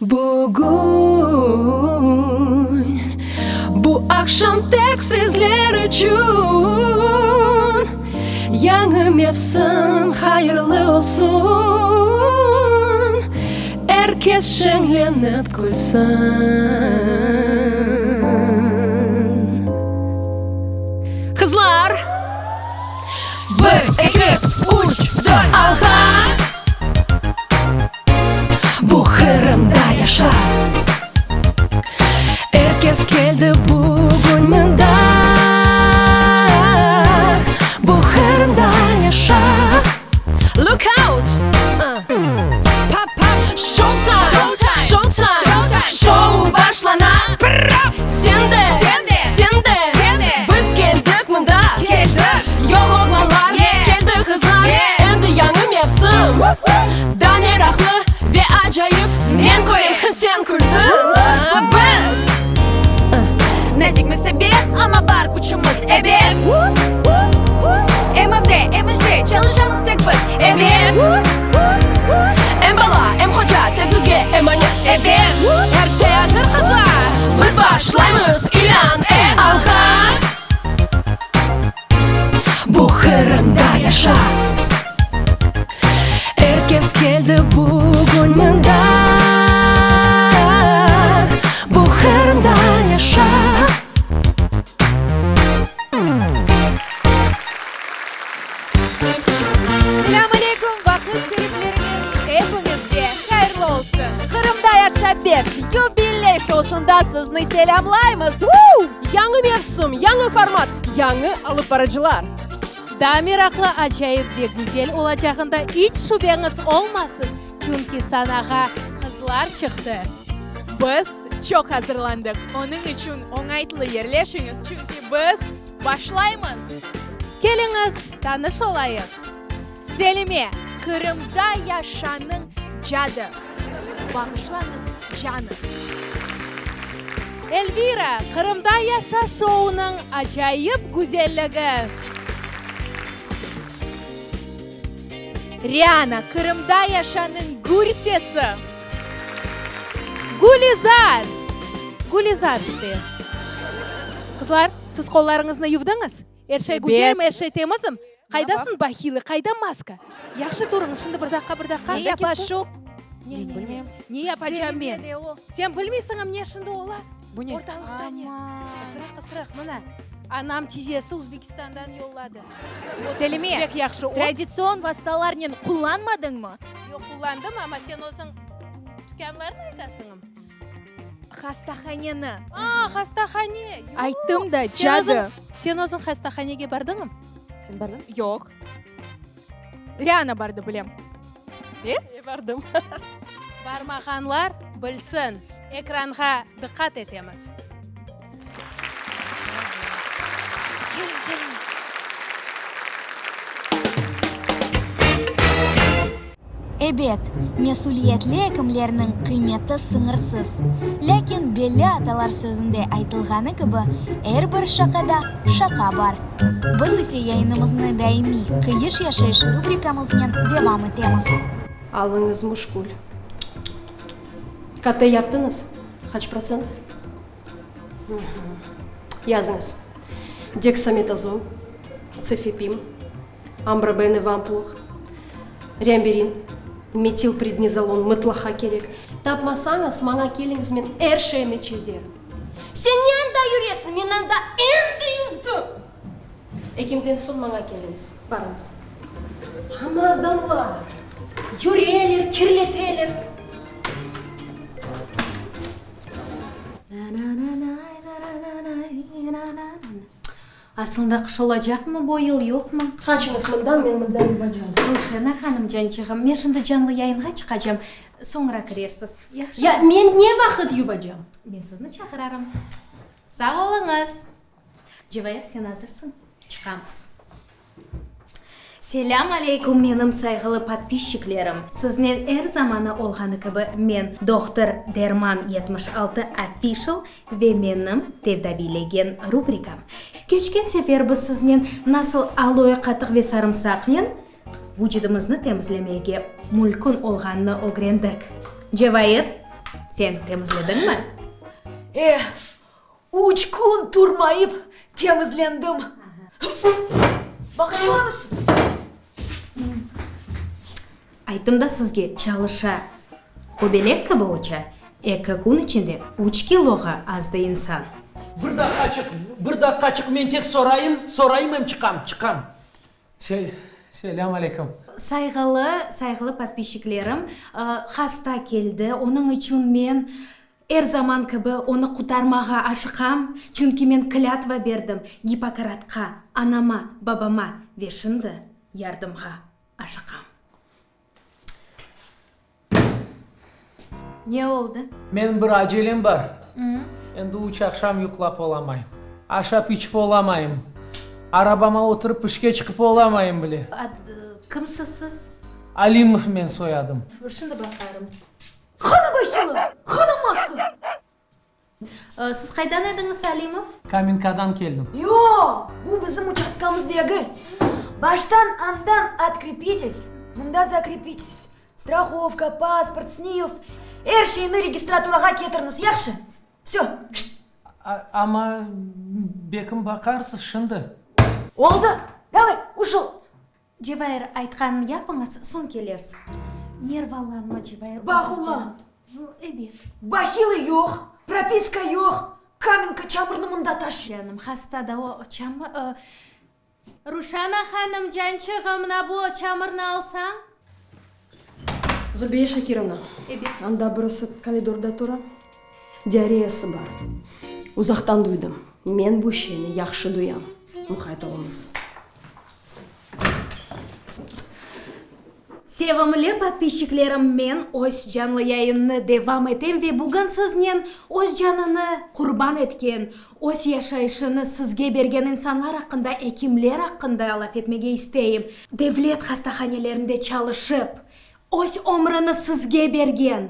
Bugün, bu aqşam tek sizler içün Yañı mevsim hayırlı olsun, Er kes şeñlenip külsin. Qızlar! Bir, eki, üç, dört, alğa! Bu Qırımda yaşa! Er kes keldi bugün mında, Bu Qırımda yaşa! Look out! Showtime! Showtime! Şou başlana! Sen de! Sen de! Biz keldik mında! Yoq oğlanlar, keldi qızlar, Endi yañı mevsim! Daa meraqlı ve acayip, Men körem, sen küldiñ! Biz! Nazikmiz ebet, amma bar küçümiz, ebet! Em evde, em işte, çalışamız tek biz, ebet! Em bala, em hoca, tek bizge emanet, ebet! Er şey azır, qızlar! Biz başlaymız, ilân et! Alğa! Bu Qırımda yaşa! Er kes keldi bugün mında, Bu Qırımda yaşa! Selâm aleyküm, vaqıt şerifleriñiz epiñizge hayırlı olsun! Qırımda yaşa beş yubiley şousında sizni selâmlaymız! Vuu! Yañı mevsim, yañı format, yañı alıp barıcılar! Daa meraqlı, acayip ve güzel olacağında iç şübeñiz olmasın, çünki sanağa qızlar çıqtı. Biz çoq azırlandıq, onıñ içün oñaytlı yerleşiñiz, çünki biz başlaymız! Keliñiz, tanış olayıq! Selime, Qırımda yaşanıñ cadı. Bağışlañız, canı. Elvira, Qırımda yaşa şounıñ acayip güzelligi. Riana, Qırımda yaşanıñ gür sesi. Gülizar! Gülizar işte. Qızlar, siz qollarıñıznı yuvdıñız? Er şey güzelmi, er şey temizmi? Qaydasıñ bahili, qayda maska? Yahşı turıñ, şimdi bir daqqa, bir daqqa. Ne yapa şu? Ne, ne, ne? Ne yapacam men? Sen bilmeysiñmi ne şimdi ola? Bu ne? Ortalıqta ne? Isırıq, ısırıq, mına. Anam tizesi Uzbekistandan yolladı. Selime, Pek yahşı ot. traditsion vastalarnen qullanmadıñmı? Yoq, qullandım, amma sen özüñ tükânlarnı aytasıñm? Hastahaneni. A, hastahane! Yoq. Ayttım da, cadı. Sen özüñ hastahanege bardıñmı? Sen bardıñ? Yoq. Riana bardı, bilem. E? E, bardım. Barmağanlar bilsin. Ekranğa diqqat etemiz. Keliñ, keliñiz. Ebet, mesüliyetli ekimlerniñ qıymeti sıñırsız. Lâkin belli atalar sözünde aytılğanı kibi, er bir şaqada şaqa bar. Biz ise yayınımıznı daimiy Qıyış yaşayış rubrikamıznen devam etemiz. Alıñız muşkul. KT yaptıñız? Qaç protsent? Yazıñız. Deksametazon, tsefepim. Ambrobene v ampulıq, Reamberin, metilprednizolon mıtlaqa kerek. Tapmasañız, maña keliñiz, men er şeyni çezerim. Sen ne anda yüresiñ, men anda endi yuvdım! Ekimden soñ maña keliñiz, barıñız. Amma adamlar yüreler, kirleteler. Aslında qış olacaqmı bu yıl, yoqmı? Qaçıñız mından, men mında yuvacam. Ruşena hanım, cançığım, men şimdi canlı yayınğa çıqacam, soñra kirersiz, yahşımı? Ya men ne vaqıt yuvacam? Men sizni çağırarım. Sağ oluñız! Cevair, sen azırsıñ? Çıqamız. Selâm aleyküm, menim sayğılı podpisçiklerim! Siznen er zamanı olğanı kibi men, dohtor Derman 76 Official ve menim Tedaviylegen rubrikam. Keçken sefer biz siznen nasıl aloe qatıq ve sarımsaqnen vucudımıznı temizlemege mülkün olğanını ögrendik. Cevair! Sen temizlediñmi? Eh, üç kün turmayıp temizlendim. Bağışlañız! Ayttım da sizge, çalışa. Köbelek kibi uça. Eki kün içinde üç kiloğa azdı insan. Bir daqqaçıq, bir daqqaçıq, men tek sorayım, sorayım em çıqam, çıqam. Selâm aleyküm. Sayğılı, sayğılı podpisçiklerim, hasta keldi, onıñ içün men er zaman kibi onı qutarmağa aşıqam, çünki men klâtva berdim Gippokratqa, anama, babama ve şimdi yardımğa aşıqam. Ne oldı? Menim bir acelem bar. Endi üç aqşam yuqlap olamayım. Aşap-içip olamayım. Arabama oturıp işke çıqıp olamayım bile. Ad, kimsiz siz? Alimov men soyadım. Şimdi baqarım. Qana bahila? Qana maska? Siz qaydan ediñiz, Alimov? Kamenkadan keldim. Yoq, bu bizim uçastkamız degil. Baştan andan otkrepites, mında zakrepites. Strahovka, pasport, SNİLS, er şeyni registraturağa ketiriñiz, yahşı? Vsö, şşt! Amma bekim baqarsız şimdi. Oldı, davay, uşol! Cevair, aytqanını yapıñız, soñ kelersiz. Nervalanma, Cevair. Bağlı. Ebet. Bahila yoq, propiska yoq, Kamenka çamurnı mında taşıy. Canım, hasta da o, çamur. Ruşana hanım, cançığım, mına bu çamurnı alsañ. Zülbiye Şakirovna, Ebet. Anda birisi koridorda tura, diareyası bar. Uzaqtan duydım. Men bu şeyni yahşı duyam. Muqayt oluñız. Sevimli podpisçiklerim, men öz canlı yayınnı devam etem ve bugün siznen öz canını qurban etken, öz yaşayışını sizge bergen insanlar aqqında, ekimler aqqında laf etmege isteyim. Devlet hastahanelerinde çalışıp, öz ömrüni sizge bergen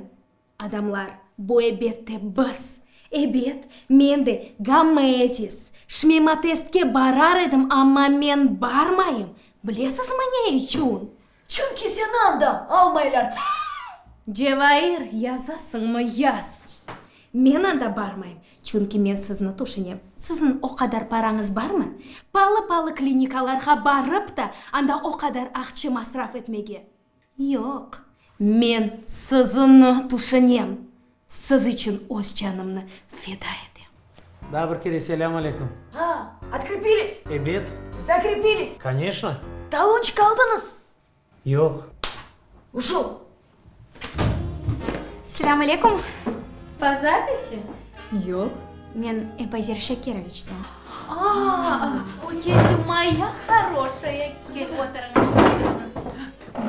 Adamlar, bu ebette biz. Ebet, men de Gamezis, şmematestke barar edim, amma men barmayım. Bilesizmi ne içün? Çünki seni anda almaylar. Cevair, yazasıñmı, yaz. Men anda barmayım, çünki men sizni tüşünem. Siziñ o qadar parañız barmı? Palı-palı klinikalarğa barıp ta, anda o qadar aqça masraf etmege. Yoq, men siziñni tüşünem, siz içün öz canımnı feda etem. Daa bir kere selâm aleyküm. A, otkrepilis? Ebet. Zakrepilis? Koneçno. Talonçik aldıñız? Yoq. Uşol. Selâm aleyküm. Po zapisi? Yoq, men Ebazer Şakiroviçten. A, o keldi, moya horoşaya, kel oturıñız, oturıñız.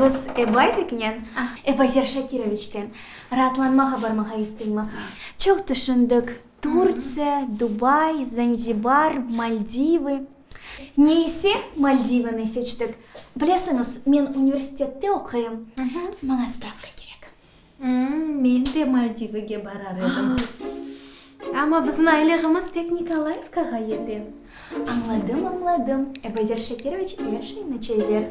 Biz Ebaziknen, Ebazer Şakiroviçten, raatlanmağa barmağa isteymiz. Çoq tüşündik, Turtsiya, Dubay, Zanzibar, Maldivı. Ne ise, Maldivını seçtik. Bilesiñiz, men universitette oquyım, maña spravka kerek. Men de Maldivıge barar edim. Amma bizim aylığımız tek Nikolayevkağa yete. Añladım, añladım. Ebazer Şekeroviç er şeyni çezer.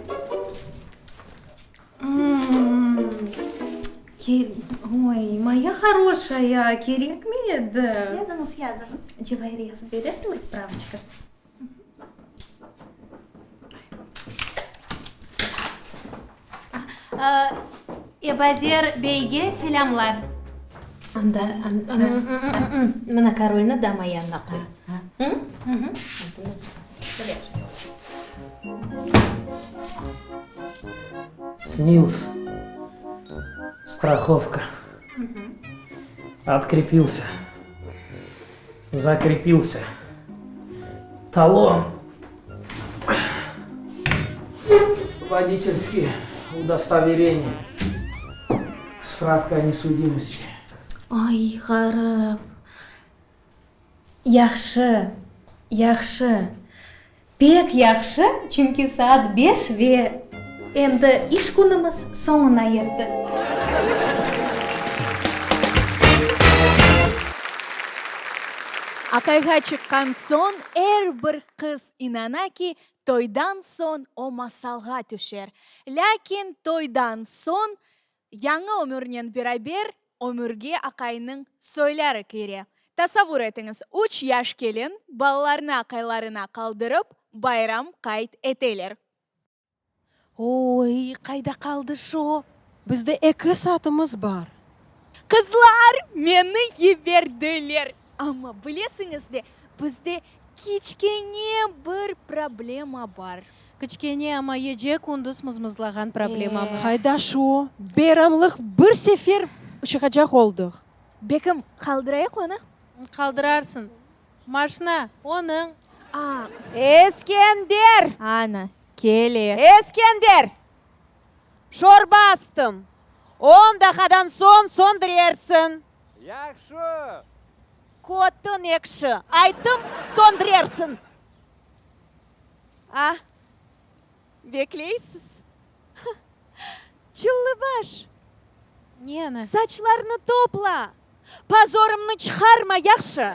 Oy, moya horoşaya, kerekmi edi? Yazıñız, yazıñız. Cevair yazıp berersiñmi spravıçka? Ebazer beyge selâmlar. Anda, mına korolnı dama yanına qoy. SNİLS, strahovka, otkrepilsâ. Zakrepilsâ. Talon. Voditelskiy udostovereniye. Spravka o nesudimosti. Ay, ğarip. Yahşı, yahşı. Pek yahşı, çünki saat beş ve endi iş künümiz soñuna yetti. Aqayğa çıqqan soñ er bir qız inana ki, toydan soñ o masalğa tüşer. Lâkin toydan soñ yañı ömürnen beraber. Ömürge aqaynıñ soyları kire. Tasavvur etiñiz, üç yaş kelin balalarnı aqaylarına qaldırıp, bayram qayd eteler. Oy, qayda qaldı şo? Bizde eki saatımız bar. Qızlar, meni yiberdiler. Amma bilesiñiz de, bizde kiçkene bir problema bar. Kiçkene, amma gece-kündüz mızmızlağan problemamız. Qayda şo? Bayramlıq bir sefer çıqacaq oldıq. Bekim, qaldırayıq onı? Qaldırarsıñ. Maşna, onıñ. A. Eskender! Ana, kele. Eskender! Şorba astım. On daqadan soñ söndürersiñ. Yahşı! Kötüñ ekşi, ayttım, söndürersiñ. A, bekleysiz? Çıllıbaş! Neni? Saçlarnı topla! Pozorımnı çıqarma, yahşı!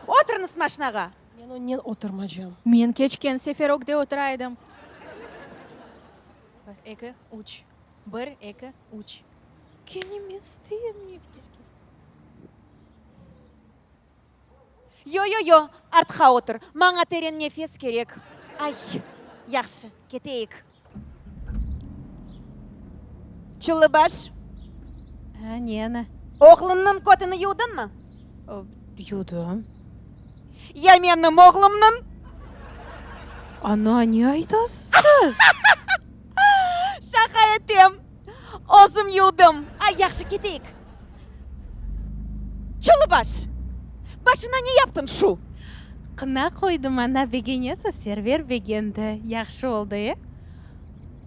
Oturıñız maşnağa! Men onen oturmacam. Men keçken sefer ögde otura edim. Bir, eki, üç. Bir, eki, üç. Kene men isteyim. Yo-yo-yo, artqa otur, maña teren nefes kerek. Ay, yahşı, keteyik. Çullıbaş. A, neni? Oğluñnıñ kötüni yuvdıñmı? Yuvdım. Ya menim oğlumnıñ? Ana, ne aytasız siz? Şaqa etem. Özüm yuvdım. Ay, yahşı, keteyik. Çullıbaş, başına ne yaptıñ şu? Qına qoydım, ana, begenesiz, Server begendi. Yahşı oldı, e?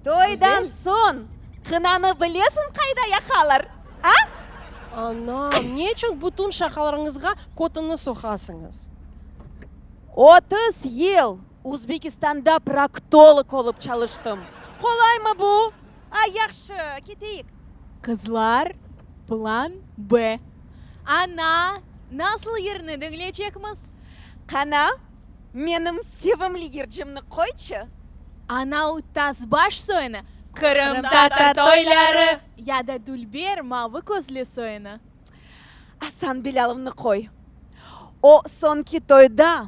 Toydan soñ qınanı bilesiñ qayda yaqalar, a? Anam, ne içün bütün şaqalarıñızğa kötüni soqasıñız? 30 yıl Uzbekistanda proktolog olıp çalıştım. Qolaymı bu? Ay, yahşı, keteyik. Qızlar, plan B. Ana, nasıl yırnı diñleycekmiz? Qana, menim sevimli yırcımnı qoyçı. Anau Tazbaş soyunı, Qırımtatar toyları, ya da dülber mavı közlü soyunı. Asan Bilâlovnı qoy. O soñki toyda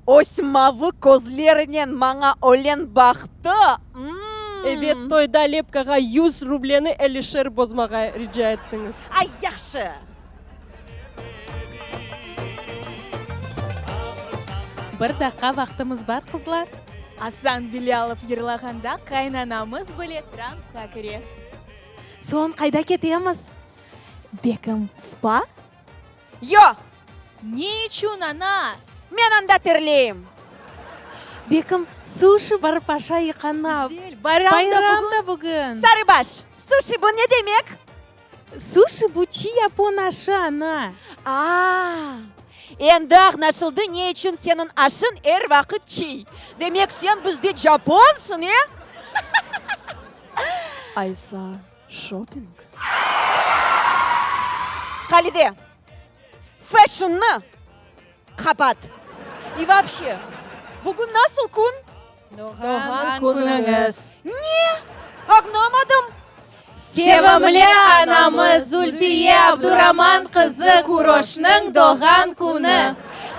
öz mavı közlerinen maña ölen baqtı, mm. Ebet, toyda lepkağa yüz rubleni ellişer bozmağa rica ettiñiz. Ay, yahşı! Bir daqqa vaqtımız bar, qızlar. Asan Bilâlov yırlağanda qaynanamız bile transqa kire. Soñ qayda ketemiz? Bekim, spa? Yo! Ne içün, ana? Men anda terleyim. Bekim, suşi barıp aşayıq, ana. Güzel, bayram da bugün. Bayram da bugün. Sarıbaş, suşi bu ne demek? Suşi bu çiy yapon aşı, ana. A-a, endi añlaşıldı ne içün seniñ aşıñ er vaqıt çiy. Demek sen bizde japonsıñ, e? Aysa, şopping? Halide, fashionnı qapat. I voobşe, bugün nasıl kün? Doğğan künüñiz. Ne? Añlamadım. Sevimli anamız Zulfiye Abduraman qızı Kuroşnıñ doğğan künü.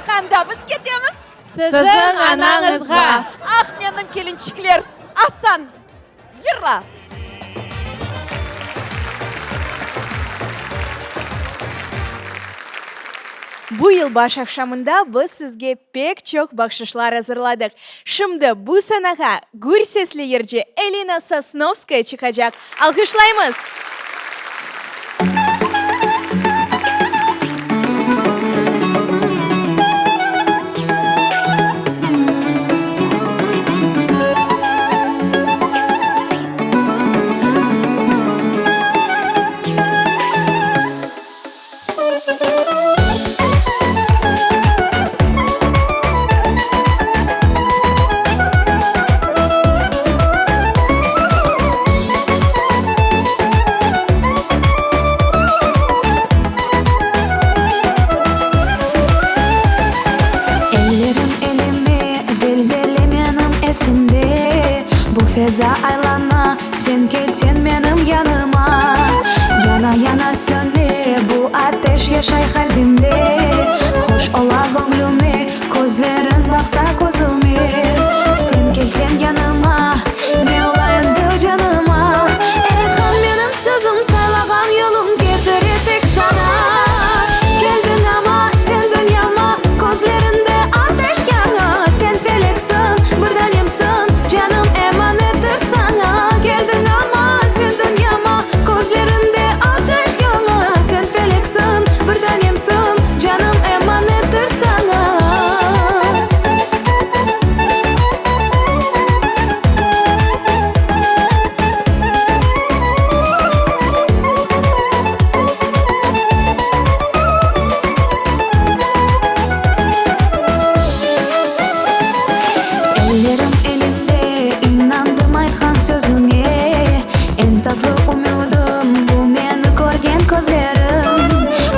Qanda biz ketemiz? Siziñ anañızğa. Ah, menim kelinçikler! Asan, yırla! Bu yılbaş aqşamında biz sizge pek çoq bahşışlar azırladıq. Şimdi bu sanağa gür sesli yırcı Elina Sosnovskaya çıqacaq. Alğışlaymız! Ellerim elime, zelzele menim esimde, Bu feza aylana, sen kelsen menim yanıma, Yana-yana söne. Bu ateş yaşay qalbimde, Hoş ola göñlüme, Közleriñ baqsa közüme. Sen kelseñ yanıma, Ne ola endi canıma? Er aytqan menim sözüm, Saylağan yolum ketire tek saña. Keldiñ amma sen dünyama, Közleriñde ateş yana. Sen feleksiñ, bir danemsiñ, Canım emanettir saña. Keldiñ amma sen dünyama, Közleriñde ateş yana. Sen feleksiñ, bir danemsiñ, Canım emanettir saña. Ellerim eliñde, inandım aytqan sözüñe, Eñ tatlı ümüdim, bu meni körgen közleriñ.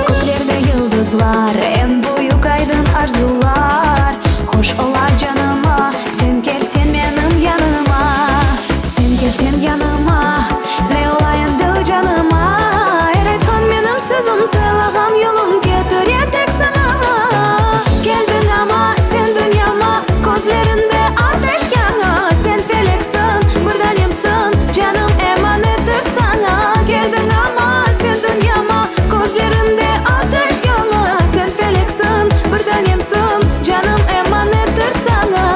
Köklerde yıldızlar, eñ büyük aydın arzular, Hoş ola canıma, sen kelseñ menim yanıma. Sen kelseñ yanıma, ne ola endi canıma? Er aytqan menim sözüm, saylağan yolum ketire tek saña. Keldiñ amma sen dünyama, közleriñde ateş yana. Sen feleksiñ, bir danemsiñ, canım emanettir saña. Keldiñ amma sen dünyama, közleriñde ateş yana. Sen feleksiñ, bir danemsiñ, canım emanettir saña.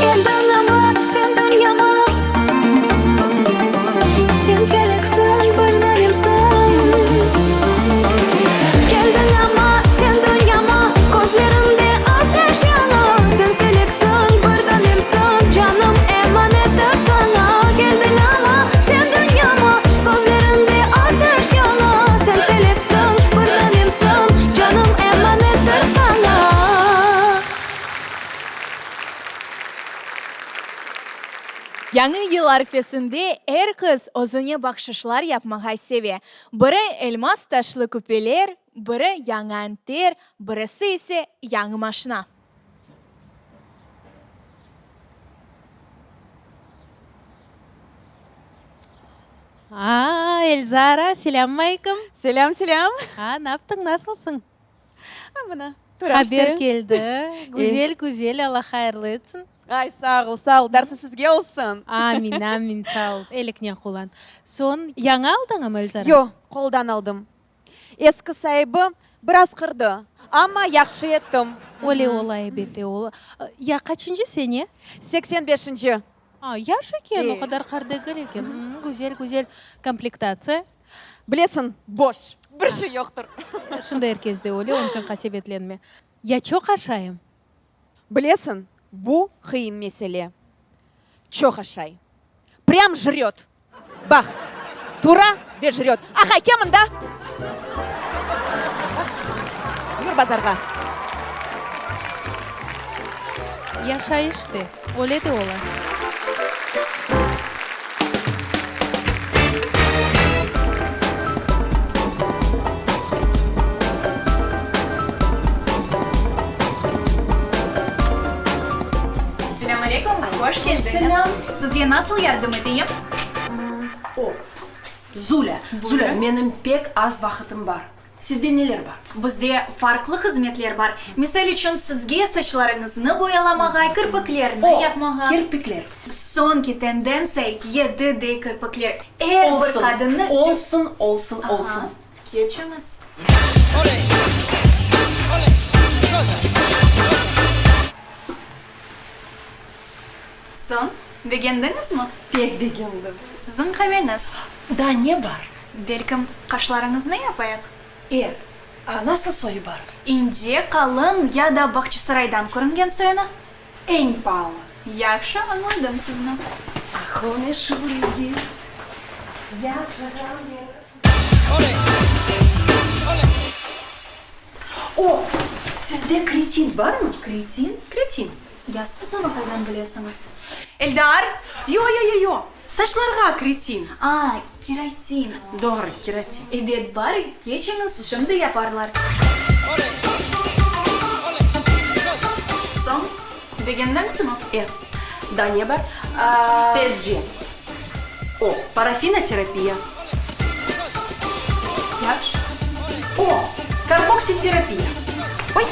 Keldiñ amma sen dünyama, Sen feleksiñ, bir danemsiñ. Keldiñ amma sen dünyama, Közleriñde ateş yana. Sen feleksiñ, bir danemsiñ, Canım emanettir saña. Keldiñ amma sen dünyama, Közleriñde ateş yana. Sen feleksiñ, bir danemsiñ, Canım emanettir saña. Yañı yıl arfesinde er qız özüne bahşışlar yapmağa seve. Biri elmaz taşlı küpeler, biri yañı anter, birisi ise yañı maşna. Aa, Elzara, selâmmaykim! Selâm, selâm! Aa, naptıñ, nasılsıñ? Mına, Haber keldi. Güzel, güzel, Alla hayırlı etsin. Ay, sağ ol, sağ ol, darsı sizge olsun. Amin, amin, sağ ol, eliknen qullan. Soñ, yañı aldıñmı, Elzara? Yoq, qoldan aldım. Eski saibi biraz qırdı, amma yahşı ettim. Öyle ola, ebette, ola. Ya qaçıncı sene? 85-inci. A, yaş eken, o qadar qart degil eken. Güzel, güzel komplektatsiya. Bilesiñ, boş, bir şey yoqtır. Şunda er kes de öyle, onıñ içün qasevetlenme. Ya çoq aşayım? Bilesiñ, bu qıyın mesele. Çoq aşay. Prям jröt. Baq, tura ve jröt. Ahay, kel mında! Baq, yür bazarğa. Yaşayış de, öyle de ola. Selâm aleykum, hoş keldiñiz. Sizge nasıl yardım eteyim? O, Zulâ, Zulâ, menim pek az vaqıtım bar. Sizde neler bar? Bizde farqlı hızmetler bar. Misal içün, sizge saçlarıñıznı boyalamağa, kirpiklerni yapmağa. O, kirpikler. Soñki tendentsiya, 7D kirpikler. Er bir qadınnı. Olsun, olsun, olsun. Keçiñiz. Soñ, begendiñizmi? Pek begendim. Siziñ qaveñiz? Daa ne bar? Belkim, qaşlarıñıznı yapayıq? E, a nasıl soyu bar? İnce, qalın ya da Bağçasaraydan körüngen soyunı? Eñ paalı. Yahşı añladım sizni. Ah, o meşur yigit, yaşağan yer. O! Sizde kretin barmı? Kretin? Kretin. Ya siz onı qaydan bilesiñiz? Eldar! Yo, yo, yo, yo! Saçlarğa kretin. A, keratin. Doğru, keratin. Ebet, bar, keçiñiz, şimdi yaparlar. Soñ, begendiñizmi? E, daa ne bar? Tezce. O, parafinoterapiya. Yahşı. O, karboksiterapiya. Oy!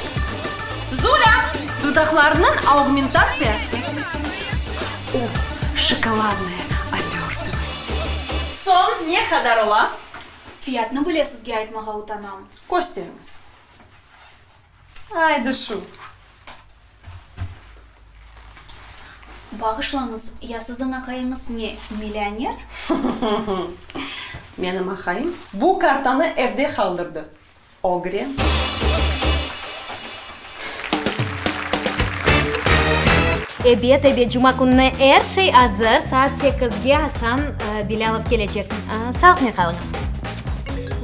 Zulâ! Dudaqlarnıñ augmentatsiyası. O, şokoladnoye obörtıvaniye. Soñ ne qadar ola? Fiyatnı bile sizge aytmağa utanam. Kösteriñiz. Aydı şu. Bağışlañız, ya siziñ aqayıñız ne, millioner? Menim aqayım bu kartanı evde qaldırdı. Ögren. Ebet, ebet, cuma kününe er şey azır, saat sekizge Asan Bilâlov kelecek. Sağlıqnen qalıñız.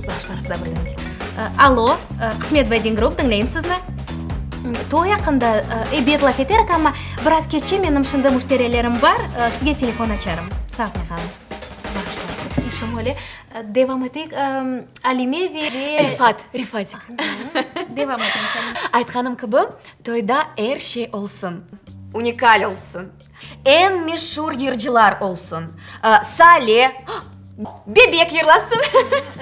Başlarıñız da birden. Allo, Qısmet Wedding Group, diñleyim sizni. Toy aqqında, ebet, laf eterik, amma biraz keççe menim şimdi müşterilerim bar, sizge telefon açarım. Sağlıqnen qalıñız. Bağışlarsız, işim öyle. Devam eteyik, Alime ve. Refat, Refatik. Devam etiñiz, Alime. Aytqanım kibi, toyda er şey olsun, unikal olsun, eñ meşur yırcılar olsun, Sale, Bebek yırlasın.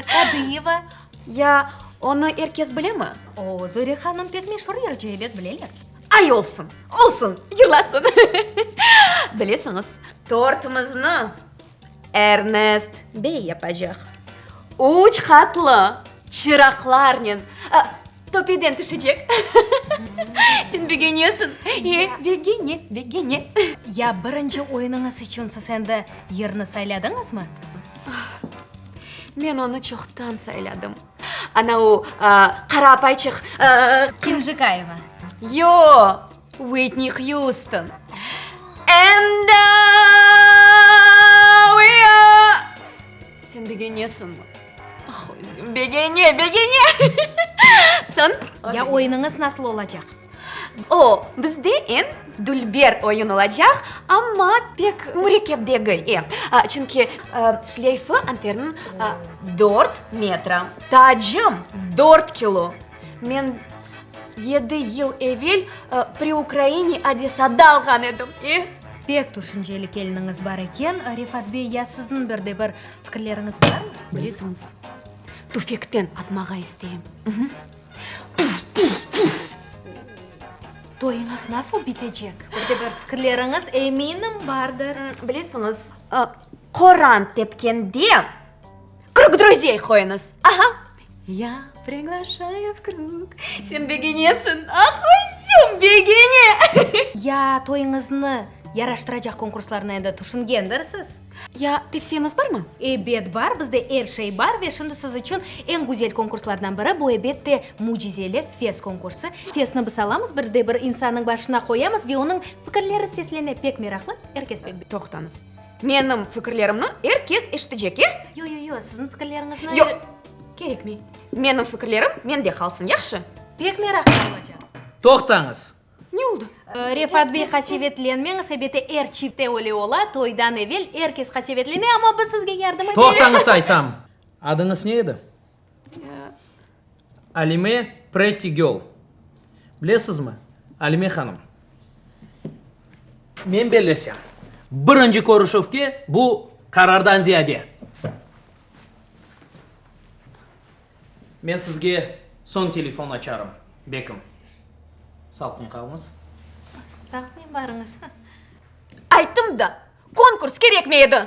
Qadıyeva. Ya onı er kes bilemi? O, Zöre hanım pek meşur yırcı, ebet, bileler. Ay, olsun, olsun, yırlasın. Bilesiñiz, tortımıznı Ernest bey yapacaq. Üç qatlı, çıraqlarnen, töpeden tüşecek. Sen begenesiñ, e, begene, begene. Ya birinci oyunıñız içün siz endi yırnı sayladıñızmı? Men onı çoqtan sayladım. Ana o, qara apayçıq. Kenjikayeva. Yoq, Uitni Hjuston. And I, we are. Sen begenesiñmi? Ah, özüm begene, begene. Soñ. Ya oyunıñız nasıl olacaq? O, bizde eñ dülber oyun olacaq, amma pek mürekkep degil, e. Çünki şleyfi anterniñ dört metra, tacım dört kilo. Men yedi yıl evel Pri Ukraini Odesada alğan edim, e. Pek tüşünceli keliniñiz bar eken, Refat bey, ya sizniñ bir de bir fikirleriñiz barmı? Bilesiñiz, tüfekten atmağa isteyim. Puf, puf, puf! Toyuñız nasıl bitecek? Bir de bir fikirleriñiz, eminim, bardır. Bilesiñiz, qoran tepkende Krug druzey qoyuñız. Aha! Ya priglaşayu v krug. Sen begenesiñ, ah, özüm begene! Ya toyuñıznı yaraştıracaq konkurslarnı endi tüşüngendirsiz? Ya tevsiyeñiz barmı? Ebet, bar, bizde er şey bar ve şimdi siz içün eñ güzel konkurslardan biri, bu, ebette, mücizeli fes konkursı. Fesni biz alamız, bir de bir insannıñ başına qoyamız ve onıñ fikirleri seslene, pek meraqlı, er kes pek. Toqtañız, menim fikirlerimni er kes eşitecek, e? Yo, yo, yo, siziñ fikirleriñizni. Yoq, kerekmey. Menim fikirlerim mende qalsın, yahşı? Pek meraqlı olacaq. Toqtañız, Ne oldı? Refat bey, qasevetlenmeñiz, ebette, er çiftte öyle ola, toydan evel er kes qasevetlene, amma biz sizge yardım eteyik. Toqtañız aytam. Adıñız ne edi? Alime Pretty Girl. Bilesizmi, Alime hanım, men bellesem, birinci körüşüvge bu qarardan ziyade. Men sizge soñ telefon açarım, bekim. Sağlıqnen qalıñız. Sağlıqnen barıñız. Ayttım da, konkurs kerekmey edi!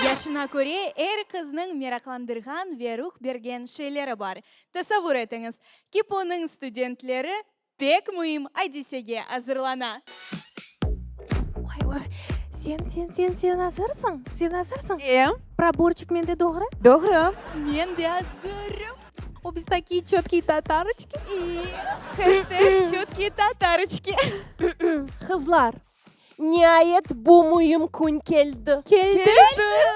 Yaşına köre er qıznıñ meraqlandırğan ve ruh bergen şeyleri bar. Tasavvur etiñiz, KİPOnıñ studentleri Pek müim adisege azırlana. Oy, oy, sen, sen, sen, sen azırsıñ? Sen azırsıñ? E. Proborçik mende doğru? Doğru. Men de azırım. O, biz takiye çötkiy tatarıçki. Heşteg çötkiy tatarıçki. Qızlar, niayet bu müim kün keldi. Keldi.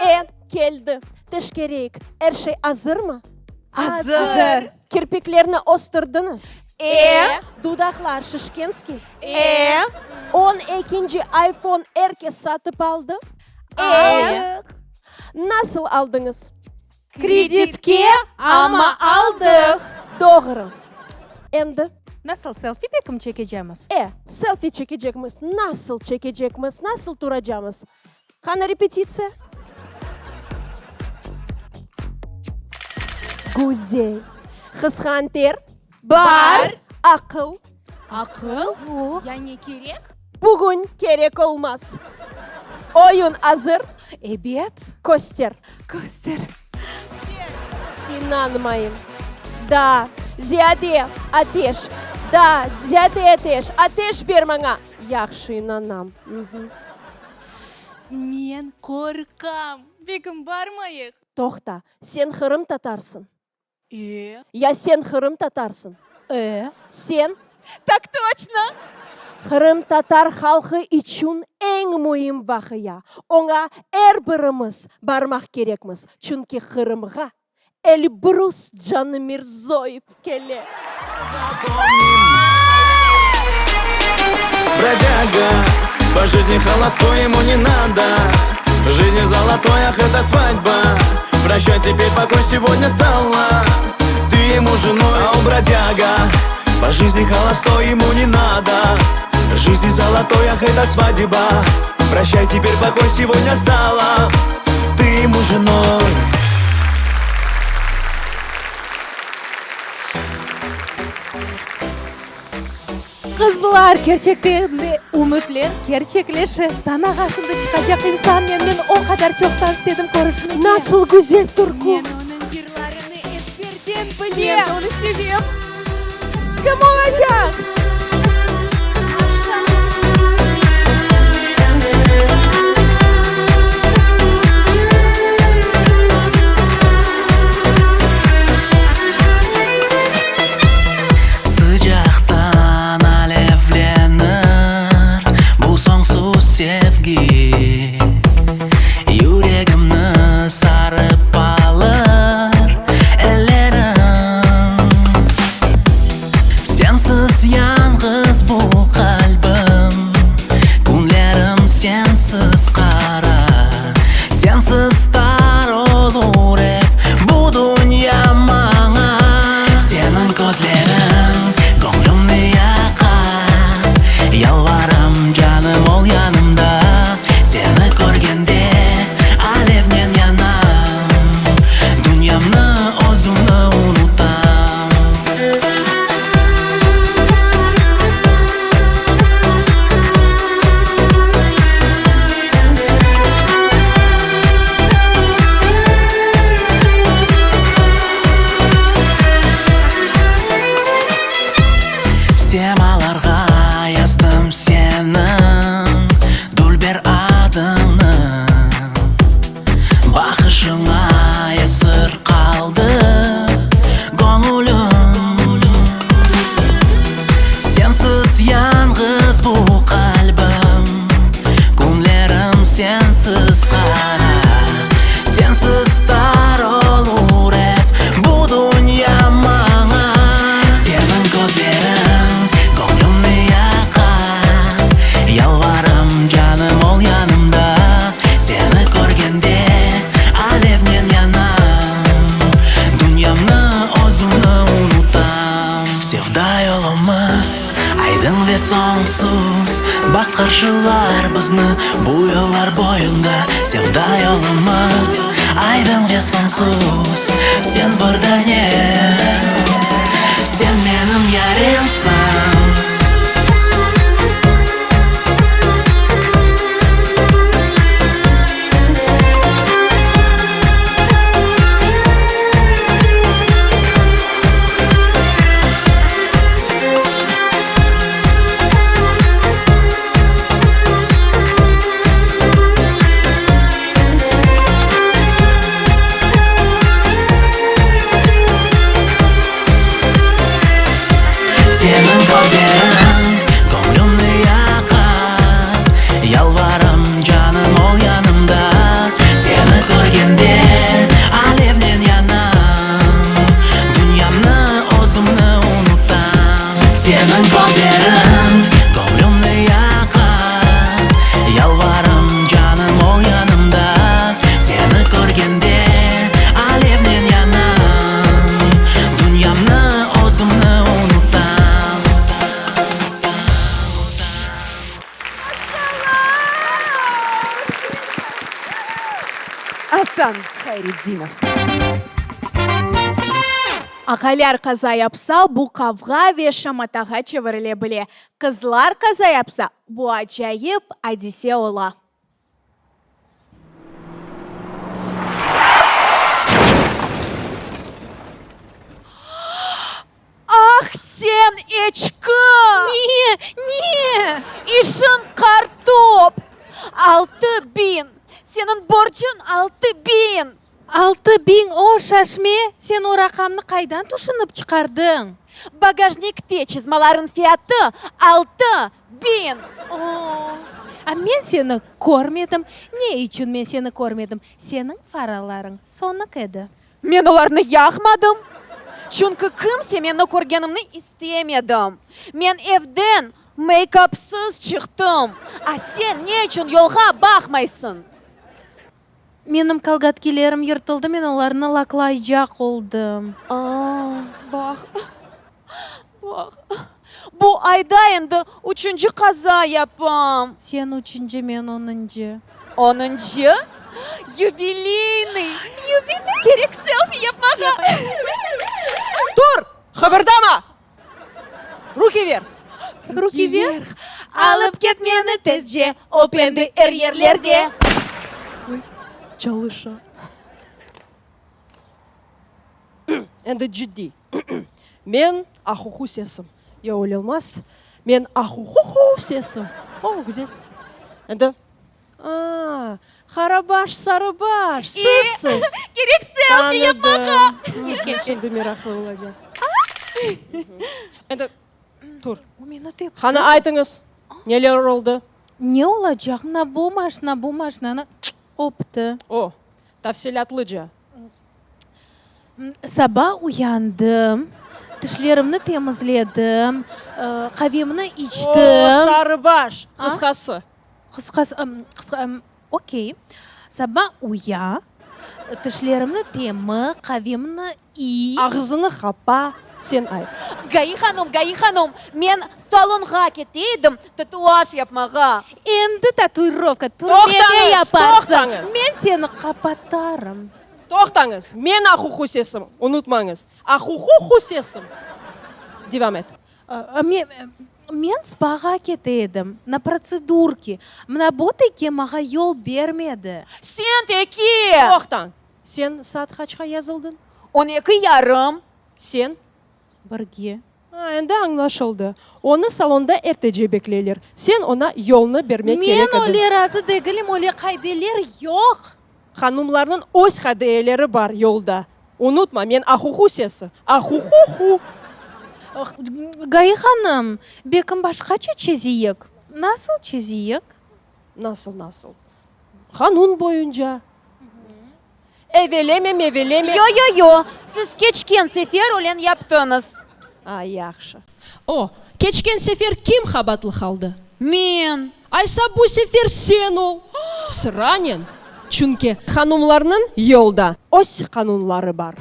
E. Keldi. Teşkereyik, er şey azırmı? Azır. Kirpiklerni östürdiñiz? E. Dudaqlar şişkenskiy? E. On ekinci ayfon er kes satıp aldı? Aldıq. Nasıl aldıñız? Kreditke, amma aldıq. Doğru. Endi? Nasıl, selfi bekim çekecemiz? E, selfi çekecekmiz. Nasıl çekecekmiz, nasıl turacamız? Qana repetitsiya? Güzel. Hısqan ter? Bar. Aqıl? Aqıl? Ya ne kerek? Bugün kerek olmaz. Oyun azır? Ebet. Köster. Köster. İnanmayım. Daa ziyade ateş, daa ziyade ateş, ateş ber maña! Yahşı inanam. Men qorqam. Begim, barmayıq. Toqta, sen qırımtatarsıñ. E. Ya sen qırımtatarsıñ? E. Sen? Tak toçno! Qırımtatar halqı içün eñ müim vaqia. Oña er birimiz barmaq kerekmiz, çünki Qırımğa Elbrus Canımirzoyev kele. Бродяга, по жизни холостой ему не надо Жизни золотой, ах, это свадьба Прощай теперь, покой сегодня стала Ты ему женой, а он бродяга По жизни холостой ему не надо Жизни золотой, ах, это свадьба Прощай теперь, покой сегодня стала Ты ему женой Qızlar, kerçekten de ümütler kerçekleşe. Sanağa şimdi çıqacaq insannen men o qadar çoqtan istedim körüşmege. Nasıl güzel türkü! Men onıñ yırlarını ezberden bilem. Men de onı sevem. Kim olacaq? Sıcaqtan alevlenir bu soñsuz sevgi, Yüregimni sarıp alır elleriñ. Sensiz yañğız bu qalbim, Künlerim sensiz qara, Sensiz tar olur ep bu dünya maña. Seniñ közleriñ göñlümni yaqa, Yalvaram, canım, ol yanımda. Seni körgende alevnen yanam, Dünyamnı, özümni unutam. Semalarğa yazdım seniñ dülber adıñnı, Baqışıña esir qaldı göñülim. Sensiz yañğız bu qalbim, Künlerim sensiz qara, Sensiz tar olur ep bu dünya maña. Seniñ közleriñ göñlümni yaqa, Yalvaram, canım, ol yanımda. Seni körgende alevnen yanam, Dünyamnı, özümni unutam. Sevda yolumız aydın ve soñsuz, Baht qarşılar bizni bu yollar boyunda. Sevda yolumız aydın ve soñsuz, Sen bir danem, sen menim yarimsiñ. Seniñ közleriñ. Asan Hayretdinov. Aqaylar qaza yapsa, bu qavğa ve şamatağa çevirile bile. Qızlar qaza yapsa, bu acayip adise ola. Ah, sen eçki! Ne? Ne? İşiñ qartop! 6000! Seniñ borcuñ 6000! 6000, o, şaşme! Sen o raqamnı qaydan tüşünip çıqardıñ? Bagajnikte çızmalarıñ fiyatı 6000! O, a men seni körmedim. Ne içün men seni körmedim? Seniñ faralarıñ sönük edi. Men olarnı yaqmadım, çünki kimse meni körgenimni istemedim. Men evden meykapsız çıqtım. A sen ne içün yolğa baqmaysıñ? Menim kolgotkilerim yırtıldı, men olarnı laklaycaq oldım. A, baq, baq, bu ayda endi üçünci qaza yapam. Sen üçünci, men onuncı. Onuncı? Yubileynıy! Kerek selfi yapmağa! Tur! Qıbırdama! Ruki verh! Ruki verh! Alıp ket meni tezce, öp endi er yerlerde! Oy, çalışa. Endi ciddiy. Men ahuhu sesim. Yoq, öyle olmaz. Men ahuhuhu sesim. O, güzel. Endi, a, qarabaş, sarıbaş, sizsiz. Kerek selfi yapmağa. Tanıdım. Şimdi meraqlı olacaq. Endi, tur. Qani, aytıñız, neler oldı? Ne olacaq? Mına bu maşna, bu maşnanı öpti. O, tafsilâtlıca. Saba uyandım, tişlerimni temizledim, qavemni içtim. O, sarıbaş, qısqası. Qısqası, qısqa, okey. Saba uya, tişlerimni temi, qavemni i. Ağızını qapa, sen ayt. Gai hanum, Gai hanum, men salonğa kete edim tatuaj yapmağa. Endi tatuirovka türmede yaparsıñ. Toqtañız! Men seni qapatarım. Toqtañız! Men ahuhu sesim, unutmañız. Ahuhuhu sesim. Devam et. Men spağa kete edim, na protsedurki. Mına bu teke mağa yol bermedi. Sen teke! Toqtañ! Sen saat qaçqa yazıldıñ? On eki yarım. Sen? Birge. A, endi añlaşıldı. Onı salonda ertece bekleyler. Sen oña yolnı bermek kerek Men ediñ. öyle razı degilim, öyle qaideler yoq. Hanımlarnıñ öz qaideleri bar yolda. Unutma, men ahuhu sesi. Ahuhuhu! Gai hanım, bekim başqaça çezeyik. Nasıl çezeyik? Nasıl, nasıl? Qanun boyunca. Eveleme, meveleme. Yo, yo, yo, siz keçken sefer ölen yaptıñız. A, yahşı. O, keçken sefer kim qabaatlı qaldı? Men. Aysa bu sefer sen ol. Sıranen. Çünki hanumlarnıñ yolda öz qanunları bar.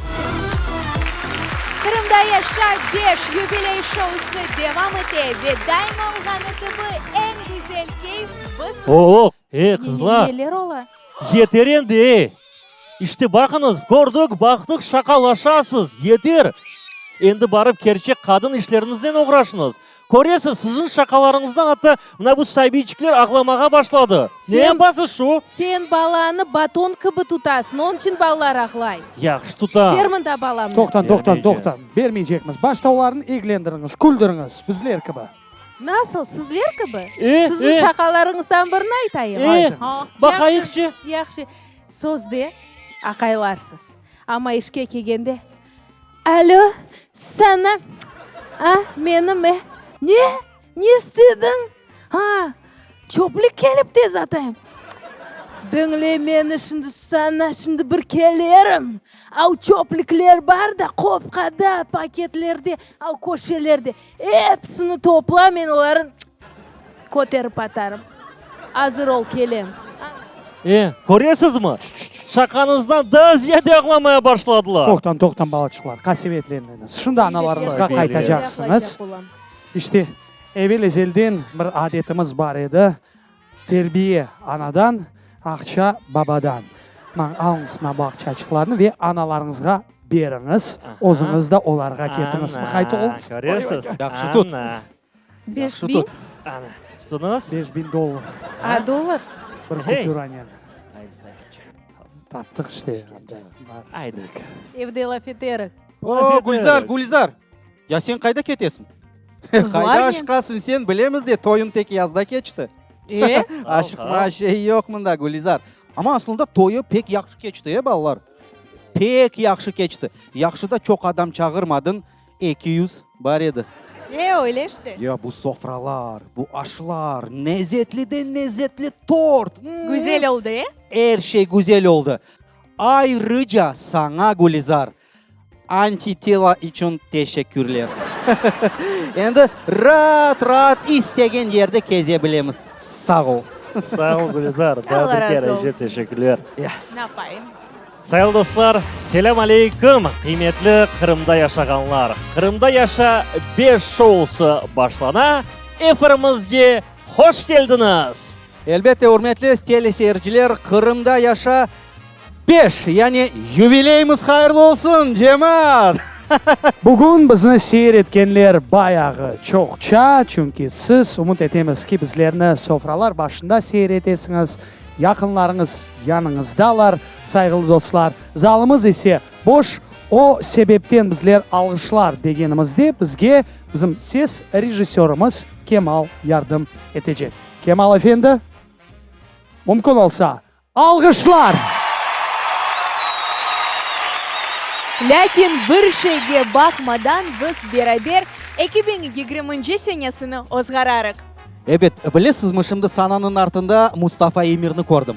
Qırımda yaşa beş yubiley şousı devam ete ve daima olğanı kibi eñ güzel keyf biz O-o, ey, qızlar! Neler ola? Yeter endi, ey! İşte, baqıñız, kördik, baqtıq, şaqalaşasız, yeter! Endi barıp kerçek qadın işleriñiznen oğraşıñız. Köresiz, siziñ şaqalarıñızdan atta mına bu sabiyçikler ağlamağa başladı. Ne yapasız şu? Sen balanı baton kibi tutasıñ, onıñ içün balalar ağlay. Yahşı tutam. Ber mında balamnı. Toqtan, toqtan, toqtan. Bermeycekmiz. Başta olarnı eglendiriñiz, küldiriñiz, bizler kibi. Nasıl, sizler kibi? E, Siziñ e. şaqalarıñızdan birini aytayım? E, Aytıñız. baqayıqçı. Yahşı, sözde aqaylarsız, amma işke kelgende, Alo, Susanna, a, menim, e? Ne? Ne istediñ? A, çöplük kelip tez atayım. Diñle meni şimdi, Susanna, şimdi bir kelerim. Av çöplükler bar da, qopqada, paketlerde, av köşelerde. Episini topla, men olarnı köterip atarım. Azır ol, kelem. E, köresizmi? Şaqañızdan daa ziyade ağlamaya başladılar. Toqtañ, toqtañ, balaçıqlar, qasevetlenmeñiz. Şimdi analarıñızğa qaytacaqsıñız. İşte, evel-ezelden bir adetimiz bar edi, terbiye anadan, aqça babadan. Mañ, alıñız mına bu aqçaçıqlarnı ve analarıñızğa beriñiz. Özüñiz de olarğa ketiñiz. Mıqayt oluñız. Köresiz? Yahşı tut. 5000. Ana, tutuñız. 5000 dollar. A, dollar? Bir kupüranen. Taptıq işte. Aydı. Evde laf eterik. O, Gülzar, Gülzar! Ya sen qayda ketesiñ? Qayda aşıqasıñ sen, bilemiz de, toyuñ tek yazda keçti. E? Aşıqma şey yoq mında, Gülizar. Amma aslında toyu pek yahşı keçti, e, balalar? Pek yahşı keçti. Yahşı da çoq adam çağırmadıñ, 200 bar edi. E, öyle işte. Ya bu sofralar, bu aşlar, nezetliden-nezetli tort! Güzel oldı, e? Er şey güzel oldı. Ayrıca saña, Gülizar, Antitela içün teşekkürler. Endi raat-raat istegen yerde keze bilemiz. Sağ ol. Sağ ol, Gülizar. Daa Allah bir razı kere olsun. teşekkürler. Napayım. Sayılı dostlar, selâm aleyküm, qıymetli Qırımda yaşağanlar! Qırımda yaşa beş şousı başlana, efirimizge hoş keldiñiz! Elbette, ürmetli teleseyirciler, Qırımda yaşa Beş, yani yubileyimiz hayırlı olsun, cemaat! Bugün bizni seyir etkenler bayağı çoqça, çünki siz, ümüt etemiz ki, bizlerni sofralar başında seyir etesiñiz, yaqınlarıñız yanıñızdalar, sayğılı dostlar. Zalımız ise boş, o sebepten bizler alğışlar degenimizde bizge bizim ses rejissörımız Kemal yardım etecek. Kemal efendi, mümkün olsa, Alğışlar! Lâkin bir şeyge baqmadan biz beraber 2020-nci senesini ozğararıq. Ebet, bilesizmi, şimdi sananıñ artında Mustafa Emirni kördim.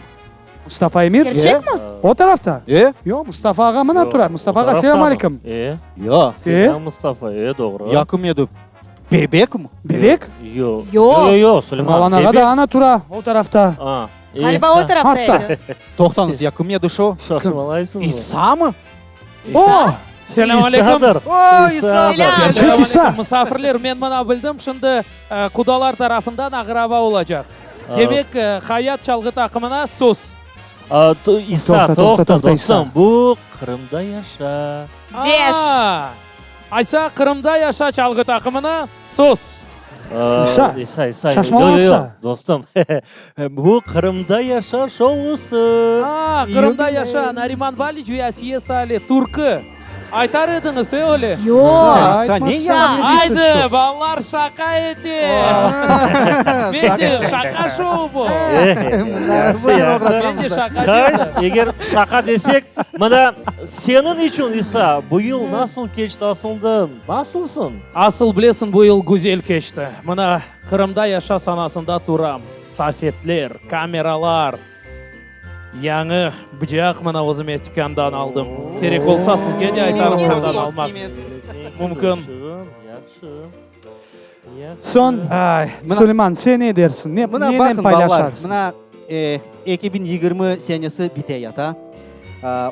Mustafa Emir? Kerçekmi? O tarafta? E? Yoq, Mustafa ağa mına tura. Mustafa ağa, selâm aleyküm. E? Yoq. Selâm, Mustafa, e, doğru. Ya kim edi? Bebekmi? Bebek? Yoq. Yoq. Yoq, yoq, Suleyman. Rolan ağa da ana tura, o tarafta. A. Ğaliba o tarafta edi. Toqtañız, ya kim edi şo? Şaşmalaysıñmı? İsamı? O! Selâm aleyküm. İsadır. O, İsa! Selâm. Kerçek İsa. Musafirler, men mına bildim, şimdi qudalar tarafından ağır ava olacaq. Demek, Hayat çalğı taqımına söz. İsa, toqta, dostum, bu Qırımda yaşa. Beş. Aysa, Qırımda yaşa çalğı taqımına söz. İsa, İsa, İsa, şaşmalama yoq, yoq, İsa. dostum, bu Qırımda yaşa şousı. A, Qırımda yaşa, Nariman Baliç ve Asiye Sale, türkü. Aytar ediñiz, e, öyle? Yoq. İsa, ne yalan Aydı, balalar şaqa ete. Men de, şaqa şou bu. Men de şaqa Hayır, eger şaqa desek, mına seniñ içün, İsa, bu yıl nasıl keçti asılında? Nasılsıñ? Asıl bilesiñ, bu yıl güzel keçti. Mına, Qırımda yaşa sanasında turam. Safetler, kameralar, yañı bıcaq mına özüme tükândan aldım. Kerek olsa, sizge de aytarım, qandan almaq mümkün. Soñ, Suleyman, sen ne dersiñ? Ne, Mına nenen baqın, balalar, paylaşarsıñ? mına 2020 senesi biteyata.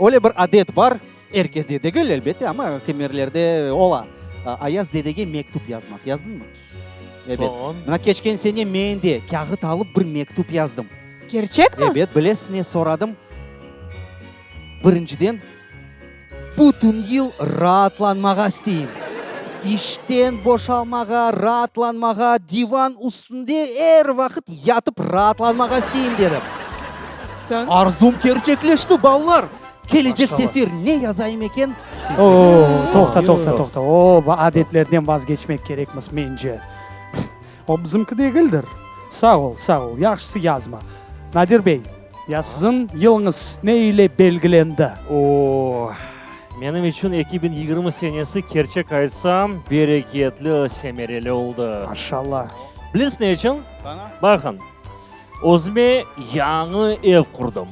Öyle bir adet bar. Er kesde degil, elbette, amma kimerlerde ola. Ayaz dedege mektüp yazmaq. Yazdıñmı? Ebet. Mına keçken sene men de kâğıt alıp bir mektüp yazdım. Kerçekmi? Ebet, bilesiz ne soradım? Birinciden, bütün yıl raatlanmağa isteyim. İşten boşalmağa, raatlanmağa, divan üstünde er vaqıt yatıp raatlanmağa isteyim, dedim. Soñ? Arzum kerçekleşti, balalar! Kelecek sefer ne yazayım eken? O, toqta, toqta, toqta. O, adetlerden vazgeçmek kerekmiz, mence. O bizimki degildir. Sağ ol, sağ ol. Yahşısı yazma. Nadir bey, ya siziñ yılıñız ne ile belgilendi? O, menim içün 2020 senesi, kerçek aytsam, bereketli, semereli oldı. Maşallah. Bilesiz ne içün? Baqın, özüme yañı ev qurdım.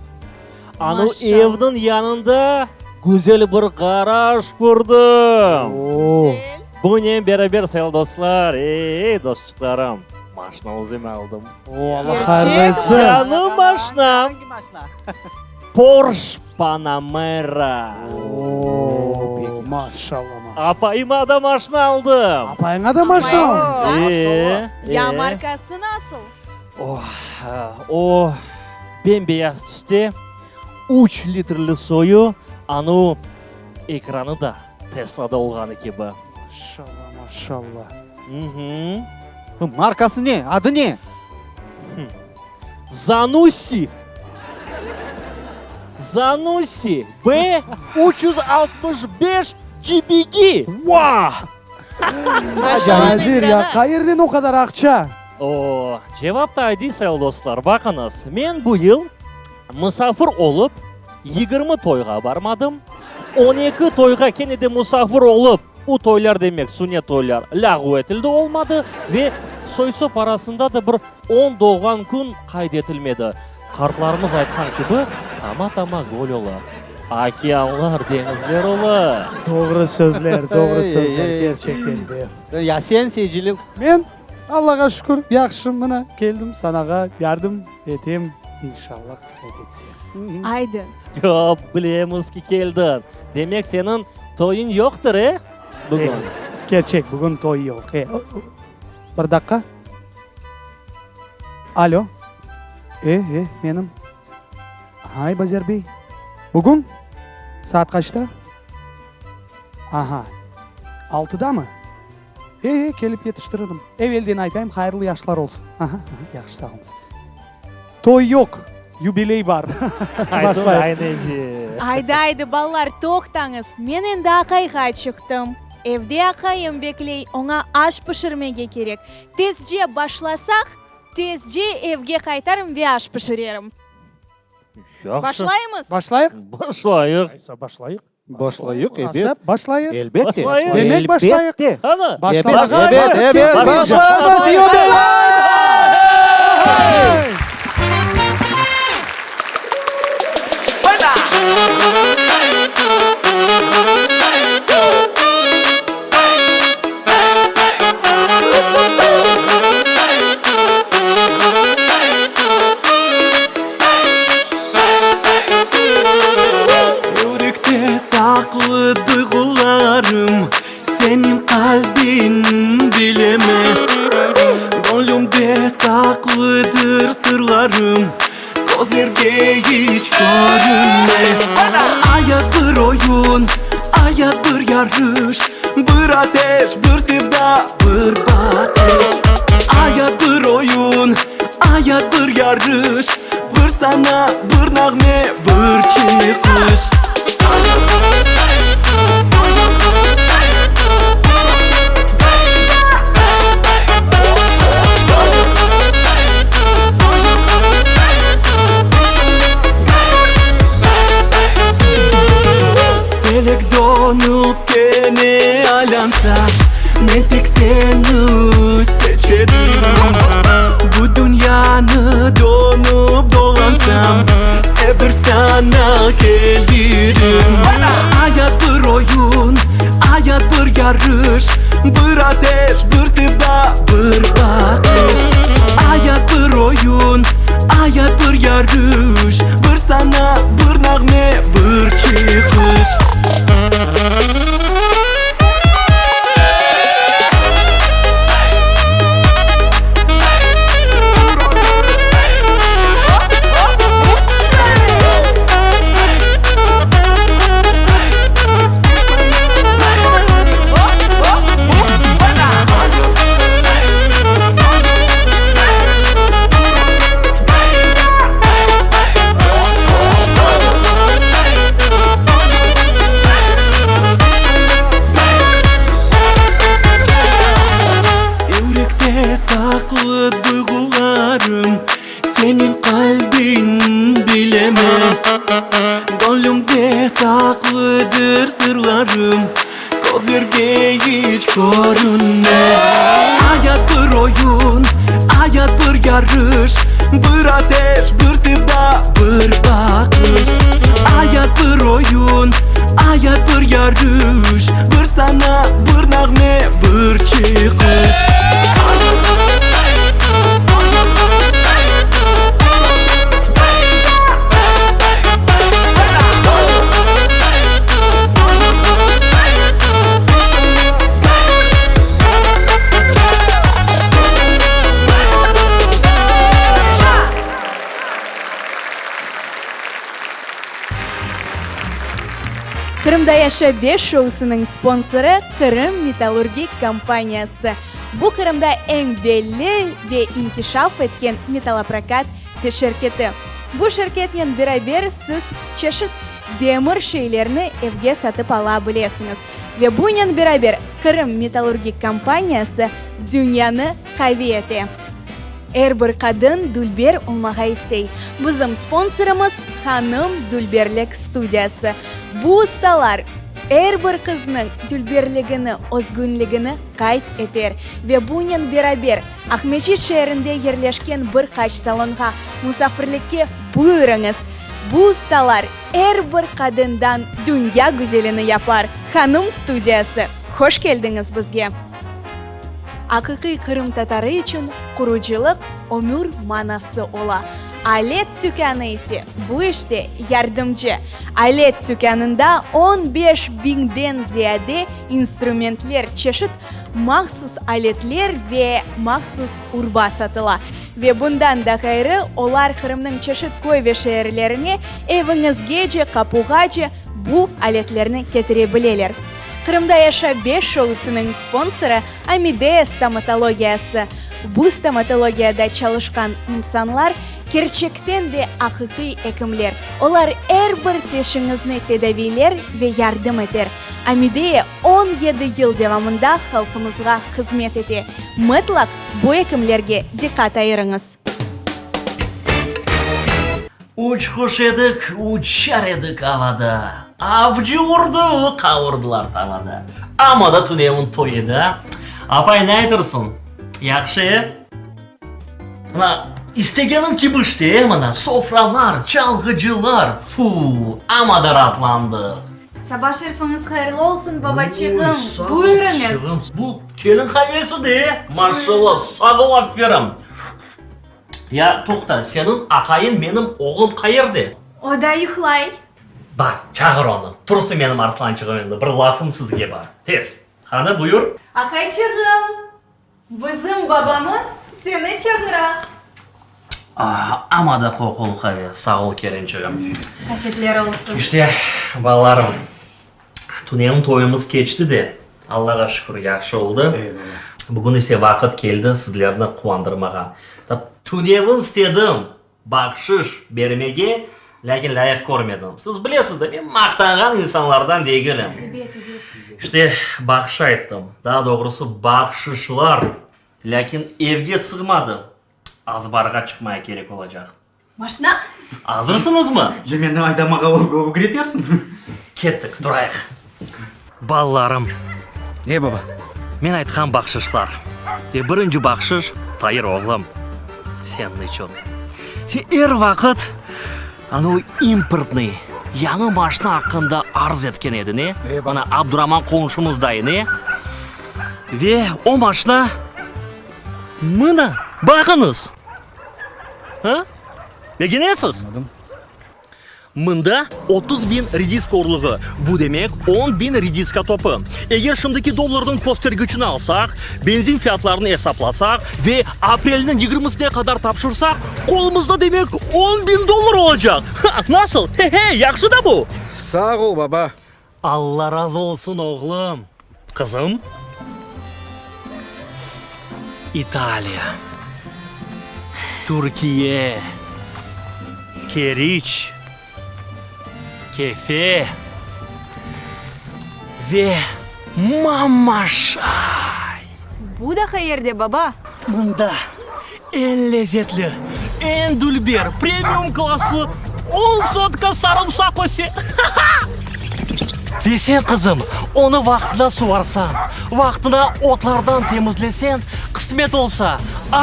Anı evniñ yanında güzel bir garaj qurdım. Bunen beraber, sayılı dostlar, ey, dostçıqlarım, maşna özüme aldım. O, Allah hayırlı etsin. Yañı maşnam, Porsche Panamera. O, maşallah, maşallah. Apayıma da maşna aldım. Apayıña da maşna aldıñ? E, e. Ya markası nasıl? Oh, o bem-beyaz tüste. Üç litrli soyu, anu ekranı da Teslada olğanı kibi. Maşalla, maşalla. Markası ne? Adı ne? Zanussi. Zanussi B 365 GBG. Vah! Nadir, ya qayerden o qadar aqça? O, cevap da adiy, sayılı dostlar. Baqıñız, men bu yıl musafir olıp, 20 toyğa barmadım. On eki toyğa kene de musafir olıp, o toylar demek sünnet toylar lâğu etildi, olmadı ve soy-sop arasında da bir on doğğan kün qayd etilmedi. Qartlarımız aytqan kibi, tama-tama göl ola, okeanlar, deñizler ola. Doğru sözler, doğru sözler, kerçekten de. Ya sen, Seycilil? Men, Allağa şükür, yahşım, mına, keldim, sanağa yardım etem, inşallah, qısmet etse. Aydı. Yoq, bilemiz ki, keldiñ. Demek, seniñ toyuñ yoqtır, e, bugün? Kerçek, bugün toy yoq, e. Bir daqqa. Alo. E, e, menim. Ay, Bazer bey. Bugün? Saat qaçta? Aha. Altıdamı? E, e, kelip yetiştiririm. Evelden aytayım, hayırlı yaşlar olsun. Aha, aha, yahşı, sağ oluñız. Toy yoq, yubiley bar. Başlayıq. Aydı, aydı, balalar, toqtañız, men endi aqayğa çıqtım. Evde aqayım bekley, oña aş pişirmege kerek. Tezce başlasaq, tezce evge qaytarım ve aş pişirerim. Yahşı. Başlaymız? Başlayıq? Başlayıq. Aysa, başlayıq. Başlayıq, ebet. Başlayıq. Elbette. Başlayıq. Demek başlayıq. Elbette. Qani? Başlamağa Ebet, vaqıt ebet, keldi. Başlaymız, yubiley! Yürekte saqlı duyğularım Seniñ qalbiñ bilemez. Göñlümde saqlıdır sırlarım Közlerge iç körünmez. Ayat bir oyun, ayat bir yarış, Bir ateş, bir sevda, bir baqış. Ayat bir oyun, ayat bir yarış, Bir sana, bir nağme, bir çıqış. Felek dönüp kene aylansa, Men tek seni seçerim. Bu dünyanı dönüp dolansam, E bir saña kelirim. Ayat bir oyun, ayat bir yarış, Bir ateş, bir sevda, bir baqış. Ayat bir oyun, ayat bir yarış, Bir sana, bir nağme, bir çıqış. Yürekte saqlı duyğularım Seniñ qalbiñ bilemez. Göñlümde saqlıdır sırlarım, Közlerge iç körünmez. Ayat bir oyun, ayat bir yarış, Bir ateş, bir sevda, bir baqış. Ayat bir oyun, ayat bir yarış, Bir sana, bir nağme, bir çıqış. Qırımda yaşa be şousınıñ sponsorı Qırım metallurgik kompaniyası. Bu Qırımda eñ belli ve inkişaf etken metalloprokat şirketi. Bu şirketnen beraber siz çeşit demir şeylerni evge satıp ala bilesiñiz. Ve bunen beraber Qırım metallurgik kompaniyası dünyanı qaviy ete. Er bir qadın dülber olmağa istey. Bizim sponsorımız Hanım dülberlik studiyası. Bu ustalar er bir qıznıñ dülberligini, özgünligini qayd eter ve bunen beraber Aqmescit şeerinde yerleşken bir qaç salonğa musafirlikke buyurıñız. Bu ustalar er bir qadından dünya güzelini yapar. Hanım studiyası, hoş keldiñiz bizge! Aqiqiy qırımtatarı içün qurucılıq ömür manası ola. Alet tükânı ise bu işte yardımcı. Alet tükânında on beş biñden ziyade instrumentler, çeşit mahsus aletler ve mahsus urba satıla. Ve bundan da ğayrı, olar Qırımnıñ çeşit köy ve şeerlerine eviñizgece, qapuğace bu aletlerni ketire bileler. Qırımda yaşa be şousınıñ sponsorı Amidea stomatologiyası. Bu stomatologiyada çalışqan insanlar kerçekten de aqiqiy ekimler. Olar er bir teşiñizni tedaviyler ve yardım eter. Amidea 17 yıl devamında halqımızğa hızmet ete. Mıtlaq bu ekimlerge diqqat ayırıñız. Üç quş edik, uçar edik avada, Avcı urdı, qavurdılar tavada. Amma da tünevin toy edi, a? Apay, ne aytırsıñ? Yahşı, e? Mına, istegenim kibi işte, e, mına, sofralar, çalğıcılar, fu, amma da raatlandıq. Saba şerfiñiz hayırlı olsun, babaçığım! Oy, sağ ol, Buyurıñız! qızçığım. Bu kelin havesi de, e? Maşallah, sağ ol, aferin! Ya, toqta, seniñ aqayıñ menim oğlum qayerde? O da yuqlay. Bar, çağır onı. Tursın menim arslançığım endi, bir lafım sizge bar. Tez. Qani, buyur. Aqayçığım, bizim babamız seni çağıra. Ah, amma da qoqulı qave. Sağ ol, kelinçigim. Afetler olsun. İşte, balalarım, tünevin toyumız keçti de, Allağa şükür, yahşı oldı. Bugün ise vaqıt keldi sizlerni quvandırmağa. Tünevin istedim bahşış bermege, lâkin lâyıq körmedim. Siz bilesiz de, men maqtanğan insanlardan degilim. İşte, bahşış ayttım, daa doğrusı bahşışlar, lâkin evge sığmadı, azbarğa çıqmaya kerek olacaq. Maşna? Azırsıñızmı? Ya meni aydamağa ögretersiñ? Kettik, turayıq. Balalarım. E, baba? Men aytqan bahşışlar. Ve birinci bahşış, Tair oğlum, seniñ içün. Sen er vaqıt anavı importnıy yañı maşna aqqında arz etken ediñ, e? E, baba. Mına Abduraman qonşumız dayın, e? Ve o maşna, mına, baqıñız! Ha? Begenesiz? Mında 30 bin rediska urluğı, bu demek on bin rediska topı. Eger şimdiki dollarnıñ köstergiçini alsaq, benzin fiyatlarını esaplasaq ve aprelniñ yigirmisine qadar tapşırsaq, qolumızda demek on bin dollar olacaq! Ha, nasıl? He-he, yahşı da bu! Sağ ol, baba! Alla razı olsun, oğlum! Qızım? İtaliya, Türkiye, Keriç, Kefe ve Mamaşay! Bu da qayerde, baba? Mında eñ lezetli, eñ dülber, premium klasslı on sotka sarımsaq öse. Ve sen, qızım, onı vaqtında suvarsañ, vaqtında otlardan temizleseñ, qısmet olsa,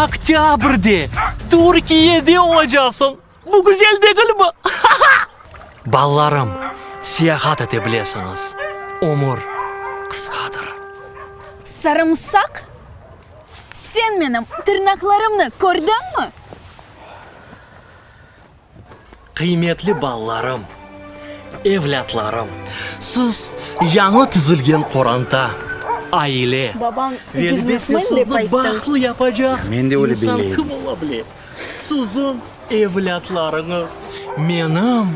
oktâbrde Türkiyede olacaqsıñ. Bu güzel degilmi? Balalarım, seyahat ete bilesiñiz, ömür qısqadır. Sarımsaq? Sen menim tırnaqlarımnı kördiñmi? Qıymetli balalarım, evlâtlarım, siz yañı tizilgen qoranta, aile, Babañ ve elbette biznesmen dep sizni ayttı. bahtlı yapacaq Men de öyle insan belley kim edim. ola bile? Siziñ evlâtlarıñız, menim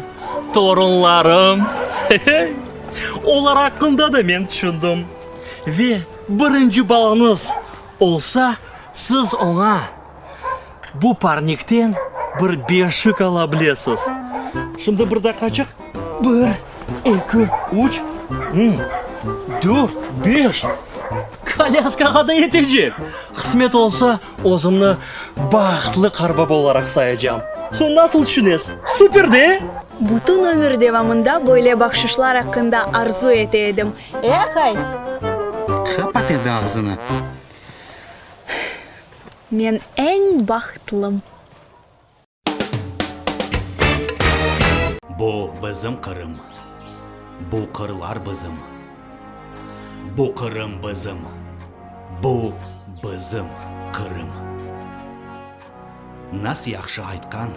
torunlarım. Olar aqqında da men tüşündim. Ve birinci balañız olsa, siz oña bu parnikten bir beşik ala bilesiz. Şimdi bir daqqaçıq, bir, eki, üç, dört, beş, kolâskağa da yetecek. Qısmet olsa, özümni bahtlı qarbaba olaraq sayacam. Soñ nasıl tüşünesiz? Super de? Bütün ömür devamında böyle bahşışlar aqqında arzu ete edim. E, aqay? Qapat endi ağzını. Men eñ bahtlım. Bu bizim Qırım, bu qırlar bizim, Bu Qırım bizim, bu bizim Qırım. Nas yahşı aytqan,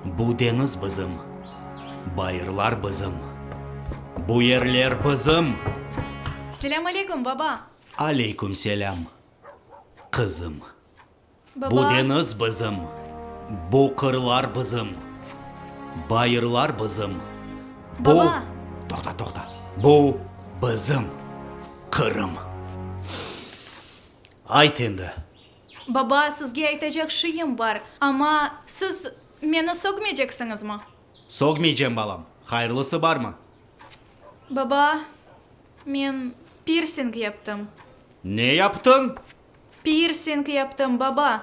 Bu deñiz bizim, bayırlar bizim, Bu yerler bizim! Selâm aleyküm, baba! Aleyküm selâm, qızım! Baba. Bu deñiz bizim, bu qırlar bizim, bayırlar bizim, bu. Baba. Toqta, toqta. Bu bizim Qırım. Ayt endi. Baba, sizge aytacaq şeyim bar, amma siz meni sögmeyceksiñizmi? Sögmeycem, balam. Hayırlısı barmı? Baba, men pirsing yaptım. Ne yaptıñ? Pirsing yaptım, baba.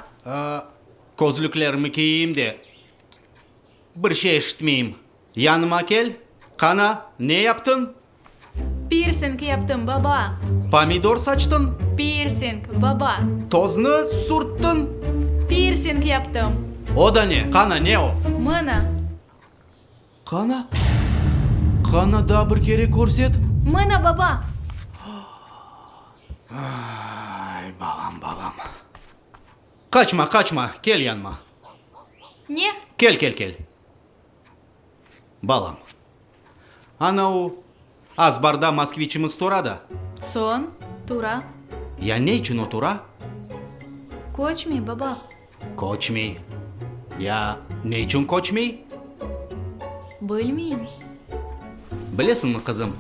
Közlüklerimi kiyeyim de, bir şey eşitmeyim. Yanıma kel, qana, ne yaptıñ? Pirsing yaptım, baba. Pomidor saçtıñ? Pirsing, baba. Toznı sürttiñ? Pirsing yaptım. O da ne? Qana, ne o? Mına. Qana? Qana, daa bir kere körset. Mına, baba. Ay, balam, balam. Qaçma, qaçma, kel yanıma. Ne? Kel, kel, kel. Balam, ana o azbarda moskviçimiz tura da. Soñ, tura. Ya ne içün o tura? Köçmey, baba. Köçmey. Ya ne içün köçmey? Bilmeyim. Bilesiñmi, qızım,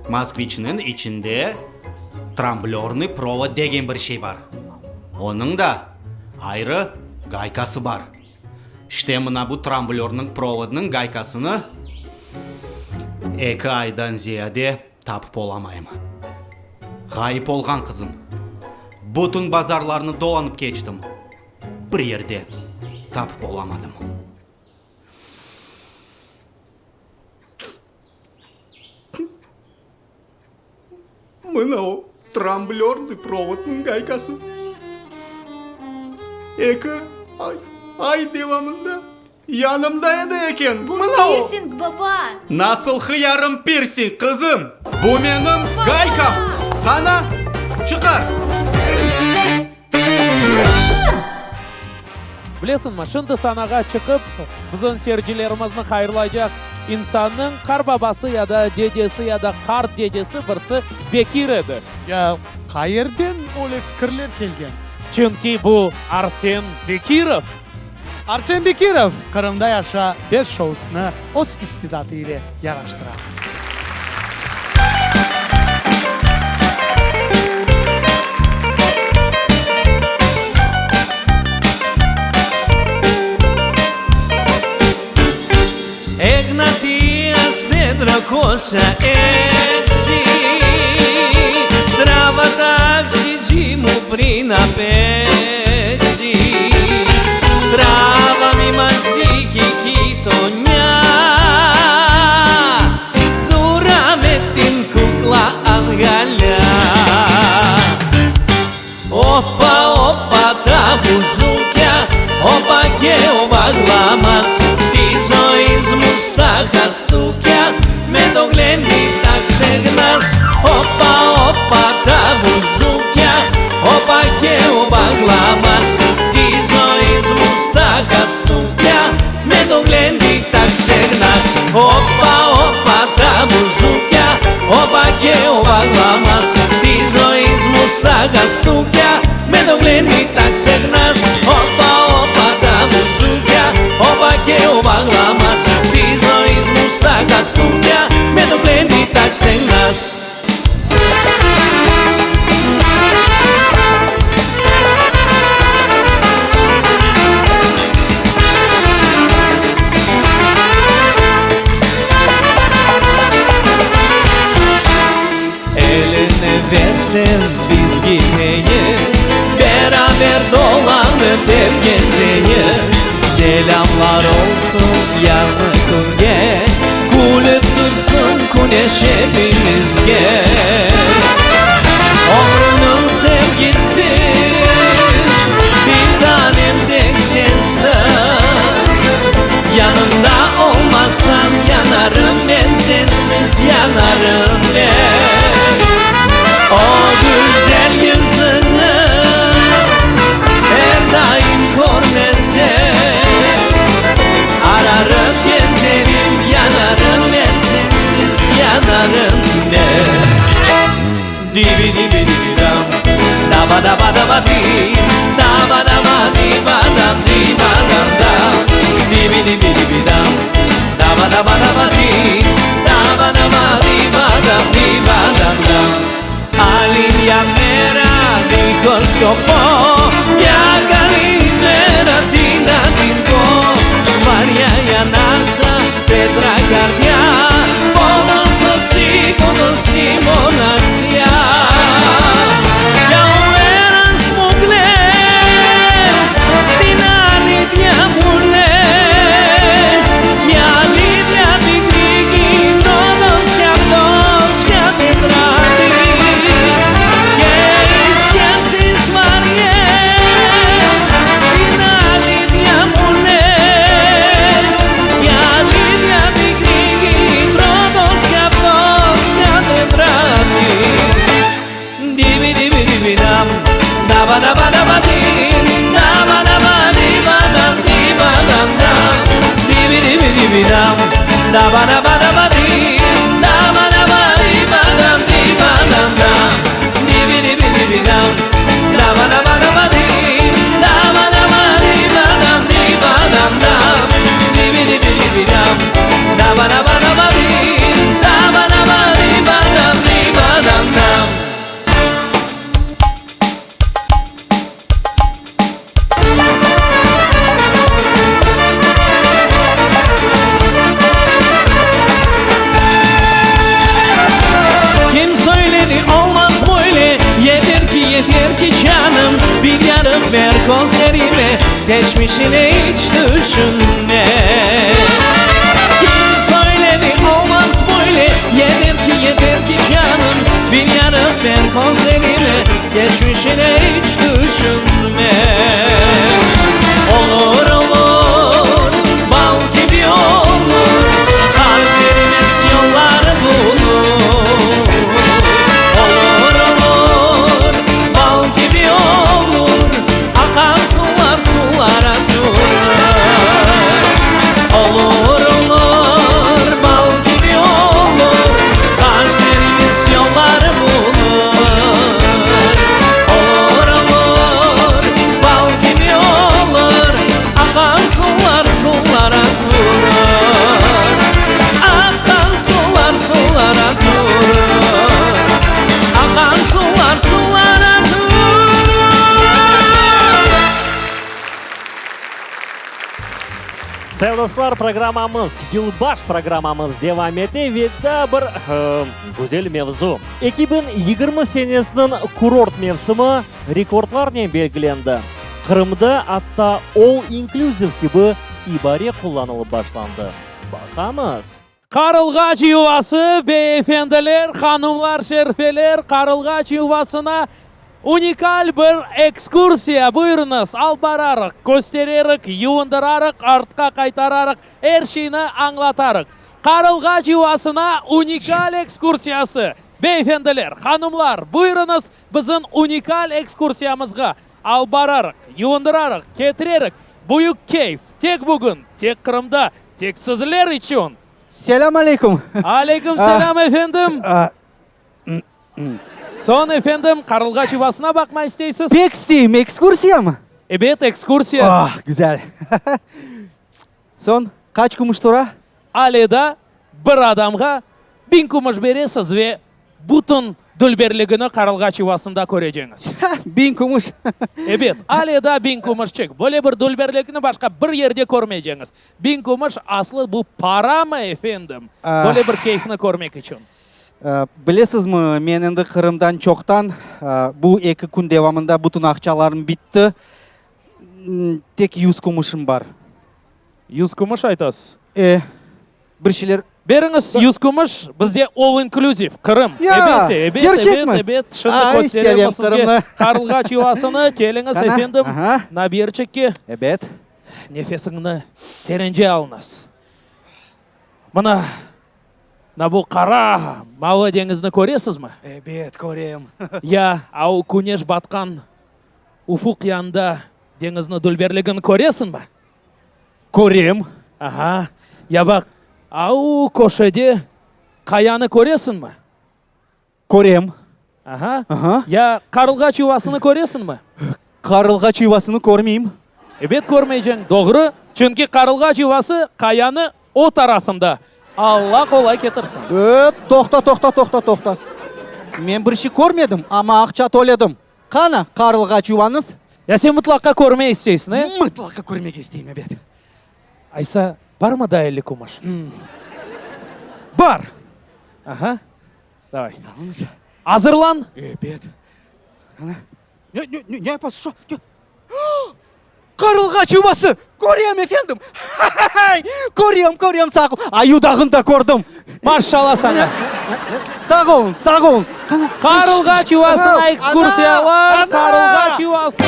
moskviçniñ içinde tramblörnıy provod degen bir şey bar. Onıñ da ayrı gaykası bar. İşte mına bu tramblörnıñ provodnıñ gaykasını eki aydan ziyade tapıp olamayım. Ğayıp olğan, qızım. Bütün bazarlarnı dolanıp keçtim, bir yerde tapıp olamadım. Mına o tramblörnıy provodnıñ gaykası. Eki ay, ay devamında yanımda edi eken. Mına o! Bu pirsing, baba! Nasıl hıyarım pirsing, qızım? Bu menim gaykam! Qana, çıqar! Bilesiñmi, şimdi sanağa çıqıp, bizim seyircilerimizni hayırlaycaq insannıñ qarbabası ya da dedesi ya da qart dedesi birisi Bekir edi. Ya qayerden öyle fikirler kelgen? Çünki bu Arsen Bekirov. Arsen Bekirov Qırımda yaşa beş şousını öz istidatı ile yaraştıra. Egnatia τετρακόσια έξι Τράβα ταξιτζή μου πριν απέξει Τράβα μη μας δει κι η γειτονιά Σούρα με την κούκλα αγκαλιά Όπα, όπα τα μπουζούκια, όπα και ο μπαγλάμας Τη ζωής μου στα χαστούκια, με το γλέντι τα ξεχνάς Όπα, όπα τα μπουζούκια, όπα και ο μπαγλάμας Τη ζωής μου στα χαστούκια, με το γλέντι τα ξεχνάς Όπα, όπα τα μπουζούκια, όπα και ο μπαγλάμας Τη ζωής μου στα χαστούκια, με το γλέντι τα ξεχνάς Όπα, όπα τα μπουζούκια, όπα και ο μπαγλάμας Τη ζωής μου στα χαστούκια. Gelsen biz gideyik Beraber dolanıp ep gezeyik Selamlar olsun yañı künge Külip tursın küneş epimizge Ömrümniñ sevgisi Bir tanem tek sensiñ Yanımda olmasañ yanarım men Sensiz yanarım men O güzel yüzüñni Er daim körmesem Ararım, gezerim, yanarım men Sensiz yanarım men Dibi-dibi-dibi-dam Daba-daba-daba-di Daba-daba-di-ba-dam di-ba-dam-dam Dibi-dibi-dibi-dam Daba-daba-daba-di Daba-daba-di-ba-dam di-ba-dam-dam Άλλη μια μέρα δίχως σκοπό Μια καλή μέρα τι να την πω Βαριά η ανάσα, πέτρα καρδιά Πόνος ο σύγχρονος στη μοναξιά Για ο ένας μου κλαις Την αλήθεια μου λες Μια αλήθεια πικρή κοινώνος κι αυτός κι τετράτη Και οι σκέψεις βαριές Την αλήθεια μου λες Μια αλήθεια πικρή κοινώνος κι αυτός κι τετράτη Διβι-διβι-διβι-δαμ Δαβα-δαβα-δαβα-δι Δαβα-δαβα-δι-βα-δαμ δι-βα-δαμ-δαμ Διβι-διβι-διβι-δαμ Δαβα-δαβα-δαβα-δι Δαβα-δαβα-δι-βα-δαμ δι-βα-δαμ-δαμ Διβι-διβι-διβι-δαμ Δαβα-δαβα-δαβα-δι Δαβα-δαβα-δι-βα-δαμ δι-βα-δαμ-δαμ Διβι-διβι-διβι-δαμ Δαβα-δαβα-δαβα-δι Δαβα-δαβα-δι-βα-δαμ δι-βα-δαμ-δαμ Kim söyledi olmaz böyle Yeter ki yeter ki canım Bir yarıq ver közlerime Geçmişini hiç düşünme Kim söyledi olmaz böyle Yeter ki yeter ki canım Bir yarıq ver közlerime Geçmişini hiç düşünme Olur olur bal kibi olur Kalplerimiz yollar bulur Olur olur bal kibi olur Akan suvlar suvlara durur Olur olur bal kibi olur Kalplerimiz yollar bulur Olur olur bal kibi olur Akan suvlar suvlara durur Akan suvlar suvlara durur Akan suvlar suvlara durur Sayın dostlar, programmamız, yılbaş programmamız devam ete ve daa bir güzel mevzu. 2020 senesiniñ kurort mevsimi rekordlarnen belgilendi. Qırımda atta all inclusive kibi ibare qullanılıp başlandı. Baqamız. Qarılğaç yuvası, beyefendiler, hanımlar, şerfeler, Qarılğaç yuvasına unikal bir ekskursiya! Buyurıñız, alıp bararıq, köstererik, yuvundırarıq, artqa qaytararıq, er şeyni añlatarıq. Qarılğaç yuvasına unikal ekskursiyası! Beyefendiler, hanımlar, buyurıñız, bizim unikal ekskursiyamızğa! Alıp bararıq, yuvundırarıq, ketirerik. Büyük keyf, tek bugün, tek Qırımda, tek sizler içün! Selâm aleyküm! Aleyküm selâm, efendim! Soñ, efendim, Qarılğaç yuvasına baqma isteysiz? Pek isteyim, ekskursiyamı? Ebet, ekskursiya. Ah, güzel! Soñ, qaç kümüş tura? Ale da bir adamğa biñ kümüş beresiz ve bütün dülberligini Qarılğaç yuvasında köreceñiz. Biñ kümüş? Ebet, ale da biñ kümüşçik. Böyle bir dülberlikni başqa bir yerde körmeyceñiz. Biñ kümüş aslı bu paramı, efendim? Böyle bir keyfni körmek içün. Bilesizmi, men endi Qırımdan çoqtan, bu eki kün devamında bütün aqçalarım bitti, tek yuz kümüşim bar. Yuz kümüş aytasız? E, bir şeyler. Beriñiz yuz kümüş, bizde all inclusive, Qırım. Ya, Ebet, ebet, kerçekmi? ebet, ebet. Şimdi Ay, kösteremiz sevem sizge Qırımnı. Qarılğaç yuvasını. Keliñiz, Qana, efendim, aha. naberçikke. Ebet. Nefesiñni terence alıñız. Mına, mına bu qara, mavı deñizni köresizmi? Ebet, körem. Ya, au küneş batqan ufuq yanında deñizni dülberligini köresiñmi? Körem. Aha, ya baq, au köşede qayanı köresiñmi? Körem. Aha. Aha. Ya qarılğaç yuvasını köresiñmi? Qarılğaç yuvasını körmeyim. Ebet körmeyceñ, doğru, çünki qarılğaç yuvası qayanı o tarafında. Alla qolay ketirsin. E, toqta, toqta, toqta, toqta. Men bir şey körmedim, amma aqça töledim. Qana, qarılğaç yuvañız? Ya sen mıtlaqa körmey isteysiñ, e? Mıtlaqa körmege isteyim, ebet. Aysa, barmı daa 50 kümüş? Bar! Aha, davay. Azırlan! Ebet. Ana, ne, ne, ne, ne yapasız, şo? Qarılğaç yuvası! Körem, efendim! Ha-ha-hay! Körem, körem, sağ ol! Ayu dağını da kördim! Maşşalla saña! Sağ oluñ, sağ oluñ! Qana, Qarılğaç yuvasına ekskursiyalar! Qarılğaç yuvası!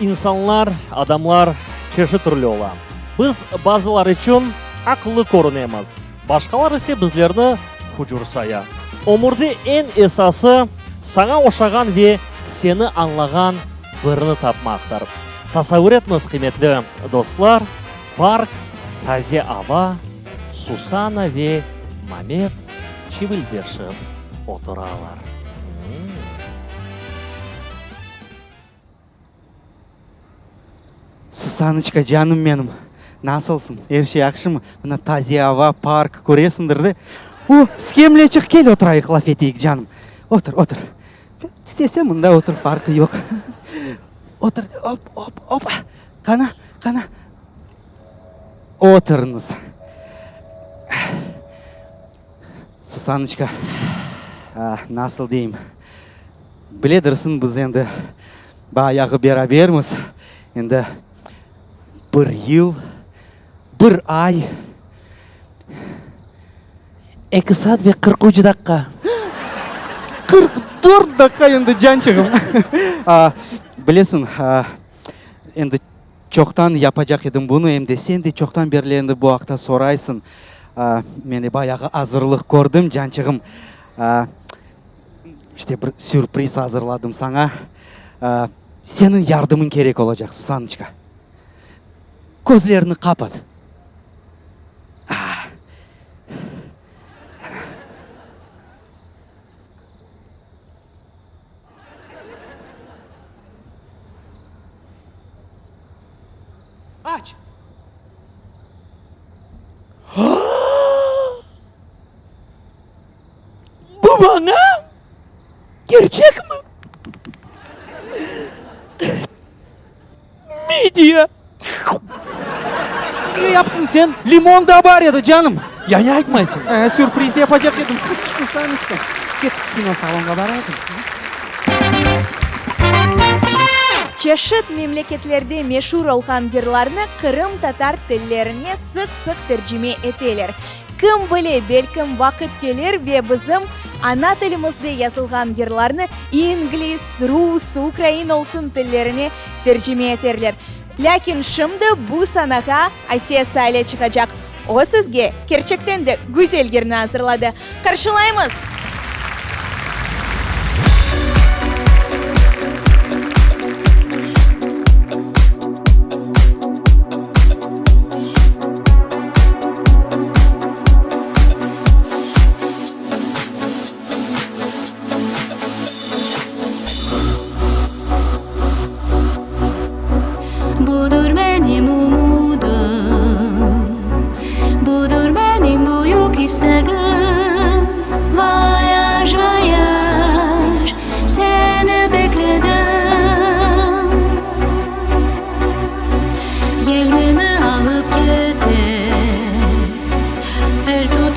İnsanlar, adamlar çeşit türlü ola. Biz bazılar içün aqıllı körünemiz, başqalar ise bizlerni hucur saya. Ömürde eñ esası, saña oşağan ve seni añlağan birini tapmaqtır. Tasavvur etiñiz, qıymetli dostlar, park, taze ava, Susana ve Mamet çivildeşip oturalar. Susanıçka, canım menim, nasılsıñ? Er şey yahşımı? Mına taze ava, park, köresiñdir de. O, skemleçik, kel oturayıq, laf eteyik, canım. Otur, otur. İstese mında otur, farqı yoq. Otur, op, op, op. Qana, qana. Oturıñız. Susanıçka, nasıl deyim, biledirsiñ, biz endi bayağı berabermiz, endi bir yıl, bir ay. Eki saat ve 43 daqqa. 44 daqqa endi, cançığım. Bilesiñ, endi Çoqtan yapacaq edim bunı, em de sen de çoqtan berli endi bu aqta soraysıñ. Men de bayağı azırlıq kördim, cançığım. İşte, bir sürpriz azırladım saña. Seniñ yardımıñ kerek olacaq, Susanıçka. Közlerini qapat. Aç! Bu maña? Kerçekmi? Midiya! Ne yaptıñ sen? Limon da bar edi, canım. Ya ne aytmaysıñ? E, sürpriz yapacaq edim. Susanıçka, ket kinosalonğa barayıq. Çeşit memleketlerde meşur olğan yırlarnı qırımtatar tillerine sıq-sıq tercime eteler. Kim bile, belkim vaqıt kelir ve bizim ana tilimizde yazılğan yırlarnı ingliz, rus, ukrain olsun tillerine tercime eterler. Lâkin şimdi bu sanağa Asiye Sale çıqacaq. O sizge kerçekten de güzel yırnı azırladı. Qarşılaymız! Budır menim ümüdim, Budır menim büyük istegim. Vayaj, vayaj, seni bekledim. Yel meni alıp kete, El tut.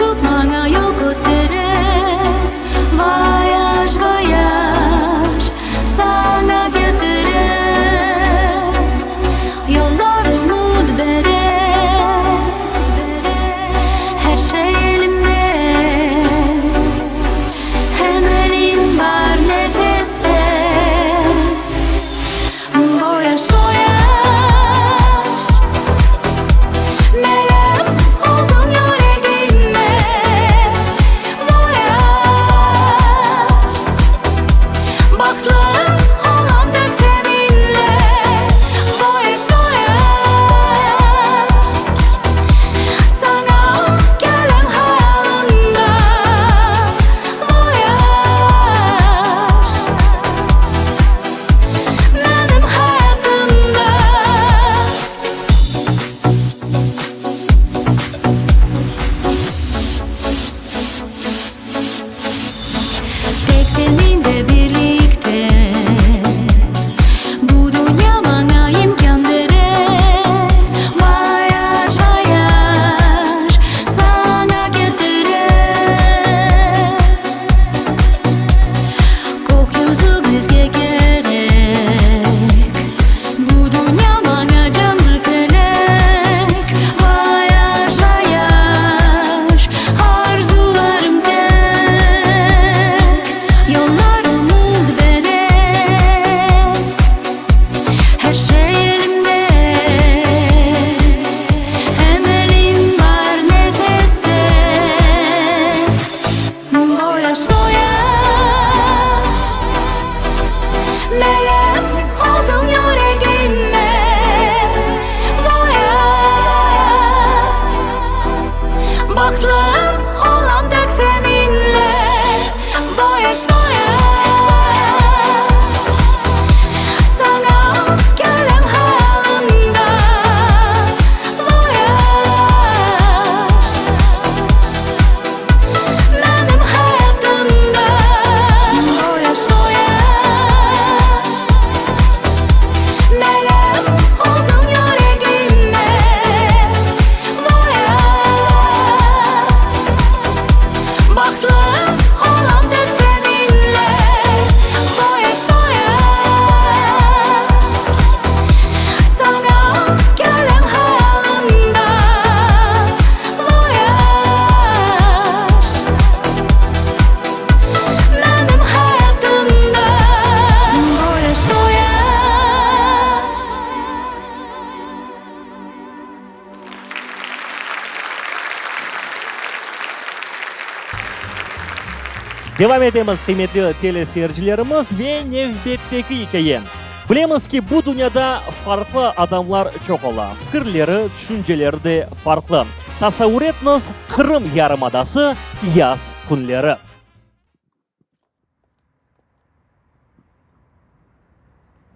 Devam etemiz, qıymetli teleseyircilerimiz, ve nevbetteki ikâye. Bilemiz ki, bu dünyada farqlı adamlar çoq ola, fikirleri, tüşünceleri de farqlı. Tasavvur etiñiz, Qırım yarımadası, yaz künleri.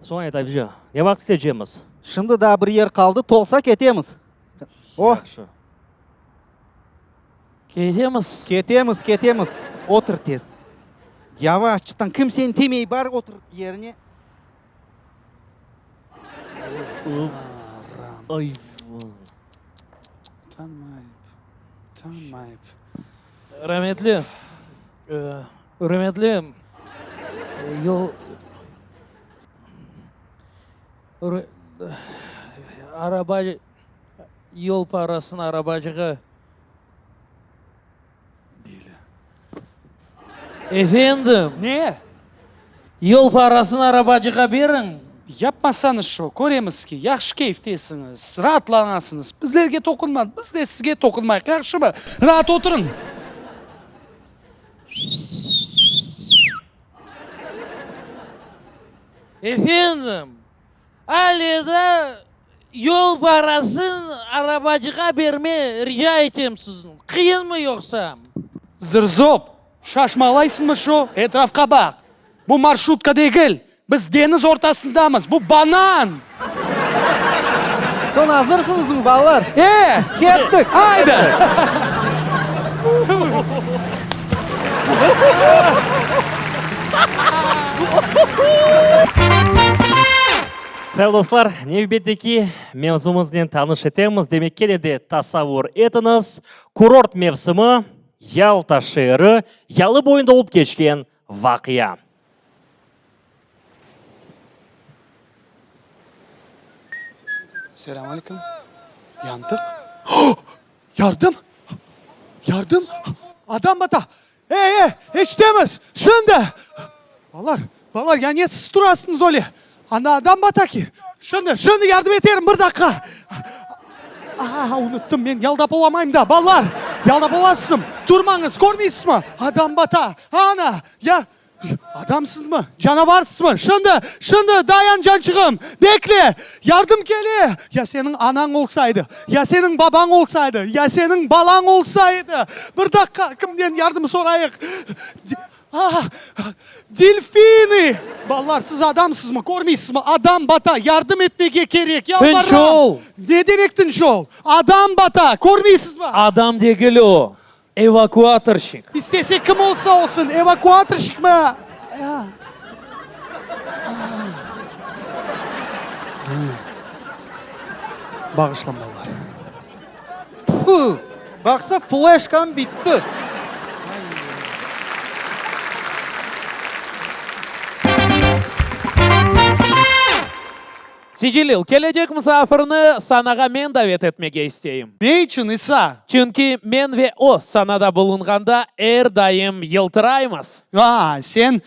Soñ ayt, Avcı, ne vaqıt ketecemiz? Şimdi daa bir yer qaldı, tolsa ketemiz. O. Yahşı. Ketemiz. Ketemiz, ketemiz. Otur tez. Yavaşçıqtan, kimseni tiymey, bar otur yerine. Utanmayıp, utanmayıp. Rametli, ürmetli yol, araba, yol parasını arabacığa. Deli. Efendim? Ne? Yol parasını arabacığa beriñ. Yapmasañız şo, köremiz ki, yahşı keyftesiñiz, raatlanasıñız. Bizlerge toqunmañ, biz de sizge toqunmayıq, yahşımı? Raat oturıñ. Efendim, Ale da yol parasın arabacığa berme rica etem sizni. Qıyınmı yoqsa? Zırzop, şaşmalaysıñmı şu, etrafqa baq. Bu marşrutka degil, biz deñiz ortasındamız, bu banan! Soñ azırsıñızmı, balalar? E! Kettik! Ayda! Sayılı dostlar, nevbetteki mevzumıznen tanış etemiz. Demek, kene de tasavvur etiñiz, kurort mevsimi, Yalta şeeri, yalı boyunda olıp keçken vaqia. Selâm aleyküm. Yandıq. Yardım! Yardım! Adam bata! Ey, ey, eşitemiz! Şimdi! Balalar, balalar, ya ne siz turasıñız öyle? Anda adam bata ki! Şimdi, şimdi yardım eterim, bir daqqa! A-a, unuttım, men yaldap olamayım da, balalar! Yaldap olasızım! Turmañız, körmeysizmi? Adam bata! Ana! Ya, Adamsızmı, canavarsızmı? Şimdi, şimdi, dayan, cançığım, bekle, yardım kele! Ya seniñ anañ olsaydı, ya seniñ babañ olsaydı, ya seniñ balañ olsaydı! Bir daqqa, kimden yardım sorayıq? Ah, delfini! Balalar, siz adamsızmı, körmeysizmi, adam bata, yardım etmege kerek, yalvaram! Tınç ol! Ne demek tınç ol? Adam bata, körmeysizmi? Adam degil o, Evakuatorşik. İstese kim olsa olsun, evakuatorşikmi? Bağışlañ, balalar. Tfu! Baqsa, fleşkam bitti. Sicilil, kelecek musafirni sanağa men davet etmege isteyim. Ne içün, İsa? Çünki men ve o sanada bulunğanda er daim yıltıraymız. A, sen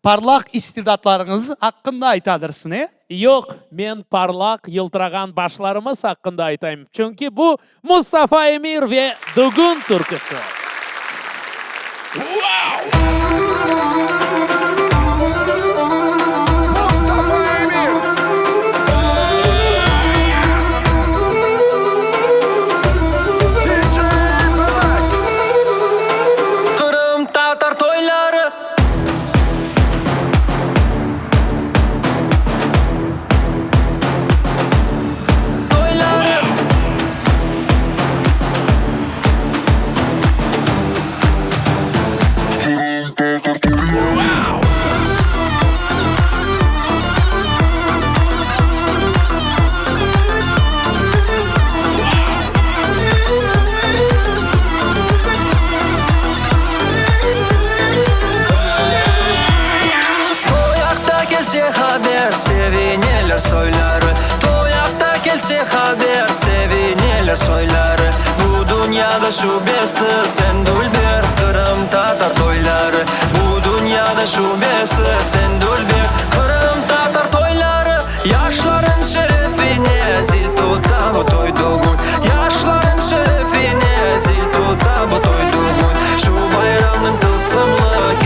parlaq istidatlarıñız aqqında aytadırsıñ, e? Yoq, men parlaq, yıltırağan başlarımız aqqında aytayım, çünki bu Mustafa Emir ve Dügün türküsi. Qırımtatar toyları. Toy aqta kelse haber, sevineler soyları, Toy aqta kelse haber, sevineler soyları. Bu dünyada şübesiz eñ dülber qırımtatar toyları, Bu dünyada şübesiz eñ dülber qırımtatar toyları. Yaşların şerefine zil tuta bu toy dügün, Yaşların şerefine zil tuta bu toy dügün. Şu bayramnıñ tılsımlı.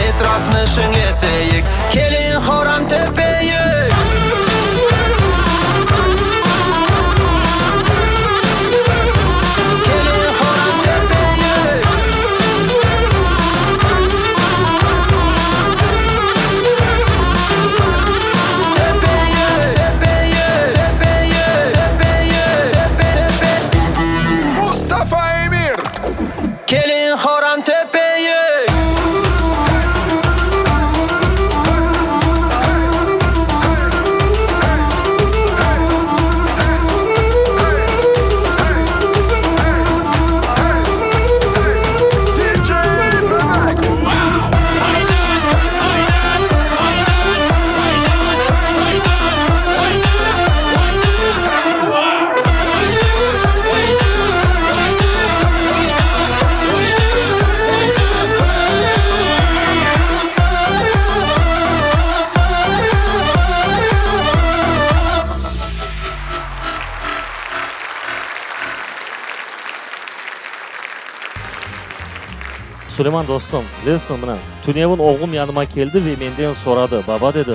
Etrafnı şeñleteyik, keliñ horan tepeyik. Keliñ horan tepeyik. Tepeyik, tepeyik, tepeyik, tepeyik, tepe, tepe. Mustafa Emir! Keliñ horan tepeyik. DJ Bebek! Suleyman dostum, bilesiñ, mına, tünevin oğlum yanıma keldi ve menden soradı, Baba, dedi,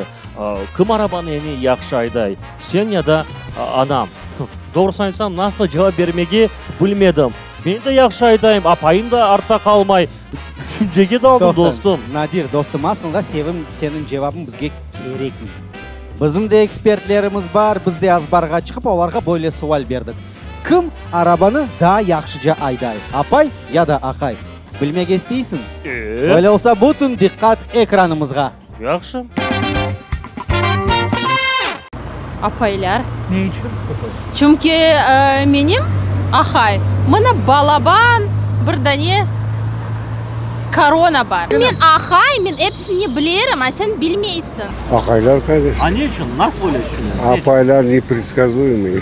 kim arabanı eñ yahşı ayday, sen ya da anam? Doğrusını aytsam, nasıl cevap bermege bilmedim. Men de yahşı aydayım, apayım da artta qalmay. Tüşüncege daldım, dostum. Nadir, dostum, aslında sevim, seniñ cevabıñ bizge kerekmey. Bizim de ekspertlerimiz bar, biz de azbarğa çıqıp, olarğa böyle sual berdik. Kim arabanı daa yahşıca ayday, apay ya da aqay? Bilmek isteysiñ? Öyle olsa, bütün diqqat ekranımızğa! Yahşı. Apaylar. Ne içün? Çünki menim ahay, mına balaban bir dane korona bar. Men ahay, men episini bilerim, a sen bilmeysiñ. Aqaylar, конечно. A ne içün? Nasıl öyle tüşünesiñ? Apaylar nepredskazuyemıy.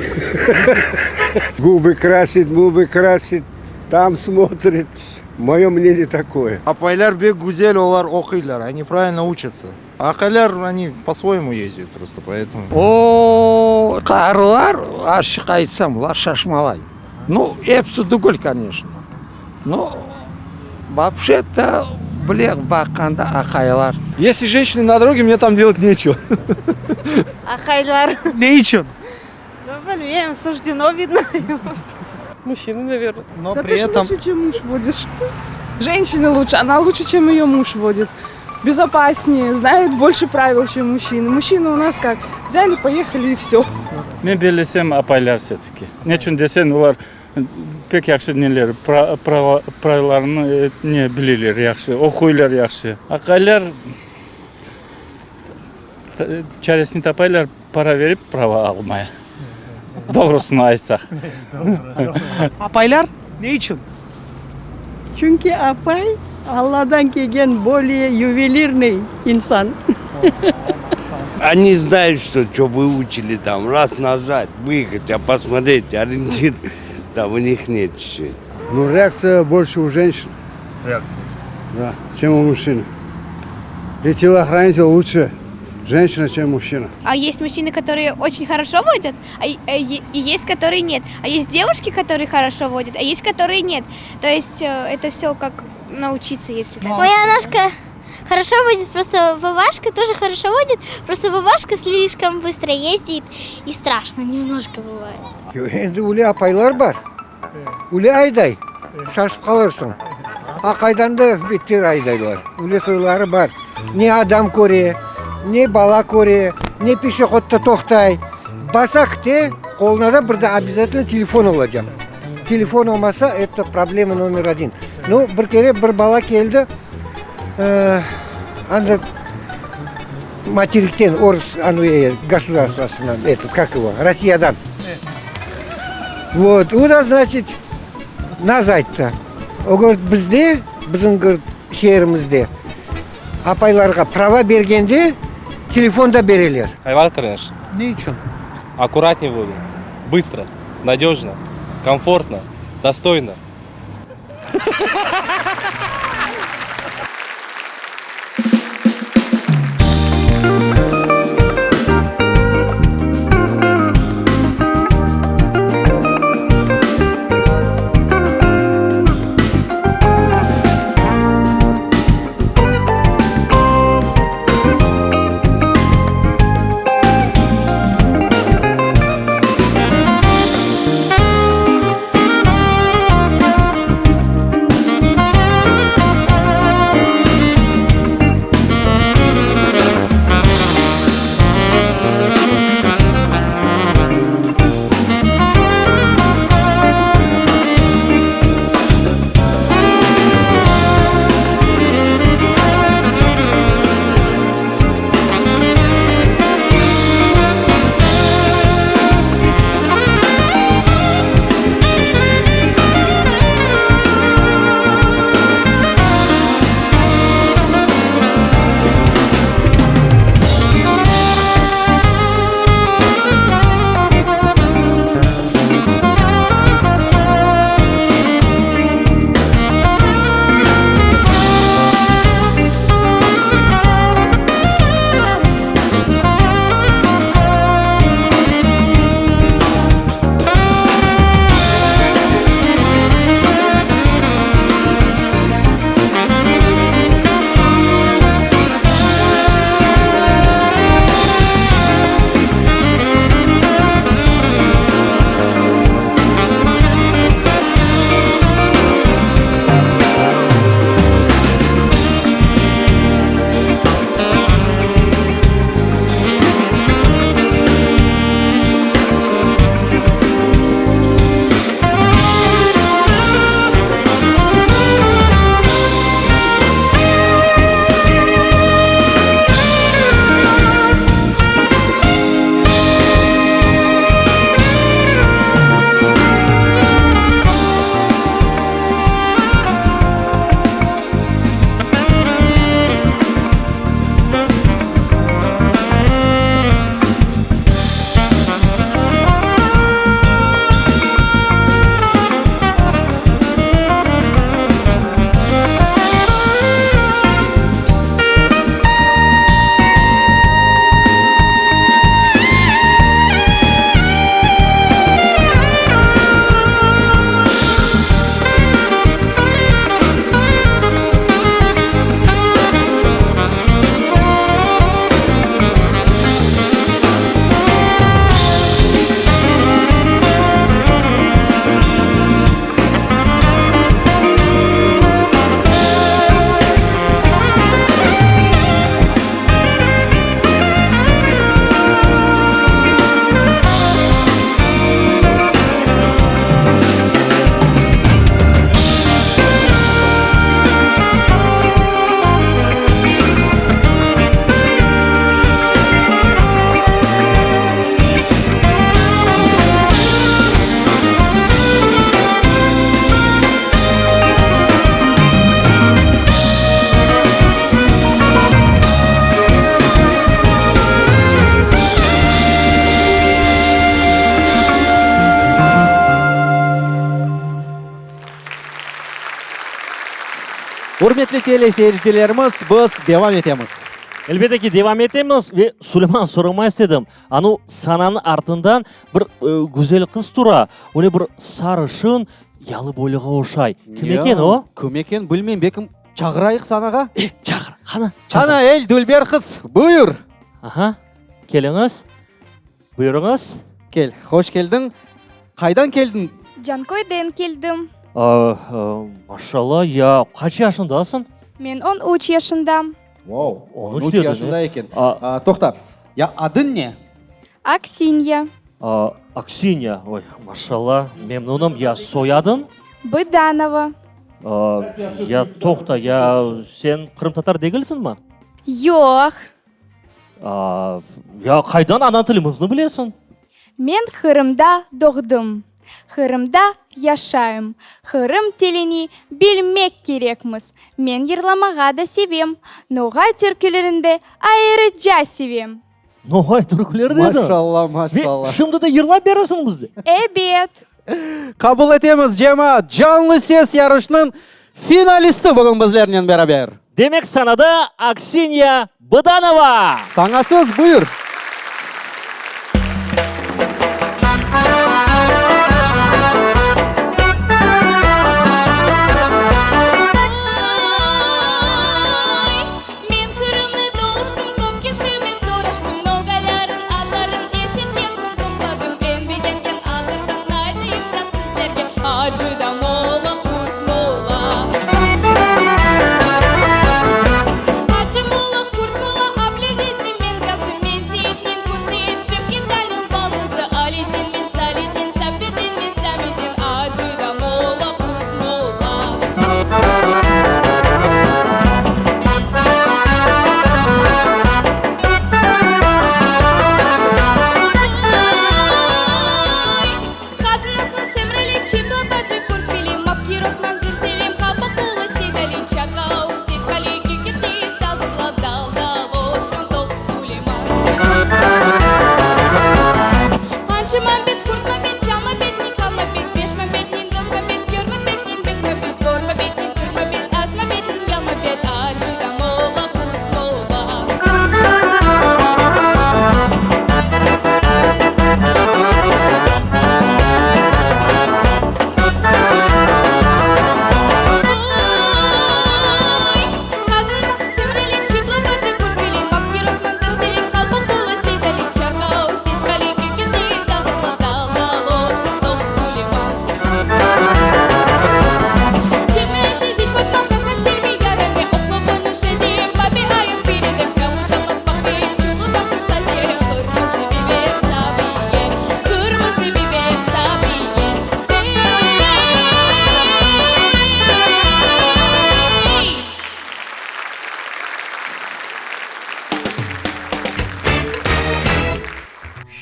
Gubı krasit, mubı krasit, tam smotrit. Moyo мнение takoye. Apaylar bek güzel, olar oquylar, oni pravильно učatsa. Aqaylar, oni po-svoyemu ezdiyat prosto, poetomu. O, qarılar, açıq aytsam, olar şaşmalay. Nu, episi tügül, koneçno. Nu, vapşe-to, bile baqqanda aqaylar. Esli jenşçina na doroge, mne tam delat neçeva. Aqaylar. Ne içün? Nu, bilmeyim, sujdenno, vidno. Mujçinı, naverno. Но Да при ты ж этом лучше, чем муж водишь. Женщины лучше, она лучше, чем ее муж водит. Безопаснее, знает больше правил, чем мужчины. Мужчины у нас как? Взяли, поехали и все. Men bellesem, apaylar vse-taki. Neçün deseñ, olar pek yahşı neler, pravılarını ne bileler yahşı, oquylar yahşı. Aqaylar çaresini tapaylar para verip prava almaya. Doğrusını aytsaq. Apaylar ne içün? Çünki apay Alladan kelgen bolее yuvelirnıy insan. Они знают, что, что выучили там, раз нажать, выехать, а посмотреть, ориентир, там у них нет чуть-чуть. Ну, реакция больше у женщин. Реакция? Да, чем у мужчин. И телохранитель лучше женщина, чем мужчина. А есть мужчины, которые очень хорошо водят, а и есть, которые нет. А есть девушки, которые хорошо водят, а есть, которые нет. То есть это все как научиться, если так. Моя анашка хорошо водит, просто бабашка тоже хорошо водит, просто бабашка слишком быстро ездит и страшно немножко бывает. Endi öyle apaylar bar, öyle ayday, şaşıp qalırsıñ. Aqaydan da beter aydaylar, öyle soyları bar. Ne adam köre, ne bala köre, ne peşehodda toqtay. Basa kite, qoluna da bir de obязательно telefon olacaq. Telefon olmasa, eto problema nomer odin. Nu, bir kere bir bala keldi, anda materikten, orus gosudarstvosından, etot, kak ego, Rossiyadan. Vot, o da, znaçit, naz ayttı. O, govorit, bizde, bizim, govorit, şeerimizde apaylarğa prava bergende telefon da bereler. Aqaylar, koneçno. Ne içün? Akkuratney vodят, bıstro, nadejno, komfortno, dostoyno. Ürmetli teleseyircilerimiz, biz devam etemiz. Elbette ki, devam etemiz. Ve, Suleyman, soramaq istedim, anu sananıñ artından bir güzel qız tura, öyle bir sarışın, yalıboyluğa oşay. Kim eken o? Kim eken, bilmeyim, belkim çağırayıq sanağa? E, çağır, qana, çağır. Qana, ey, dülber qız, buyur. Aha, keliñiz, buyurıñız. Kel, hoş keldiñ. Qaydan keldiñ? Canköyden keldim. Maşallah, ya qaç yaşındasıñ? Men on üç yaşındam. Vau, on üç yaşında eken. Toqta, ya adıñ ne? Aksinya. Aksinya, oy, maşallah, memnunım. Ya soyadıñ? Bıdanova. Ya toqta, ya sen qırımtatar degilsiñmi? Yoq. Ya qaydan ana tilimizni bilesiñ? Men Qırımda doğdım. Qırımda yaşayım. Qırım tilini bilmek kerekmiz. Men yırlamağa da sevem. Noğay türkülerini de ayrıca sevem. Noğay türküleri dedi. Maşallah, maşallah. Ve şimdi de yırlap beresiñ bizge. Ebet. Qabul etemiz, cemaat, Canlı ses yarışınıñ finalisti bugün bizlernen beraber. Demek, sanada Aksiniya Bıdanova! Saña söz, buyur. Men Qırımnı dolaştım, köp kişimen soraştım, Noğayların adların eşitken soñ toqtadım, Eñ begengen adlardan aytayım da sizlerge, Acı da molla, Qurt molla. Acı molla, Qurt molla, Ablâzizniñ menkası, Men Seyitniñ Qurtseyit, Şevket Aliniñ baldızı, Alidin men, Salidin, Safedin men, Samedin, Acı da molla, Qurt molla.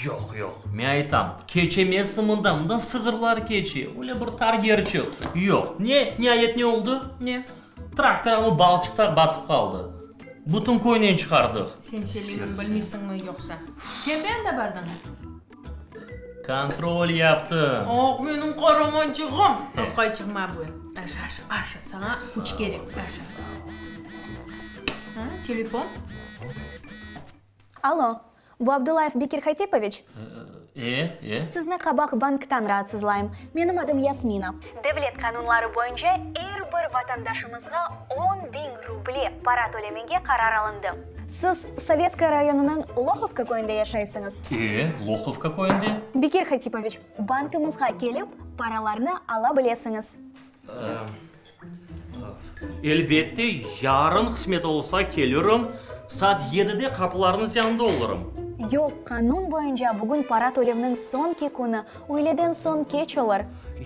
Yoq, yoq, men aytam, keçemezsiñ mından, mından sığırlar keçe, öyle bir tar yerçik. Yoq. Ne, niayet ne oldı? Ne? Traktor anı balçıqta batıp qaldı. Bütün köynen çıqardıq. Sen Selimni bilmeysiñmi yoqsa? Sen de anda bardıñ? Kontrol yaptım. Oh, menim qaramançığım! Aqayçığım, ma bu. Aşa, aşa, aşa, saña küç kerek, aşa. A, telefon? Alo, bu Abdullayev Bekir Hatipoviç? E, e. Sizni Qabaq banktan raatsızlayım. Menim adım Yasmina. Devlet qanunları boyunca er bir vatandaşımızğa 10.000 ruble para tölemege qarar alındı. Siz Sovetskaya rayonınıñ Lohovka köyünde yaşaysıñız? E, Lohovka köyünde. Bekir Hatipoviç, bankımızğa kelip, paralarnı ala bilesiñiz. Elbette, yarın qısmet olsa kelirim, saat yedide qapılarıñız yanında olurım. Yoq, qanun boyunca bugün para tölevniñ soñki künü, üyleden soñ keç olur.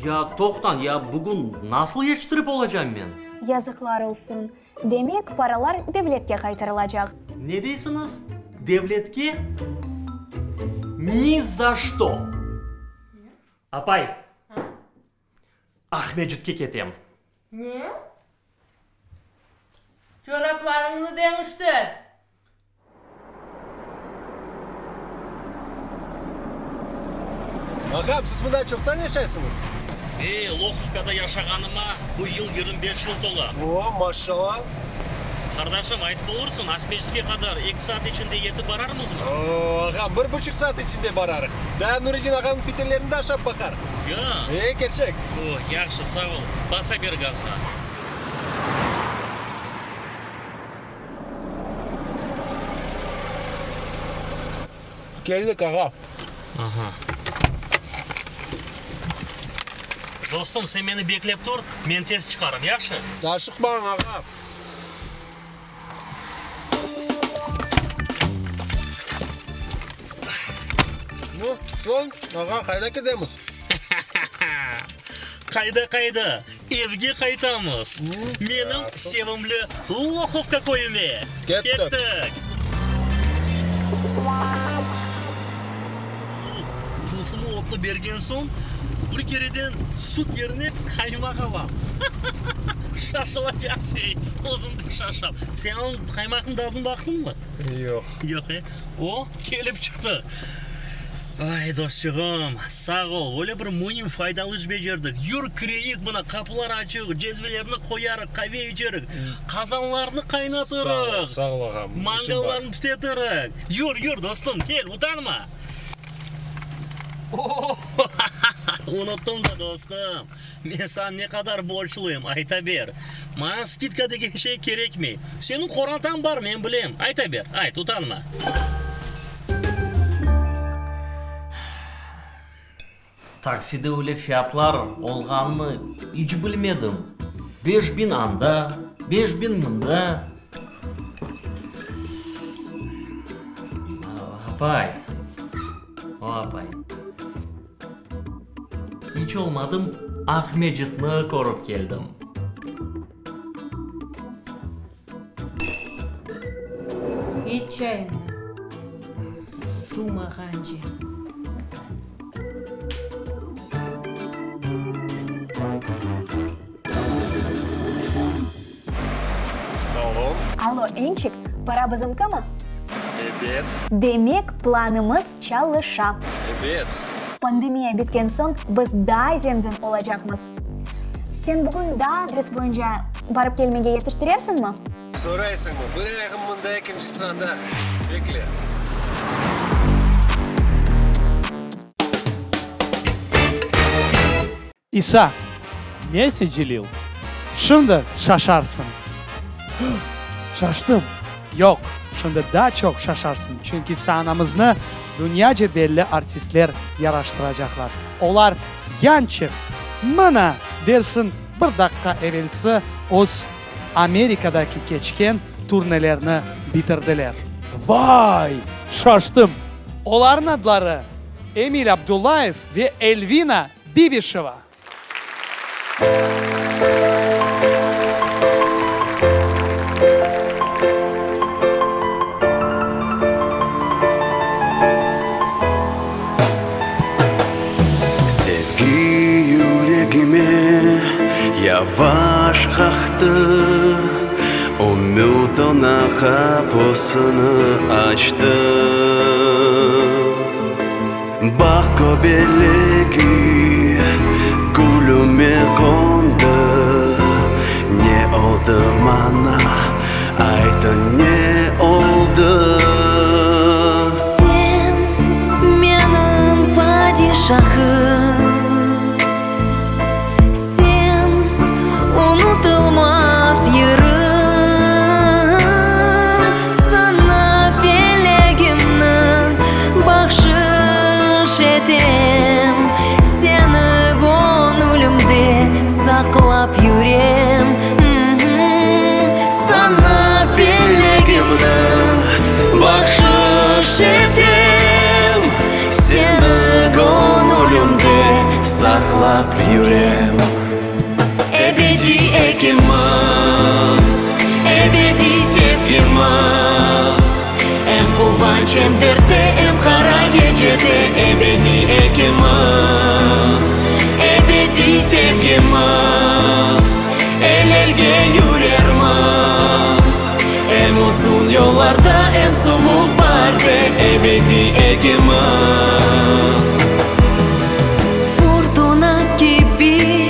Ya, toqtañ, ya bugün nasıl yetiştirip olacam men? Yazıqlar olsun. Demek, paralar devletke qaytarılacaq. Ne deysiñiz? Devletke? Ni za çto! Apay, Aqmescitke ketem. Ne? Çoraplarıñnı deñiştir! Ağam, siz mında çoqtan yaşaysıñız? Ey, Lohovkada yaşağanıma bu yıl 25 yıl tola. O, maşşala! Qardaşım, aytıp olursıñ, Aqmescitke qadar eki saat içinde yetip bararmızmı? O, ağam, bir buçuq saat içinde bararıq. Daa Nuredin ağanıñ pitelerini de aşap baqarıq. Ya? E, kerçek. O, yahşı, sağ ol. Basa ber gazğa. Keldik, ağa. Aha. Dostum, sen meni beklep tur, men tez çıqarım, yahşı? Aşıqmañ, ağa. Nu, soñ, ağa, qayda ketemiz? Qayda-qayda? Evge qaytamız. Menim sevimli Lohovka köyüme. Kettik. Bu tılsımlı otnı bergen soñ, bir kereden süt yerine qaymaq alam. Şaşılacaq şey, özüm de şaşam. Sen onıñ qaymaqnıñ tadını baqtıñmı? Yoq. Yoq, e? O, kelip çıqtı. Ay, dostçığım, sağ ol, öyle bir müim, faydalı iş becerdik. Yür, kireyik, mına, qapılar açıq, cezvelerni qoyarıq, qave içerik, qazanlarnı qaynatırıq. Sağ ol, sağ ol, ağam, işim bar. Mangallarnı tütetirik. Yür, yür, dostum, kel, utanma. O-o-o-ha-ha-ha, unuttım da, dostum. Men saña ne qadar borcluyım, ayta ber. Maña skidka degen şey kerekmey. Seniñ qorantañ bar, men bilem. Ayta ber, ayt, utanma. Takside öyle fiyatlar olğanını iç bilmedim. 5000 anda, 5000 mında. Apay, o apay. İç olmadım Aqmecitni körip keldim. İç çayını suvmağance. Alo. Alo, Ençik, para bizimkimi? Ebet. Demek, planımız çalışa. Ebet. Pandemiya bitken soñ biz daa zengin olacaqmız. Sen bugün daa adres boyunca barıp kelmege yetiştirersiñmi? Soraysıñmı? Bir ayağım mında, ekincisi anda. Bekle. İsa, Nesi, Celil? Şimdi şaşarsıñ. Şaştım. Yoq, şimdi daa çoq şaşarsıñ, çünki saanamıznı dünyaca belli artistler yaraştıracaqlar. Olar yançıq, mına, dersiñ, bir daqqa evelsi öz Amerikadaki keçken turnelerini bitirdiler. Vay! Şaştım. Olarnıñ adları Emil Abdullayev ve Elvina Bibişeva. Sevgi yüregime yavaş qaqtı, Ümüt oña qapusını açtı. Baht köbelegi gülüme qondı, Ne oldı maña, aytı, ne oldı? Sen menim padişahım, Sen unutılmaz yırım, Saña felegimni bahşış etem, Seni göñülimde saqlap yürem. Saña felegimni bahşış etem, Seni göñülimde saqlap yürem. Ebediy ekimiz, ebediy sevgimiz, Em quvanç, em dertte, em qara gecede Ebediy ekimiz, ebediy sevgimiz, El-elge yürermiz, em uzun yollarda, em suvuq baarde Ebediy ekimiz. Furtuna kibi.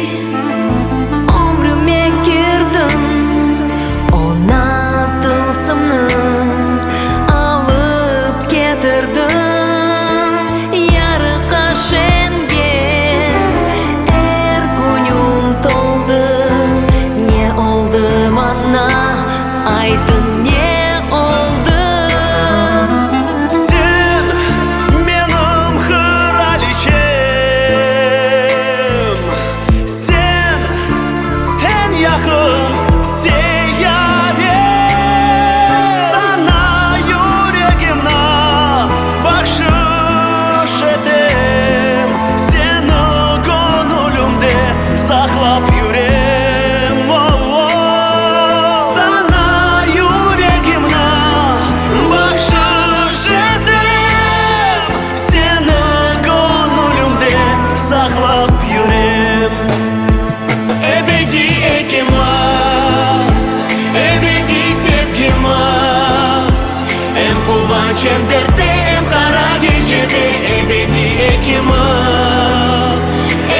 quvanç, em dertte, em qara gecede Ebediy ekimiz,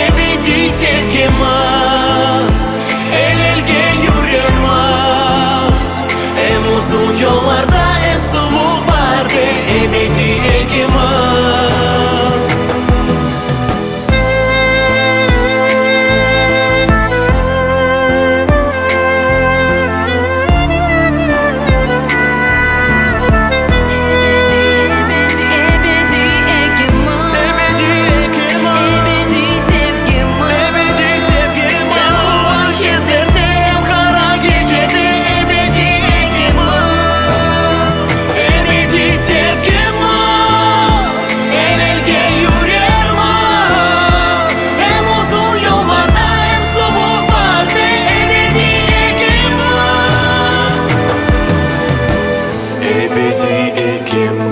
ebediy sevgimiz El-elge yürermiz Em uzun yollarda, em suvuq baarde Ebediy ekimiz. Ebediy ekimiz.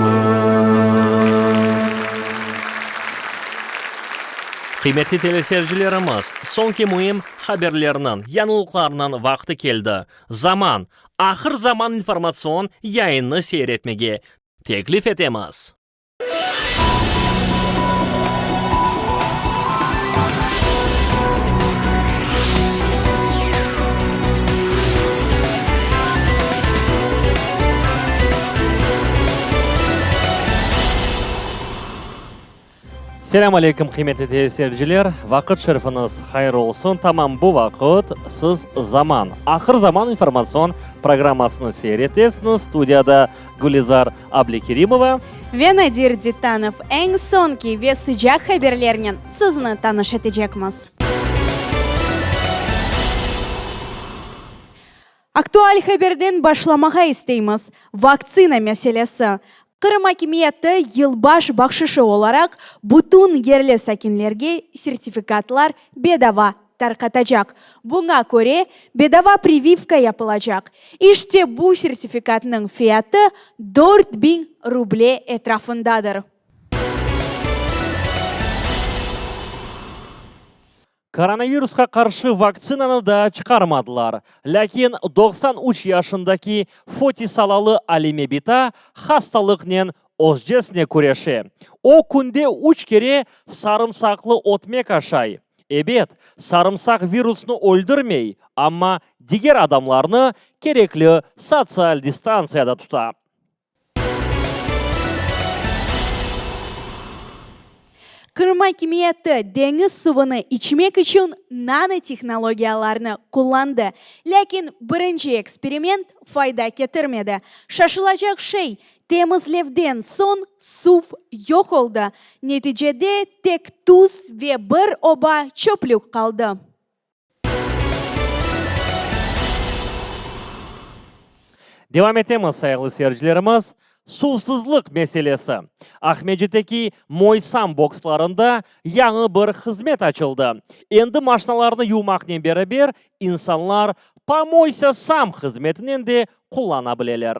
Qıymetli teleseyircilerimiz, soñki müim haberlerniñ, yañılıqlarnıñ vaqtı keldi. Zaman, ahır zaman informatsion yayınnı seyir etmege teklif etemiz. Selâm aleyküm, qıymetli teleseyirciler! Vaqıt şerifiñiz hayır olsun! Tamam bu vaqıt siz Zaman, ahır zaman informatsion programmasını seyir etesiñiz. Studiyada Gülizar Ablikerimova. Ve Nadir Dittanov eñ soñki ve sıcaq haberlernen sizni tanış etecekmiz. Aktual haberden başlamağa isteymiz, vaktsina meselesi. Qırım akimiyeti yılbaş bahşışı olaraq bütün yerli sakinlerge sertifikatlar bedava tarqatacaq. Buña köre, bedava privivka yapılacaq. İşte bu sertifikatnıñ fiyatı 4000 ruble etrafındadır. Koronavirusqa qarşı vaktsinanı daa çıqarmadılar. Lâkin 93 yaşındaki Fotisalalı Alime bita hastalıqnen özcesine küreşe. O, künde üç kere sarımsaqlı ötmek aşay. Ebet, sarımsaq virusnı öldürmey, amma diger adamlarnı kerekli sotsial distantsiyada tuta. Qırım akimiyeti deñiz suvunı içmek içün nanotehnologiyalarnı qullandı. Lâkin birinci eksperiment fayda ketirmedi. Şaşılacaq şey, temizlevden soñ suv yoq oldı. Neticede tek tuz ve bir oba çöplük qaldı. Devam etemiz, sayğılı seyircilerimiz. Suvsızlıq meselesi. Aqmescitteki Moysam bokslarında yañı bir hızmet açıldı. Endi maşnalarnı yuvmaqnen beraber insanlar Pomoysa sam hızmetinen de qullana bileler.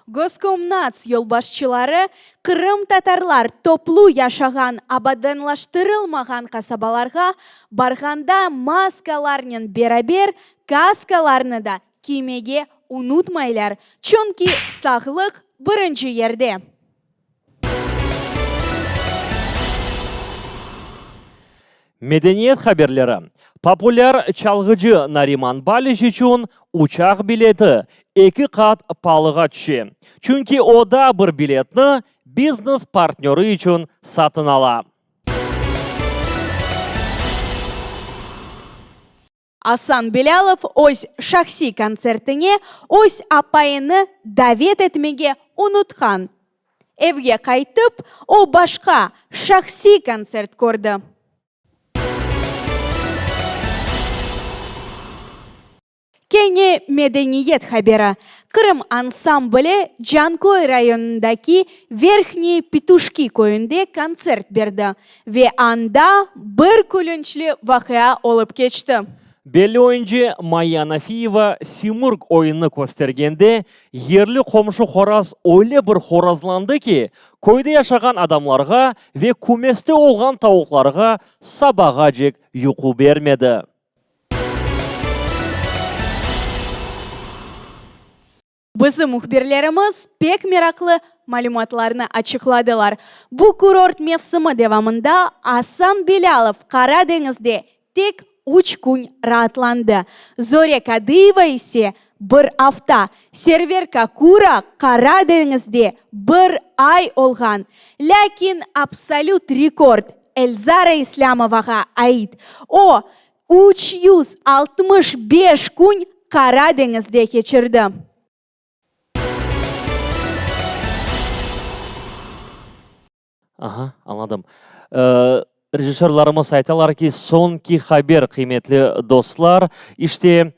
Goskomnats yolbaşçıları qırımtatarlar toplu yaşağan abadanlaştırılmağan qasabalarğa barğanda maskalarnen beraber kaskalarnı da kiymege unutmaylar, çünki sağlıq birinci yerde. Medeniyet haberleri. Populâr çalğıcı Nariman Baliç içün uçaq bileti eki qat paalığa tüşe, çünki o daa bir biletni biznes-partnörı içün satın ala. Asan Bilâlov öz şahsiy kontsertine öz apayını davet etmege unutqan. Evge qaytıp, o başqa şahsiy kontsert kördi. Kene medeniyet haberi. Qırım ansambli Canköy rayonındaki Verhniye Petuşki köyünde kontsert berdi ve anda bir külünçli vaqia olıp keçti. Belli oyuncı Mayya Nafiyeva Simurg oyunını köstergende, yerli qomşu horaz öyle bir horazlandı ki, köyde yaşağan adamlarğa ve kümeste olğan tavuqlarğa sabağacek yuqu bermedi. Bizim mühbirlerimiz pek meraqlı malümatlarnı açıqladılar. Bu kurort mevsimi devamında Asan Bilâlov Qara deñizde tek üç kün raatlandı, Zore Kadıyeva ise bir afta, Server Kakura Qara deñizde bir ay olğan. Lâkin absolüt rekord Elzara İslâmovağa ait, o, 365 kün Qara deñizde keçirdi. Aha, añladım. Rejissörlarımız aytalar ki, soñki haber, qıymetli dostlar, işte,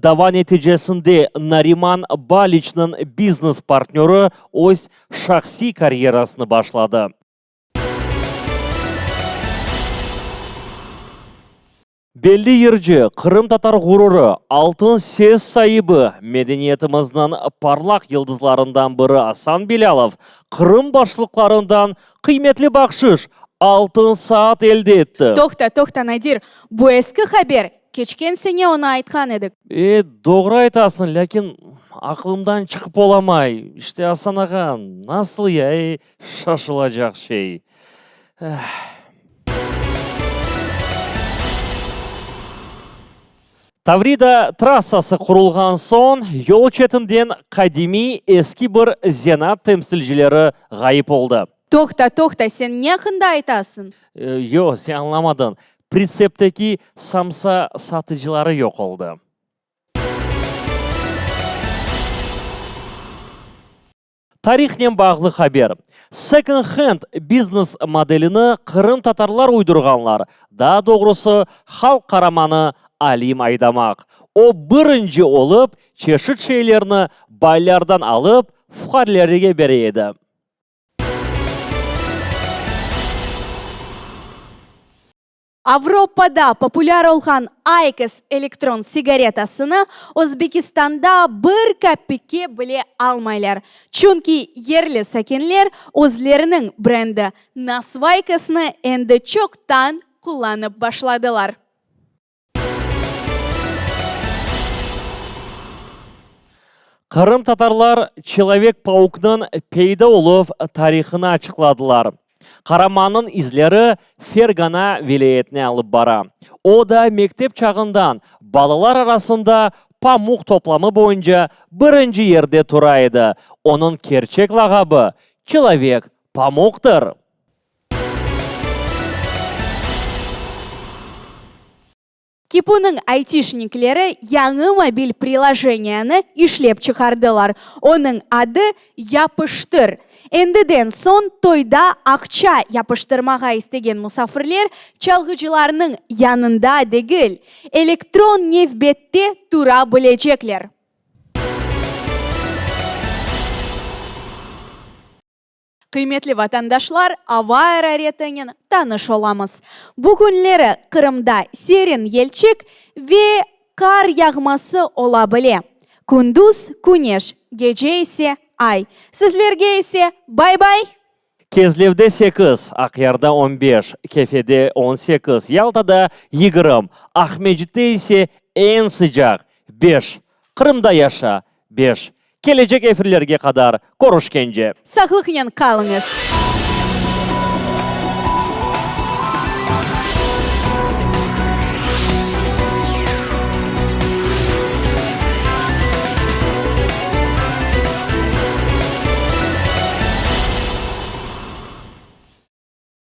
dava neticesinde Nariman Baliçniñ biznes partnörı öz şahsiy karyerasını başladı. Belli yırcı, qırımtatar ğururı, altın ses saibi, medeniyetimizniñ parlaq yıldızlarından biri Asan Bilâlov Qırım başlıqlarından qıymetli bahşış, altın saat elde etti. Toqta, toqta, Nadir, bu eski haber, keçken sene onı aytqan edik. E, doğru aytasıñ, lâkin aqlımdan çıqıp olamay. İşte, Asan ağa, nasıl ya, ey, şaşılacaq şey. Eh. Tavrida trassası qurulğan soñ, yol çetinden qadimiy eski bir zenaat temsilcileri ğayıp oldı. Toqta, toqta, sen ne aqqında aytasıñ? Yoq, sen añlamadıñ. Pritsepteki samsa satıcıları yoq oldı. Tarihnen bağlı haber. Second hand biznes modelini qırımtatarlar uydurğanlar, daa doğrusı, halq qaramanı Alim Aydamaq. O, birinci olıp, çeşit şeylerni baylardan alıp, fuqarelerge bere edi. Avropada populâr olğan Aykos elektron sigaretasını Özbekistanda bir kapikke bile almaylar, çünki yerli sakinler özleriniñ brendi Nasvaykosnı endi çoqtan qullanıp başladılar. Qırımtatarlar Çelovek-pauknıñ peyda oluv tarihını açıqladılar. Qaramannıñ izleri Fergana vilâyetine alıp bara. O da mektep çağından balalar arasında pamuq toplamı boyunca birinci yerde tura edi. Onıñ kerçek lağabı, Çelovek-pamuqtır. KİPU-nıñ aytişnikleri yañı mobil prilojeniyanı işlep çıqardılar. Onıñ adı Yapıştır. Endiden soñ toyda aqça yapıştırmağa istegen musafirler çalğıcılarnıñ yanında degil, elektron nevbette tura bilecekler. Qıymetli vatandaşlar, ava araretinen tanış olamız. Bu künleri Qırımda serin yelçik ve qar yağması ola bile. Kündüz küneş, gece ise ay. Sizlerge ise bay-bay! Kezlevde sekiz, Aqyarda on beş, Kefede on sekiz, Yaltada yigirmi, Aqmescitte ise eñ sıcaq, beş. Qırımda yaşa, beş. Kelecek efirlerge qadar körüşkence! Sağlıqnen qalıñız!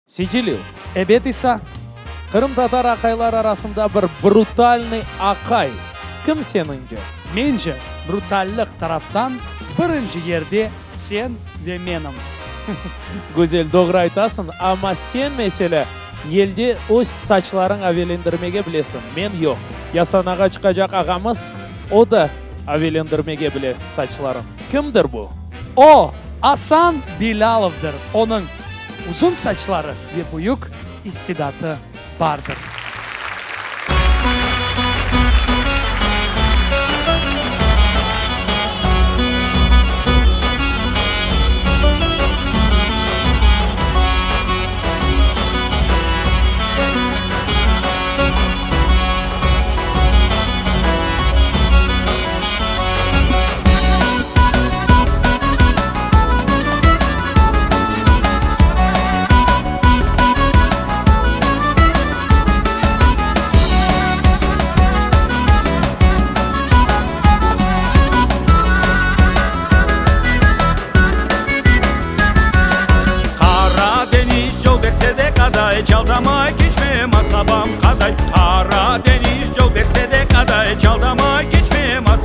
Secelil. Ebet, İsa. Qırımtatar aqaylar arasında bir brutalnıy aqay kim seniñce? Mence, brutallıq taraftan birinci yerde sen ve menim. Güzel, doğru aytasıñ, amma sen, meselâ, yelde öz saçlarıñ avelendirmege bilesiñ, men yoq. Ya sanağa çıqacaq ağamız, o da avelendirmege bile saçların. Kimdir bu? O, Asan Bilâlovdır. Onıñ uzun saçları ve büyük istidatı bardır.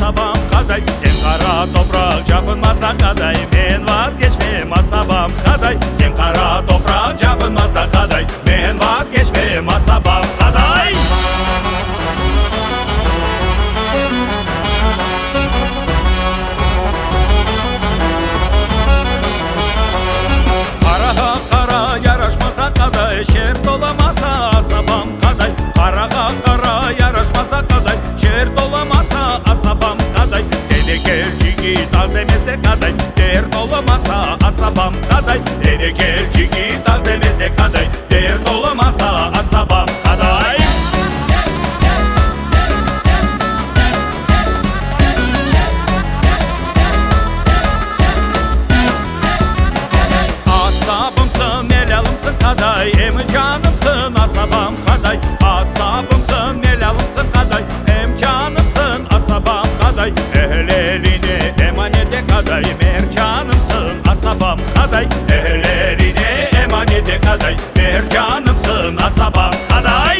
asabam qaday. Sen qara topraq capınmaz da qaday, Men vazgeçmem asabam qaday. Sen qara topraq capınmaz da qaday, Men vazgeçmem asabam qaday. Qarağa qara yaraşmaz da qaday, Şert olamasa asabam qaday. Qarağa qara yaraşmaz da qaday, Şert olamasa asabam qaday. Ene kel cigit aq demez de qaday, Dert olamasa asabam qaday. Ene kel cigit aq demez de qaday, Dert olamasa asabam qaday. Asabımsıñ, melâlımsıñ qaday, Em canımsıñ, asabam qaday. Asabımsıñ, melâlımsıñ qaday, Em canımsıñ, asabam qaday. El eline emanete qaday, Mercanımsıñ, asabam qaday. El eline emanete qaday, Mercanımsıñ, asabam qaday.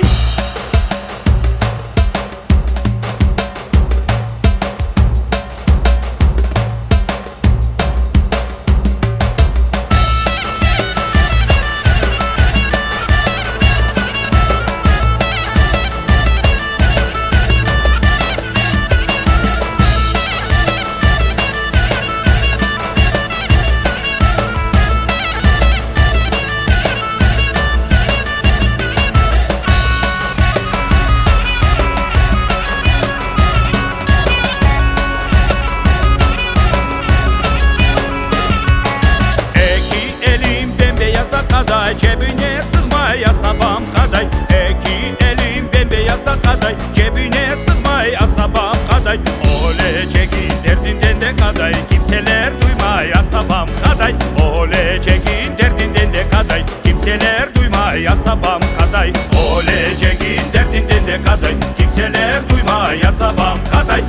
Eki elim bem-beyaz da qaday, Cebine sığmay asabam qaday. Eki elim bem-beyaz da qaday, Cebine sığmay asabam qaday. Ölecegin derdinden de qaday, Kimseler duymay asabam qaday. Ölecegin derdinden de qaday, Kimseler duymay asabam qaday. Ölecegin derdinden de qaday, Kimseler duymay asabam qaday.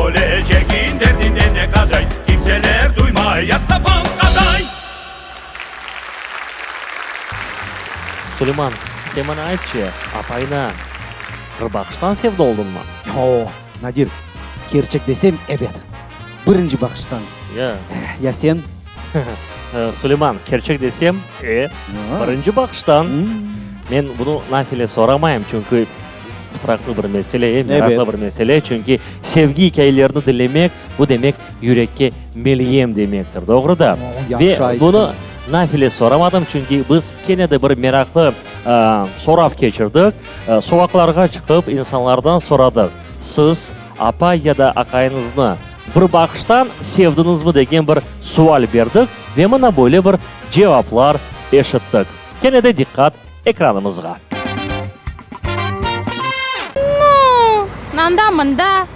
Ölecegin derdinden de qaday, Kimseler duymay asabam qaday. Suleyman, sen maña aytçı, apayına bir baqıştan sevda oldıñmı? O, Nadir, kerçek desem, ebet, birinci baqıştan. Ya. Ya sen? Suleyman, kerçek desem, e, birinci baqıştan. Men bunı nafile soramayım, çünki pıtraqlı bir mesele, e, meraqlı bir mesele. Çünki sevgi ikâyelerini diñlemek, bu demek yürekke melyem demektir, doğru da? Ve bunı nafile soramadım, çünki biz kene de bir meraqlı sorav keçirdik. Soqaqlarğa çıqıp, insanlardan soradıq, siz apay ya da aqayıñıznı bir baqıştan sevdiñizmi degen bir sual berdik ve mına böyle bir cevaplar eşittik. Kene de diqqat ekranımızğa. Nu, anda mında.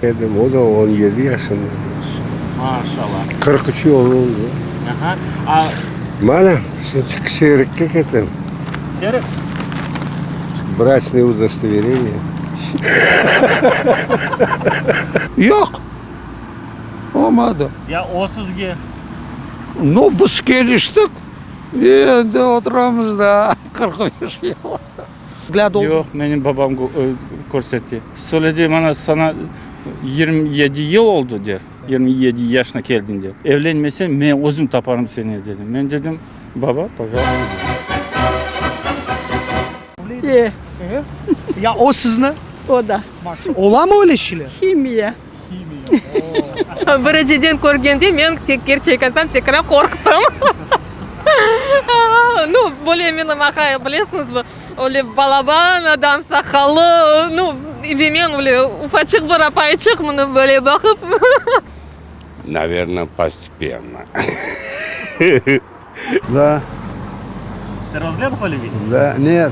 Edim, o da 17 yaşında. Maşallah. 43 yıl oldı. Aha. A... Mana, Serikke ketem. Serik? Брачное удостоверение. Yoq, olmadı. Ya o sizge? Nu, biz keliştik, endi oturamız da 45 yıl. Yoq, menim babam körsetti. Söyledi, mana saña 27 yıl oldı, der, 27 yaşına keldiñ, der. Evlenmeseñ, men özüm taparım seni, dedi. Men dedim, baba, pajaluysta. E. Ya o sizni? O da. Olamı öyle şeyler? Himiya. Birinciden körgende men, kerçek aytsam, tekrar qorqtım. Nu, böyle menim aqay, bilesiñizmi, öyle balaban adam, saqallı, nu, ve men öyle ufaçıq bir apayçıq, mına böyle baqıp. Naverno, postepenno. Da. S первого взгляда полюбили? Da, net.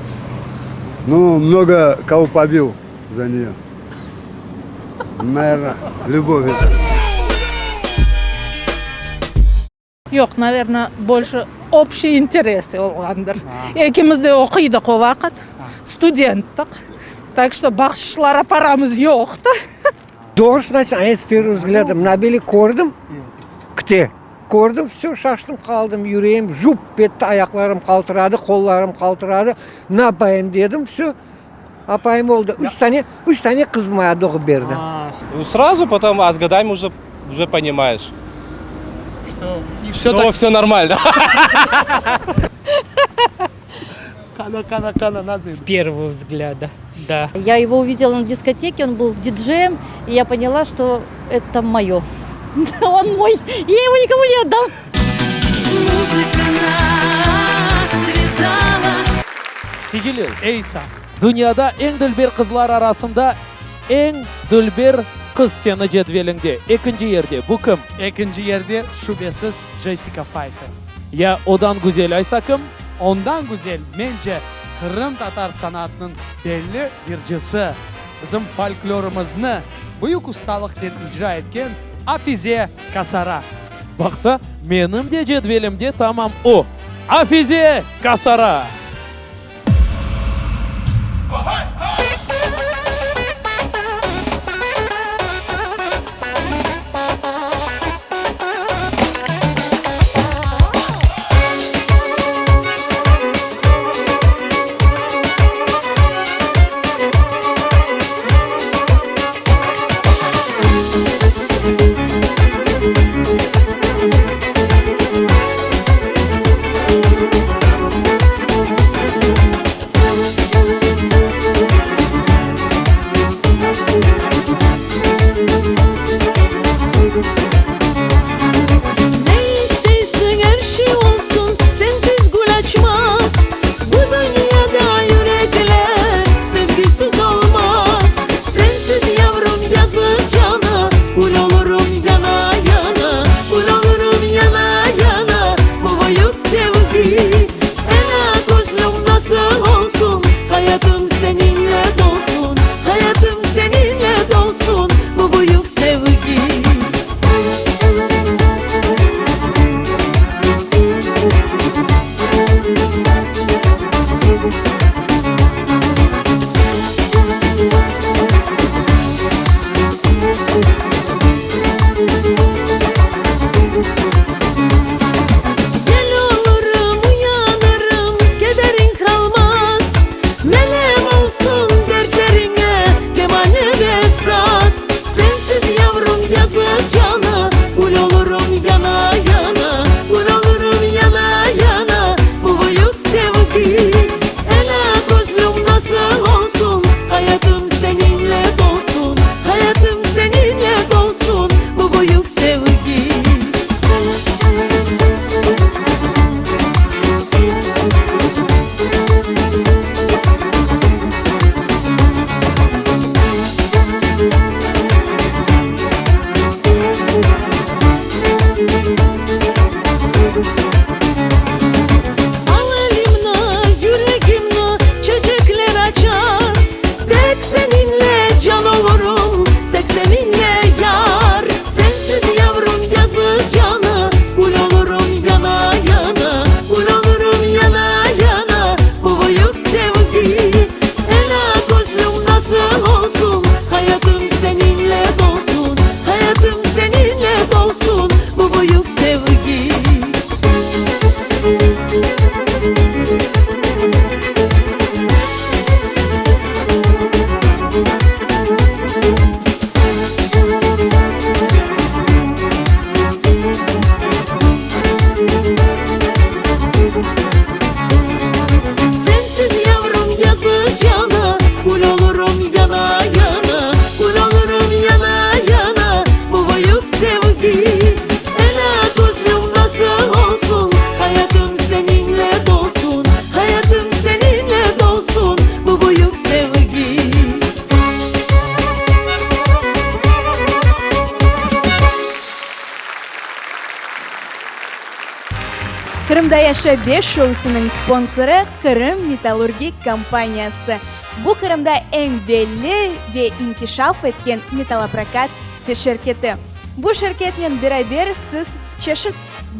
Nu, mnogo kogo pobil za neyo. Naverno, lübov eto. Yoq, naverno, bolşe obşiy interesi olğandır. Ekimiz de oquydıq o vaqıt, studenttiq, tak şto bahşışlara paramız yoqtı. Doğrusını aytsam, s первого взгляда mına böyle kördim, kte. Kördim, vse, şaştım qaldım, yüreğim jup etti, ayaqlarım qaltıradı, qollarım qaltıradı, napayım dedim, vse. Apayım oldı. Üç tane, üç tane qız maña doğıp berdi. Ну, сразу потом, а с годами уже, уже понимаешь, Что что все нормально. Qana, qana, qana, nasıl? С первого взгляда, да. Я его увидела на дискотеке, он был диджеем, и я поняла, что это мое. Он мой, я его никому не отдам. Музыка нас связала. Ticelil. Eysa. Dünyada eñ dülber qızlar arasında eñ dülber qız seni cedveliñde ekinci yerde, bu kim? Ekinci yerde, şübesiz, Jessica Pfeiffer. Ya odan güzel aysa kim? Ondan güzel, mence, qırımtatar sanatınıñ belli yırcısı, bizim folklorımıznı büyük ustalıqnen icra etken Afize Kasara. Baqsa, menim de cedvelimde tamam o, Afize Kasara! Ne isteysiñ, er şey olsun, sensiz gül açmaz. Bu dünyada yürekler sevgisiz olmaz. Sensiz yavrum yazıq cana, kül olurım yana yana, Kül olurım yana yana, bu büyük sevgi. Ela közlüm nasıl olsun, hayatım seninle dolsun, Hayatım seninle dolsun, bu büyük sevgi. Yel olurım, uyanırım, kederiñ qalmaz. Melem olsun dertleriñe kemane ve saz. Sensiz yavrum yazıq cana, kül olurım yana yana, Kül olurım yana yana, bu büyük sevgi. Ela közlüm nasıl olsun, hayatım seninle dolsun, Hayatım seninle dolsun, bu büyük sevgi. Al elimni, yüregimni, çeçekler açar. Tek seninle can olurım, tek seninle yar. Sensiz yavrum yazıq cana, kül olurım yana yana, Kül olurım yana yana, bu büyük sevgi. Ela közlüm nasıl olsun, hayatım seninle dolsun, Hayatım seninle dolsun, bu büyük sevgi. Sensiz yavrum yazıq cana, kül olurım yana yana, Kül olurım yana yana, bu büyük sevgi. Ela közlüm nasıl olsun, hayatım seninle dolsun, Hayatım seninle dolsun, bu büyük sevgi. Qırımda yaşa be şousınıñ sponsorı, Qırım metallurgik kompaniyası. Bu Qırımda eñ belli ve inkişaf etken metalloprokat şirketi. Bu şirketnen beraber siz çeşit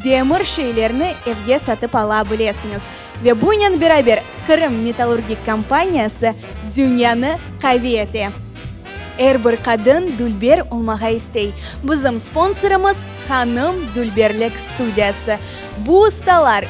demir şeylerni evge satıp ala bilesiñiz. Ve bunen beraber Qırım metallurgik kompaniyası dünyanı qaviy ete. Er bir qadın dülber olmağa istey. Bizim sponsorımız, Hanım dülberlik studiyası. Bu ustalar.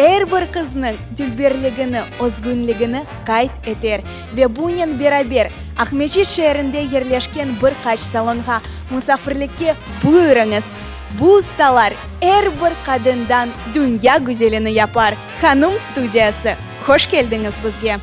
Er bir qıznıñ dülberligini, özgünligini qayd eter ve bunen beraber Aqmescit şeerinde yerleşken bir qaç salonğa musafirlikke buyurıñız. Bu ustalar er bir qadından dünya güzelini yapar. Hanum studiyası, hoş keldiñiz bizge!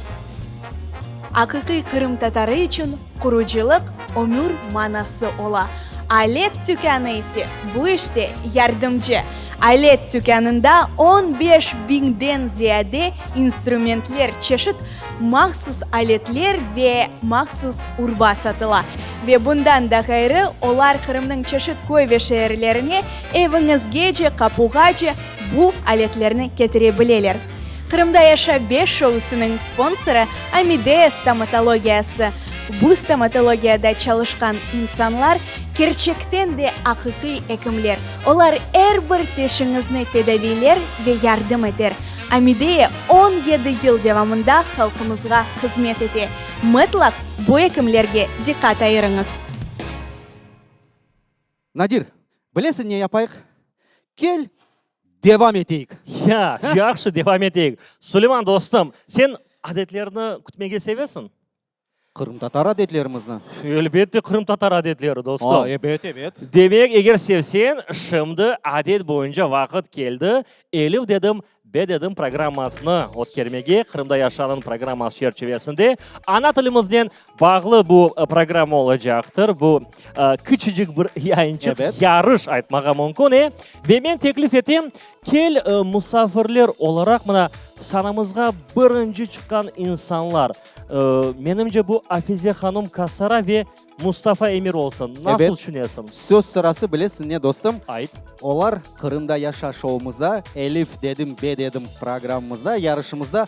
Aqiqiy qırımtatarı içün qurucılıq ömür manası ola. Alet tükânı ise bu işte yardımcı. Alet tükânında on beş biñden ziyade instrumentler, çeşit mahsus aletler ve mahsus urba satıla. Ve bundan da ğayrı, olar Qırımnıñ çeşit köy ve şeerlerine eviñizgece, qapuğace bu aletlerni ketire bileler. Qırımda yaşa beş şousınıñ sponsorı Amidea stomatologiyası. Bu stomatologiyada çalışqan insanlar kerçekten de aqiqiy ekimler. Olar er bir teşiñizni tedaviyler ve yardım eter. Amidea 17 yıl devamında halqımızğa hızmet ete. Mıtlaq bu ekimlerge diqqat ayırıñız. Nadir, bilesiñ ne yapayıq? Kel, devam eteyik. Ya, yahşı, devam eteyik. Suleyman dostum, sen adetlerni kütmege sevesiñ? Qırımtatar adetlerimizni. Elbette, qırımtatar adetleri, dostum. A, ebet, ebet. Demek, eger sevseñ, şimdi adet boyunca vaqıt keldi, Elif dedim, Be dedim programmasını ötkermege, Qırımda yaşanıñ programması çerçivesinde ana tilimiznen bağlı bu programma olacaqtır. Bu kiçicik bir yayınçıq, yarış aytmağa mümkün, e? Ve men teklif etem, kel musafirler olaraq mına sanamızğa birinci çıqqan insanlar, menimce bu Afize hanım Kasara ve Mustafa Emir olsun. Nasıl Ebet. tüşünesiñ? Söz sırası bilesiñ ne, dostum? Ayt. Olar Qırımda yaşa şoumızda, Elif dedim, be dedim programmamızda, yarışımızda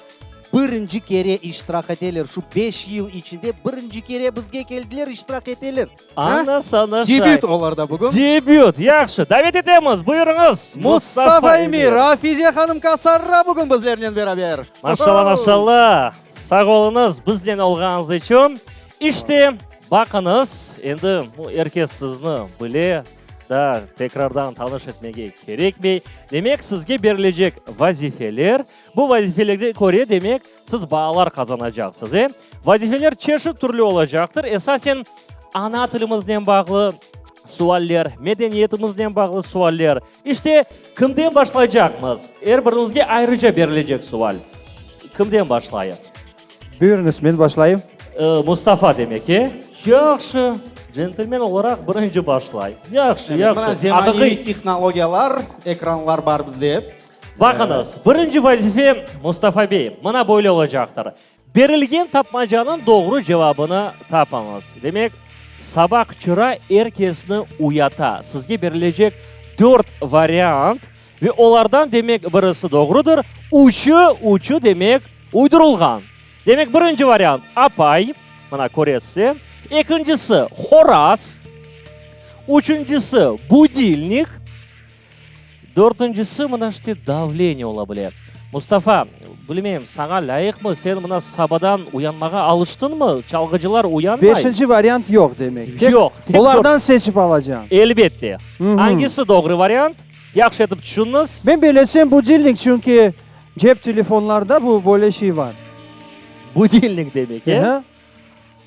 birinci kere iştirak eteler. Şu beş yıl içinde birinci kere bizge keldiler, iştirak eteler. A? Ana sana şay. Debüt olarda bugün. Debüt, yahşı. Davet etemiz, buyurıñız. Mustafa Emir, Afize hanım Kasarra bugün bizlernen beraber. Maşalla, maşalla. Sağ oluñız biznen olğanıñız içün. İşte, baqıñız, endi er kes sizni bile, daa tekrardan tanış etmege kerekmey. Demek, sizge berilecek vazifeler, bu vazifelerge köre, demek, siz baalar qazanacaqsız, e? Vazifeler çeşit türlü olacaqtır, esasen, ana tilimiznen bağlı sualler, medeniyetimiznen bağlı sualler. İşte, kimden başlaycaqmız? Er biriñizge ayrıca berilecek sual. Kimden başlayıq? Buyurıñız, men başlayım. Mustafa demek, e? Yahşı, centlmen olaraq birinci başlay. Yahşı, yahşı. Mına zemaneviy tehnologiyalar, ekranlar bar bizde. Baqıñız, birinci vazife, Mustafa bey, mına böyle olacaqtır. Berilgen tapmacanıñ doğru cevabını tapıñız. Demek, saba qıçıra, er kesni uyata. Sizge berilecek dört variant Ve olardan, demek, birisi doğrudır, üçü, üçü, demek, uydurılğan. Demek, birinci variant, apay, mına köresiz, ekincisi, horaz, üçüncisi, budilnik, dörtüncisi, mına işte, davleniye ola bile. Mustafa, bilmeyim, saña lâyıqmı, sen mına sabadan uyanmağa alıştıñmı? Çalğıcılar uyanmay. Beşinci variant yoq, demek. Tek Yoq, tek olardan seçip alacağım. Elbette. Angisi doğru variant? Yahşı etip tüşüniñiz. Men belesem budilnik, çünki cep telefonlarda bu böyle şey bar. Budilnik demek, e?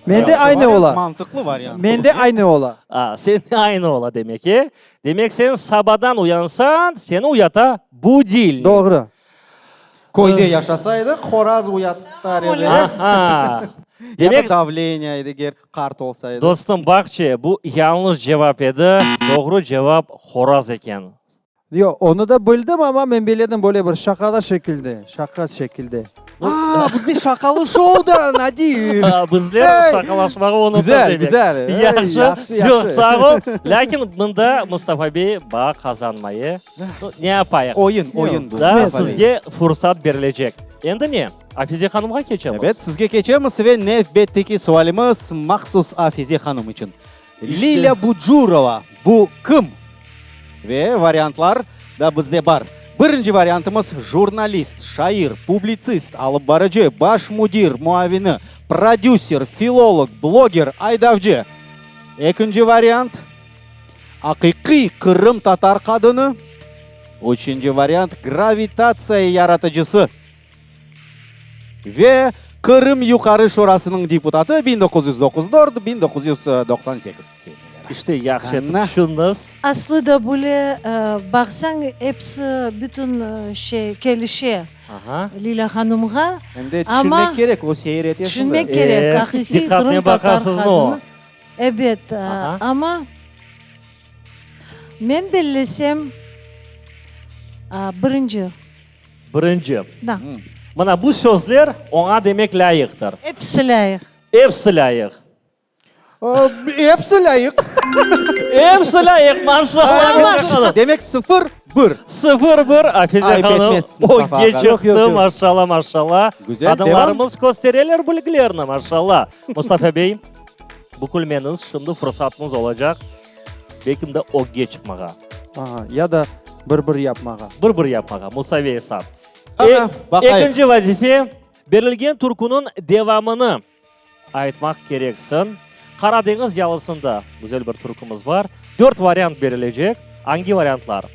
Mende aynı ola. Mantıqlı variant. Mende aynı ola. A, sende aynı ola demek, e? Demek, sen sabadan uyansañ, seni uyata budilnik. Doğru. Köyde yaşasaydıq, horaz uyatar edi. Aha. Ya da davleniya eger qart olsaydı. Dostum, baqçe, bu yañlış cevap edi. Doğru cevap horaz eken. Yoq, onı da bildim, amma men beledim böyle bir şaqala şekilde, şaqa şekilde. Aa, bizde şaqalı şou da, Nadir! Bizler şaqalaşmağa unuttıq Güzel, demek. güzel. Yahşı, Yahşı, yoq, yahşı. sağ ol. Lâkin mında Mustafa bey baa qazanmay, e? Ne yapayıq? Oyun, oyun bu. Daa sizge fursat berilecek. Endi ne? Afize hanımğa keçemiz. Ebet, sizge keçemiz ve nevbetteki sualimiz mahsus Afize hanım içün. Lilâ Bucurova bu kim? Ve variantlar da bizde bar. Birinci variantımız, jurnalist, şair, publitsist, alıp barıcı, baş müdir muavini, prodüser, filolog, bloger, aydavcı. Ekinci variant, aqiqiy qırımtatar qadını. Üçünci variant, gravitatsiya yaratıcısı ve Qırım Yuqarı Şurasınıñ deputatı, 1994, 1998 seneleri. İşte, yahşı etip tüşündiñiz. Aslı da böyle baqsañ, episi bütün şey kelişe Lilâ hanımğa. Em de tüşünmek kerek, o seyir ete şimdi. Tüşünmek kerek, aqiqiy qırımtatar qadını. Ebet, amma men bellesem, birinci. Birinci. Da. Mına bu sözler oña demek lâyıqtır. Episi lâyıq. Episi lâyıq. Episi lâyıq. Episi lâyıq, maşallah. Demek sıfır, bir. Sıfır, bir, Afize hanım ögge çıqtı, maşallah, maşallah. Güzel, devam. Qadınlarımız köstereler bilgilerini, maşallah. Mustafa bey, bükülmeñiz, şimdi fırsatıñız olacaq, belkim de ögge çıqmağa. Aha, ya da bir-bir yapmağa. Bir-bir yapmağa, musaviy esap. Aha, baqayıq. Ekinci vazife, berilgen türküniñ devamını aytmaq kereksiñ. Qara deñiz yalısında güzel bir türkümiz bar. Dört variant berilecek. Angi variantlar?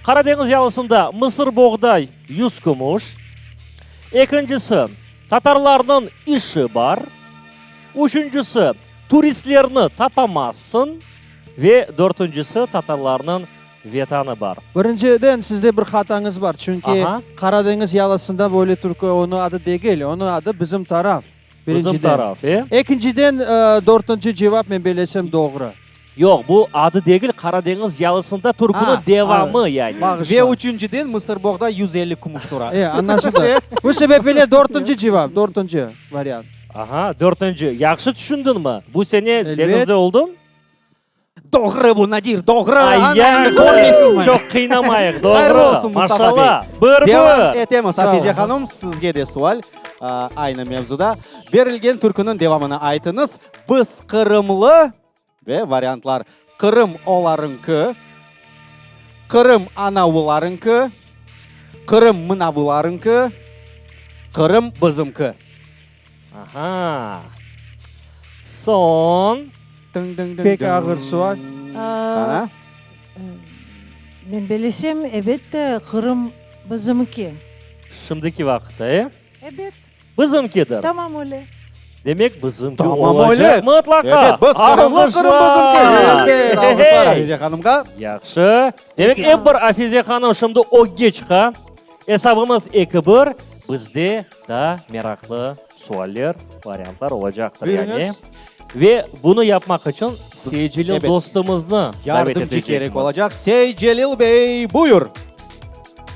Qara deñiz yalısında mısırboğday yüz kümüş. Ekincisi, tatarlarnıñ işi bar. Üçüncisi, turistlerni tapamazsıñ. Ve dörtüncisi, tatarlarnıñ Vetanı bar. Birinciden, sizde bir hatañız bar, çünki Qara deñiz yalısında böyle türkü, onıñ adı degil, onıñ adı Bizim taraf, birinciden. Bizim taraf, e? Ekinciden, dörtünci cevap, men bellesem, doğru. Yoq, bu adı degil, Qara deñiz yalısında türküniñ devamı, yani. Ve üçünciden, mısırboğday 150 kümüş tura. E, añlaşıldı. Bu sebep ile dörtünci cevap, dörtünci variant. Aha, dörtünci. Yahşı tüşündiñmi? Bu sene Elbet. deñizde oldıñ? Doğru bu, Nadir, doğru. Ay, Ana, endi yahşı. körmeysiñmi? Çoq qıynamayıq, doğru. Hayırlı olsun, Mustafa bey. Maşallah. Bir-bir. Devam etemiz. Afize hanım, sizge de sual, aynı mevzuda. Berilgen türküniñ devamını aytıñız. Biz qırımlı ve variantlar, Qırım olarıñki, Qırım anavılarıñki, Qırım mınavılarıñki, Qırım bizimki. Aha. Soñ. Pek ağır sual. Qana? Men bilesem, ebette, Qırım bizimki. Şimdiki vaqıtta, e? Ebet. Bizimkidir. Tamam öyle. Demek, bizimki Tamam olacaq öyle. mıtlaqa. Ebet, biz qırımlı, Qırım bizimki. Elbet, alğışlar Afize hanımğa. Yahşı. Demek, ep bir Afize hanım şimdi ögge çıqa. Esabımız eki-bir. Bizde daa meraqlı sualler, variantlar olacaqtır, yani. Buyurıñız. Ve bunı yapmaq içün Seycelil Ebet. dostumıznı davet Yardımcı etecekmiz. kerek olacaq. Seycelil bey, buyur.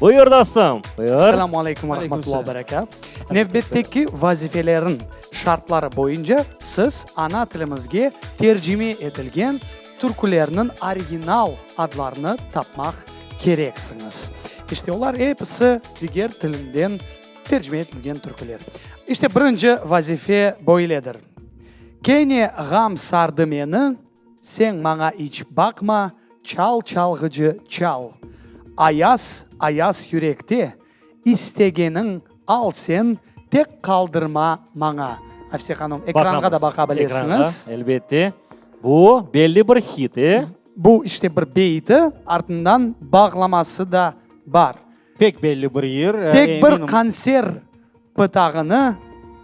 Buyur, dostum, buyur. Selâmu aleyküm ve rahmetullah ve berekât. Nevbetteki vazifeleriñ şartları boyunca siz ana tilimizge tercime etilgen türkülerniñ original adlarını tapmaq kereksiñiz. İşte olar episi diger tilinden tercime etilgen türküler. İşte birinci vazife böyledir. Kene ğam sardı meni, sen maña iç baqma, çal çalğıcı çal. Ayaz, ayaz yürekte, istegeniñ al sen, tek qaldırma maña. Afise hanım, ekranğa da baqa bilesiñiz. Ekranğa, elbette. Bu belli bir hit, e? Bu işte bir beyiti, artından bağlaması da bar. Pek belli bir yır, Tek bir qanser pıtağını,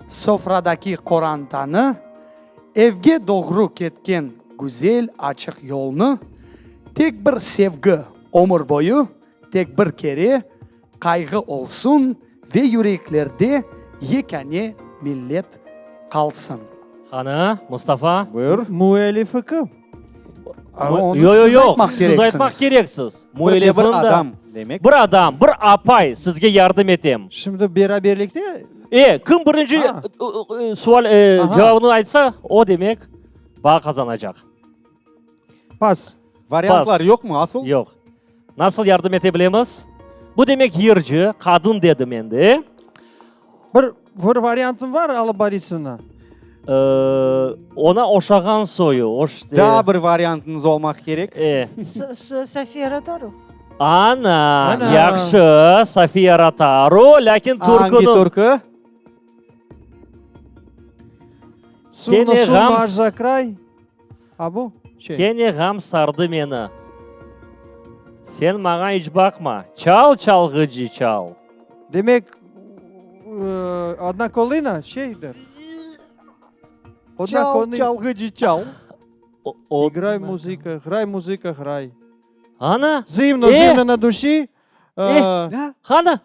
sofradaki qorantanı, evge doğru ketken güzel açıq yolnı, tek bir sevgi ömür boyu, tek bir kere qayğı olsun ve yüreklerde yekâne millet qalsın. Qani, Mustafa? Buyur. Müellifi kim? Onı Yo, yo, siz yoq, aytmaq siz aytmaq kereksiñiz. kereksiz. Bir de bir Müellifini da- adam, demek. Bir adam, bir apay sizge yardım etem. Şimdi beraberlikte? E, kim birinci Ha. sual, Aha. cevabını aytsa, o demek baa qazanacaq. Pas. Variantlar Pas. yoqmı asıl? Yoq. Nasıl yardım ete bilemiz? Bu demek yırcı, qadın dedim endi, e? Bir, bir variantım var, Alla Borisovna. Ona oşağan soyu, oş. Daa bir variantıñız olmaq kerek. E. Sofiya Rotaru. Ana, Ana. yahşı, Sofiya Rotaru, lâkin Angi türküniñ. türkü? Suvnı Kene suv ğam marza kray. A bu? Şey. Kene ğam sardı meni. Sen maña iç baqma, çal, çalğıcı, çal. Demek, odna kolına şeydir. Çal, çalğıcı, çal. İgray muzıka, ğray muzıka, ğray. Ana! Zımno, zımno na duşi. Qana?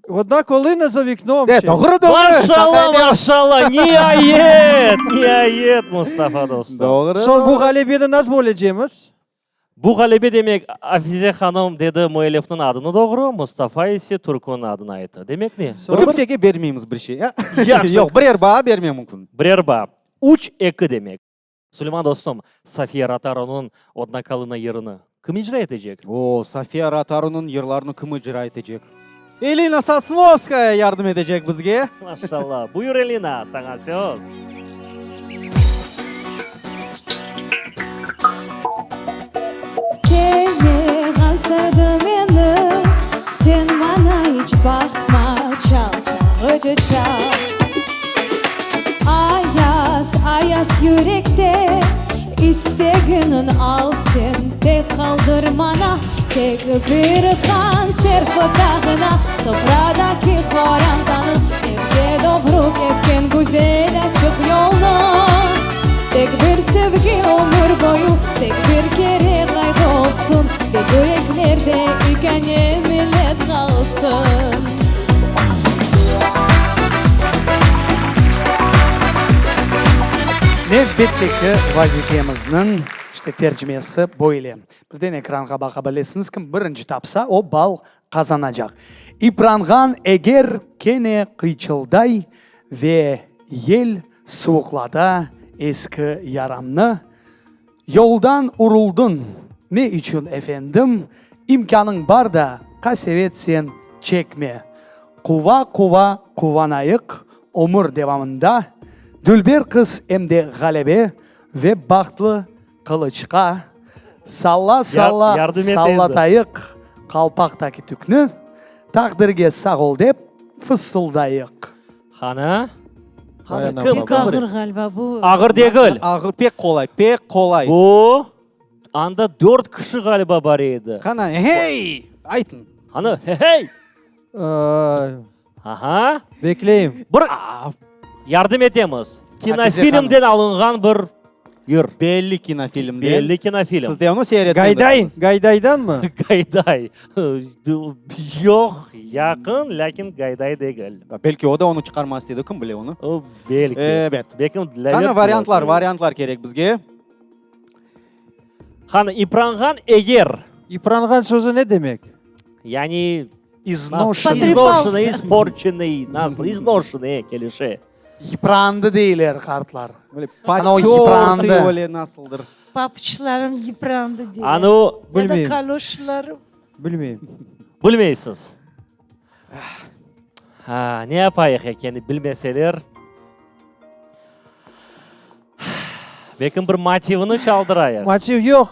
Odna kolına za viknom. De, doğru, doğru. Maşallah, maşallah, niayet, niayet, Mustafa dostum. Doğru. Soñ bu ğalebeni nasıl bölecemiz? Bu ğalebe demek, Afize hanım dedi müellifniñ adını doğru, Mustafa ise türküniñ adını ayttı. Demek ne? Bir Kimsege bermeymiz bir şey, ya? Yahşı. Yoq, birer baa berme mümkün. Birer baa. Üç, eki demek. Suleyman dostum, Safiye Rotaronıñ Odna kalına yırını kim icra etecek? O, Safiye Rotaronıñ yırlarını kim icra etecek? Elina Sosnovskaya yardım etecek bizge. Maşallah. Buyur, Elina, saña söz. Kene ğam sardı meni, sen maña iç baqma, çal, çalğıcı, çal. Ayaz, ayaz yürekte istegiñni al sen, tek qaldır maña, tek bir konserv pıtağına, sofradaki qorantanı, evge doğru ketken güzel açıq yolnı. Tek bir sevgi ömür boyu, tek bir kere qayğı olsun, Ve yüreklerde ikâne millet qalsın. Nevbetteki vazifemizniñ, işte, tercimesi böyle. Birden ekranğa baqa bilesiñiz, kim birinci tapsa, o ball qazanacaq. İpranğan eger kene qıyçılday ve yel suvuqlata eski yaramnı, Yoldan uruldıñ ne içün, efendim, İmkânıñ bar da, qasevet sen çekme. Quva-quva quvanayıq ömür devamında, Dülber qız em de ğalebe ve bahtlı qılıçqa. Salla-salla sallatayıq qalpaqtaki tükni, Taqdirge sağ ol dep fısıldayıq. Qani? Qani, kim? Pek ağır ğaliba bu. Ağır degil. Ağır, pek qolay, pek qolay. Bu, anda dört kişi ğaliba bar edi. Qani, hey! Aytıñ. Qani, hey! Aha. Bekleyim. Bir, yardım etemiz. Kinofilmden alınğan bir yır. Belli kinofilmden. Belli kinofilm. Siz de onı seyir Gayday, Gaydaydanmı? Gayday. Yoq, yaqın, lâkin Gayday degil. Belki o da onı çıqarmaz istedi, kim bile onı? Belki. Ebet. Belki Qani variantlar, variantlar kerek bizge. Qani, ipranğan eger. İpranğan sözü ne demek? Yani İznoşenıy. İznoşenıy, isporçenıy, nasıl? İznoşenıy, kelişe. Yıprandı deyler qartlar. Ana o yıprandı. Öyle nasıldır. Papuçlarım yıprandı deyler. Anu, Ya da kaloşlarım. Bilmeyim. Bilmeysiz. Ha, ne yapayıq ekeni bilmeseler. Belkim bir motivini çaldırayıq. Motiv yoq.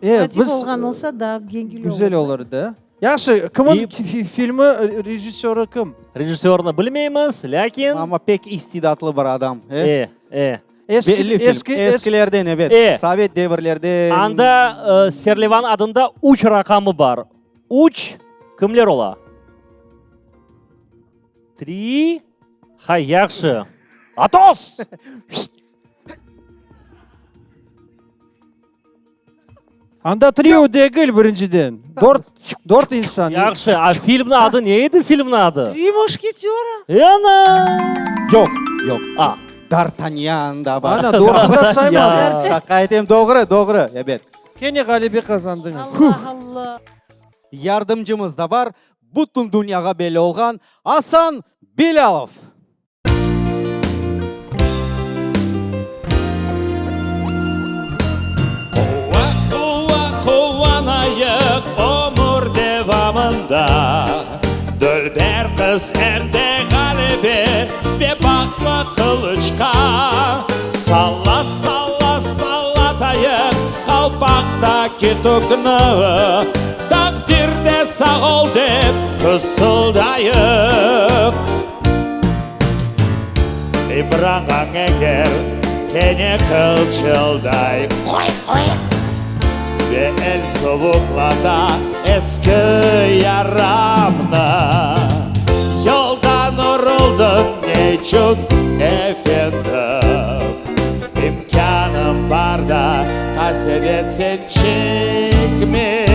E, Motiv biz, olğan olsa daa yengil olur. Güzel olur da. Yahşı, kimin filmi rejissörı kim? Rejissörını bilmeymiz, lâkin. Amma pek istidatlı bir adam. E, e. Eski, Belli film. eski, Eskilerden, evet. E. Sovet devirlerden. Anda serlevan adında üç raqamı bar. Üç kimler ola? Tri, hay, yahşı. Atos! Anda trio degil birinciden. Dört, dört insan. Yahşı, a filmniñ adı ne edi, filmniñ adı? Tri muşketera. Ana! Yoq, yoq. A. D'Artanyan da bar. Ana, doğru da saymadı. Şaqa etem, doğru, doğru, ebet. Kene ğalebe qazandıñız. Allah, Allah. Yardımcımız da bar, bütün dünyağa belli olğan Asan Bilâlov. Quva, quva, quvanayıq ömür devamında, Dülber qız em de ğalebe ve bahtlı qılıçqa. Salla, salla, sallatayıq qalpaqtaki tükni, Taqdirde sağ ol dep fısıldayıq. İpranğan eger kene qılçılday, Qoy-qoy! Ve el suvuqlata eski yaramnı. Yoldan uruldıñ neçün, efendim? İmkânım bar da, qasevet sen çekme.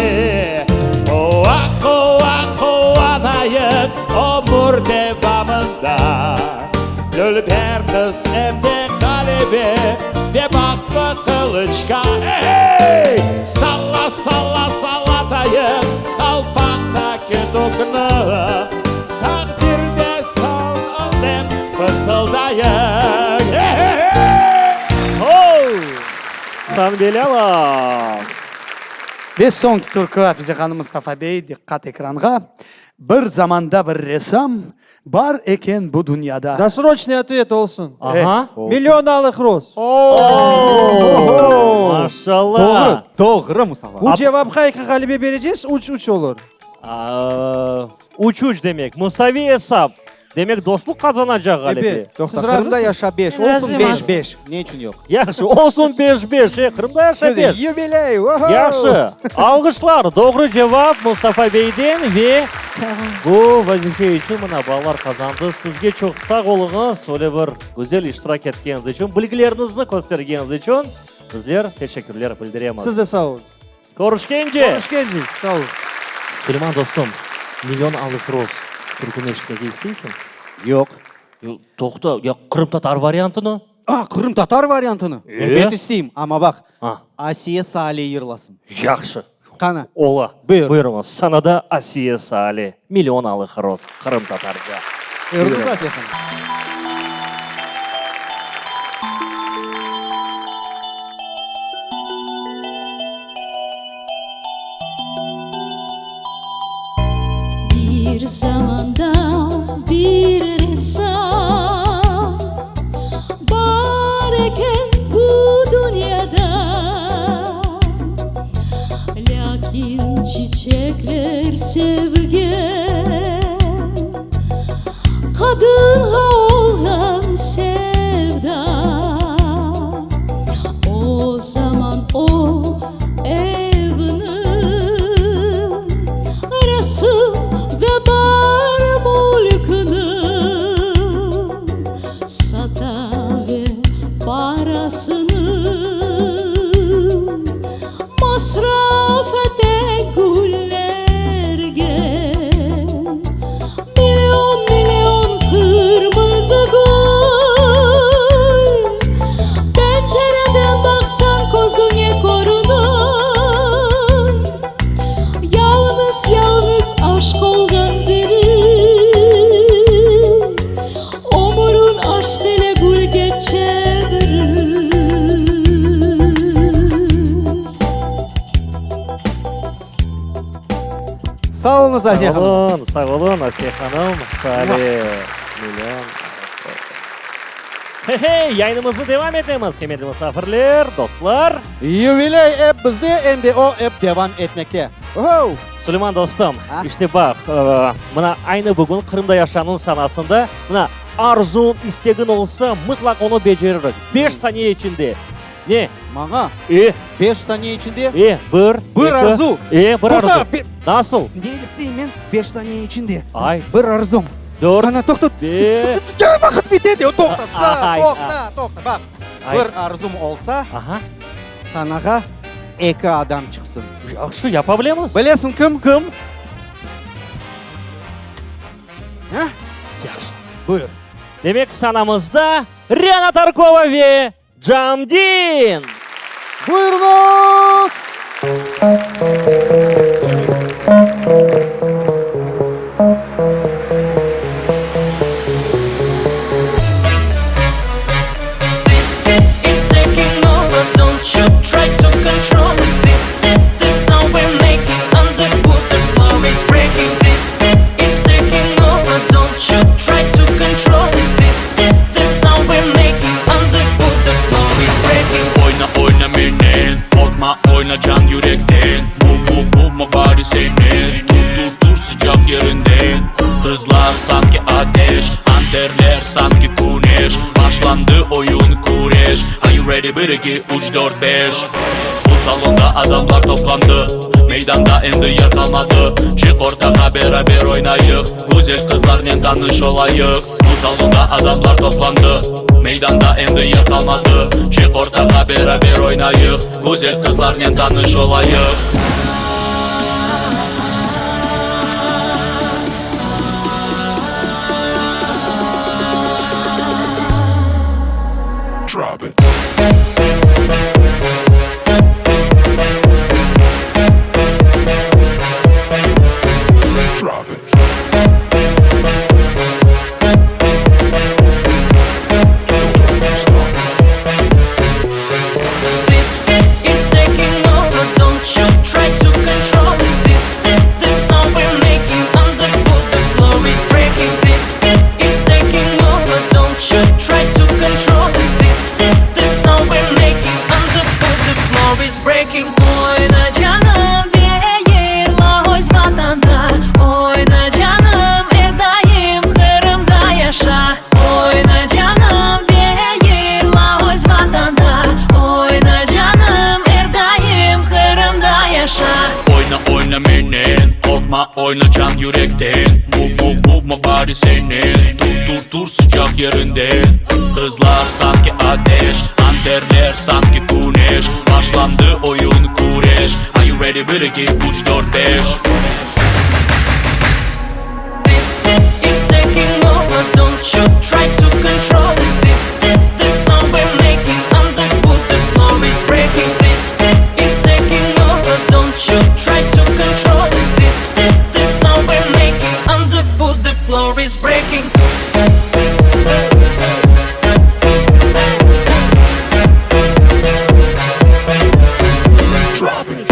Quva, quva, quvanayıq ömür devamında. Dülber qız em de ğalebe ve bahtlı qılıçqa, ey-hey! Salla, salla, sallatayıq qalpaqtaki tükni, Taqdirde soñ ol dep fısıldayıq, ey-hey-hey! Ho! San Belâlov! Ve soñki türkü, Afize hanım, Mustafa bey, diqqat ekranğa, Bir zamanda bir ressam Bar eken bu dünyada. Dosroçnıy otvet olsun. Aha. Million alıq roz. Oo! Maşallah. Doğru, doğru, Mustafa. Bu cevapqa eki ğalibe berecegiz, üç üç olur. Üç üç demek, musaviy esap. Demek, dostluq qazanacaq ğalibe. Ebet. Toqta, Siz Qırımda razısız? yaşa beş, Men olsun razıyım beş aslında. beş. Ne içün yoq? Yahşı, olsun beş beş, e, Qırımda yaşa beş. Yubiley, oho! Yahşı, alğışlar, doğru cevap Mustafa beyden ve bu vazife içün mına balalar qazandı. Sizge çoq sağ oluñız, öyle bir güzel iştirak etkeniñiz içün, bilgileriñizni köstergeniñiz içün bizler teşekkürler bildiremiz. Siz de sağ oluñız. Körüşkence! Körüşkence, sağ oluñ. Suleyman dostum, Million alıq roz türküni eşitmege isteysiñ? Yoq. Toqta, ya qırımtatar variantını? A, qırımtatar variantını? E? Ebet isteyim, amma baq, A. Asiye Saale yırlasın. Yahşı. Qana? Ola. Buyur. Buyurıñız, sanada Asiye Saale, Million alıq roz, qırımtatarca. Buyurıñız, Asiye hanım. Bir zamanda bir ressam bar eken bu dünyada, Lâkin çiçekler sevgen qadınğa olğan sevda. O zaman o evni, resim ve bar mülküni sata ve parasını masraf ete güllerge. Million, million qırmızı gül, Pencereden baqsañ közüñe körünir. Yalıñız, yalıñız aşq olğan biri, Ömürin aşq ile gülge çevirir. Sağ oluñız, Asiye hanım. Sağ olun, sağ olun, Asiye hanım. Sale, million. Hey-hey, yayınımıznı devam etemiz, qıymetli musafirler, dostlar. Yubiley ep bizde, em de o ep devam etmekte. Oho! Suleyman dostum, işte baq, mına aynı bugün Qırımda yaşanıñ sanasında, mına arzuñ, istegiñ olsa, mıtlaq onı beceririk. Beş saniye içinde. Ne? Maña? E. Beş saniye içinde? E, bir, Bir eki. arzu. E, bir Toqta, arzu. Nasıl? Ne isteyim men beş saniye içinde? Ay. Bir arzum. Dört. Qana, toqta. Be. Vaqıt bite de, toqta, sa, toqta, toqta, baq. Ay. Bir arzum olsa, Aha. sanağa eki adam çıqsın. Yahşı, yapa bilemiz. Bilesiñ kim? Kim? Ha? Yahşı. Buyur. Demek, sanamızda Riana Tarkova ve Camdin! Buyurıñız! Oyna oyna menen, qorqma oyna can yürekten Move move move my body senen Tur tur tur sıcaq yerinden Qızlar sanki ateş, anterler sanki küneş Başlandı oyun küreş Are you ready? ready bir, eki, üç, dört, beş Bu salonda adamlar toplandı Meydanda endi yer qalmadı Çıq ortağa beraber oynayıq Güzel qızlarnen tanış olayıq Bu salonda adamlar toplandı Meydanda endi yer qalmadı Çıq ortağa beraber oynayıq Güzel qızlarnen tanış olayıq. Drop it. Drop it. This beat is taking over, don't you try to control it. This is the sound we're making underfoot, the floor is breaking. This beat is taking over, don't you try to control it. This is the sound we're making underfoot, the floor is breaking. Oyna canım ve yırla öz Vatanda. Oyna canım er daim Qırımda yaşa. Oyna canım ve yırla öz Vatanda. Oyna canım er daim Qırımda yaşa. Oyna, oyna menen, qorqma, oyna can yürekten. Move, move, move my body senen. Tur, tur, tur sıcaq yerinden. Qızlar sanki ateş, anterler sanki küneş. Başlandı oyun, küreş. Are you ready, bir, eki, üç, dört, beş. This beat is taking over, don't you try to control it. This is the sound we're making underfoot, the floor is breaking. This beat is taking over, don't you try to control it. This is the sound we're making underfoot, the floor is breaking. Drop it.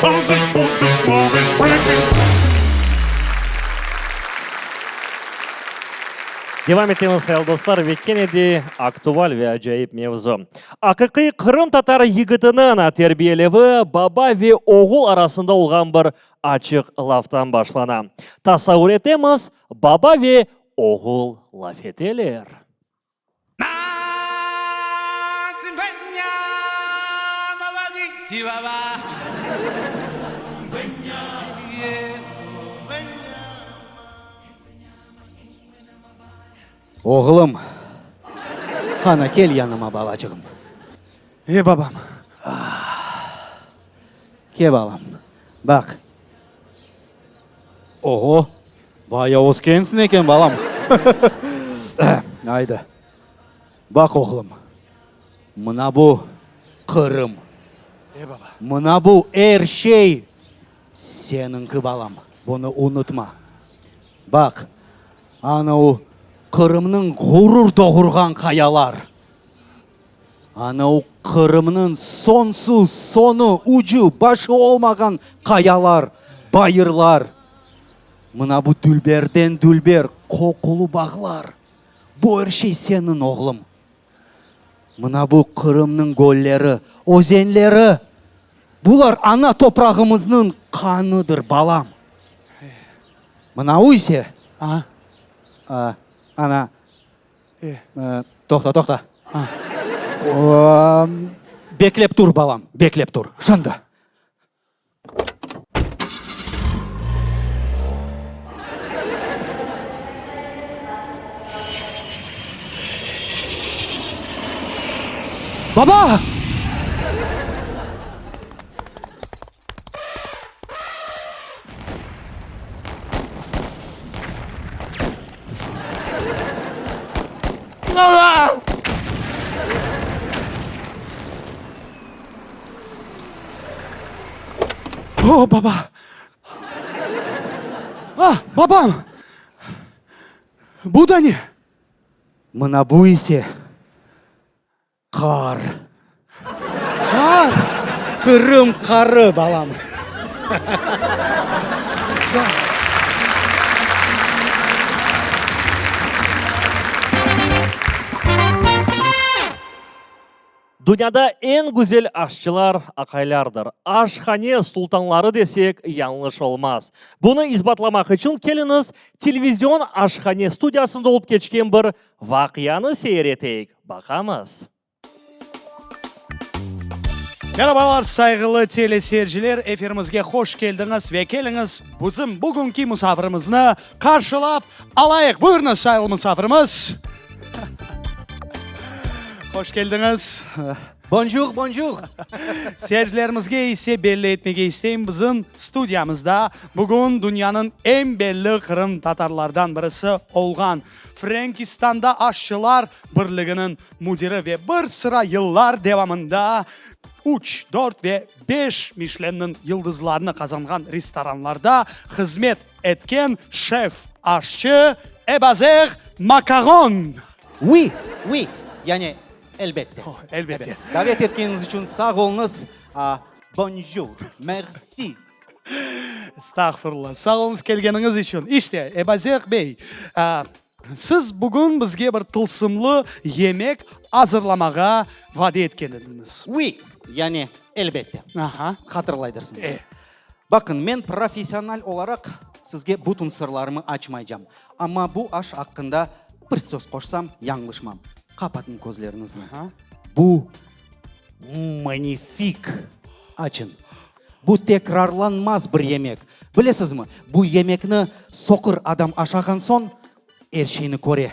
Underfoot, the floor is breaking. Devam etemiz, sayılı dostlar, ve kene de aktual ve acayip mevzu. Aqiqiy qırımtatar yigitiniñ terbiyelevi baba ve oğul arasında olğan bir açıq laftan başlana. Tasavur etemiz, baba ve oğul laf eteler. Oğlum, qana kel yanıma, balacığım. E, babam. Ke, balam, baq. Oğo, bayağı öskensiñ eken, balam. Aydı, baq, oğlum, mına bu Qırım. E, baba. Mına bu er şey seniñki, balam, bunı unutma. Baq, ana o Qırımnıñ ğurur doğurğan qayalar. Ana o Qırımnıñ soñsuz, soñu, ucu, başı olmağan qayalar, bayırlar. Mına bu dülberden dülber qoqulı bağlar. Bu er şey seniñ, oğlum. Mına bu Qırımnıñ gölleri, özenleri, bular ana toprağımıznıñ qanıdır, balam. Mına o ise, ana, Toqta, toqta. Beklep tur, balam, beklep tur. Şimdi. Baba! O, baba! Ah, babam! Bu da ne? Mına bu ise Qar. Qar! Qırım qarı, balam. Sağ ol. Dünyada eñ güzel aşçılar aqaylardır. Aşhane sultanları desek, yañlış olmaz. Bunı isbatlamaq içün keliñiz, televizion aşhane studiyasında olıp keçken bir vaqianı seyir eteyik. Baqamız. Merabalar, sayğılı teleseyirciler, efirimizge hoş keldiñiz ve keliñiz, bizim bugünki musafirimizni qarşılap alayıq. Buyurıñız, sayğılı musafirimiz. Hoş keldiñiz. Bonjour, bonjour. Seyircilerimizge ise belli etmege isteyim, bizim studiyamızda bugün dünyanıñ eñ belli qırımtatarlardan birisi olğan Frenkistanda aşçılar birliginiñ müdiri ve bir sıra yıllar devamında üç, dört ve beş Mişlenniñ yıldızlarını qazanğan restoranlarda hızmet etken şef-aşçı Ebazer Makaron. Oui, oui, yani elbette. Elbette. Davet etkeniñiz içün sağ oluñız. Bonjour, merci. Estağfurullah. Sağ oluñız kelgeniñiz içün. İşte, Ebazer bey, siz bugün bizge bir tılsımlı yemek azırlamağa vade etken ediñiz. Oui, yani elbette. Aha. Hatırlaydırsıñız. Baqıñ, men professional olaraq sizge bütün sırlarımı açmaycam. Amma bu aş aqqında bir söz qoşsam, yañlışmam. Qapatıñ közleriñizni. Bu manifik! Açın. Bu tekrarlanmaz bir yemek. Bilesizmi, bu yemekni soqur adam aşağan soñ, er şeyni köre.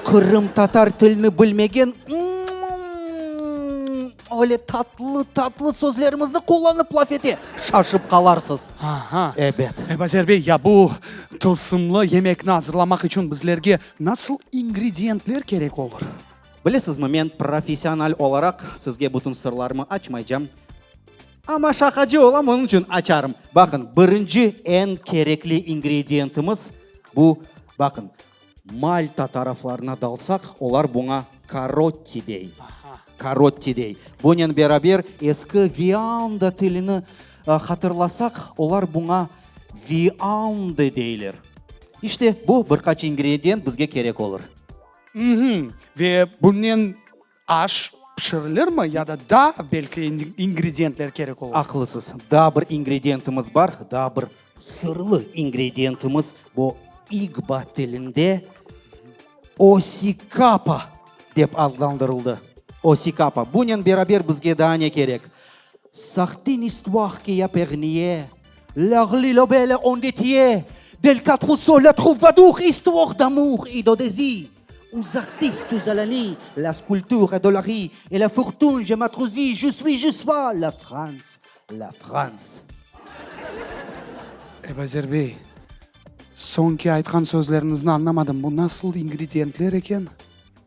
Qırımtatar tilini bilmegen, öyle tatlı-tatlı sözlerimizni qullanıp laf ete, şaşıp qalarsız. Aha. Ebet. Ebazer bey, ya bu tılsımlı yemekni azırlamaq içün bizlerge nasıl ingrediyentler kerek olur? Bilesizmi, men professional olaraq sizge bütün sırlarımı açmaycam. Amma şaqacı olam, onıñ içün açarım. Baqın, birinci eñ kerekli ingrediyentimiz bu, baqın, Malta taraflarına dalsaq, olar buña karotti dey. Karotti dey. Bunen beraber eski vianda tilini hatırlasaq, olar buña viande deyler. İşte, bu bir qaç ingrediyent bizge kerek olur. Ve bunen Aş pişirilirmi ya da daa belki ingrediyentler kerek olur? Aqlısız. Daa bir ingrediyentimiz bar, daa bir sırlı ingrediyentimiz, bu igba tilinde osikapa dep adlandırıldı. Osikapa. Bunen beraber bizge daa ne kerek? Sahtin istuah ki ya perniye, lâğli lobele ondetiye, del katruso la truvbadur istuah damur i dodezi. Uzartist tuzalani, la skulptur adolari, e la fortun je matruzi, je suis, je sois, la France, la France. Ebazer bey, soñki aytqan sözleriñizni añlamadım, bu nasıl ingrediyentler eken?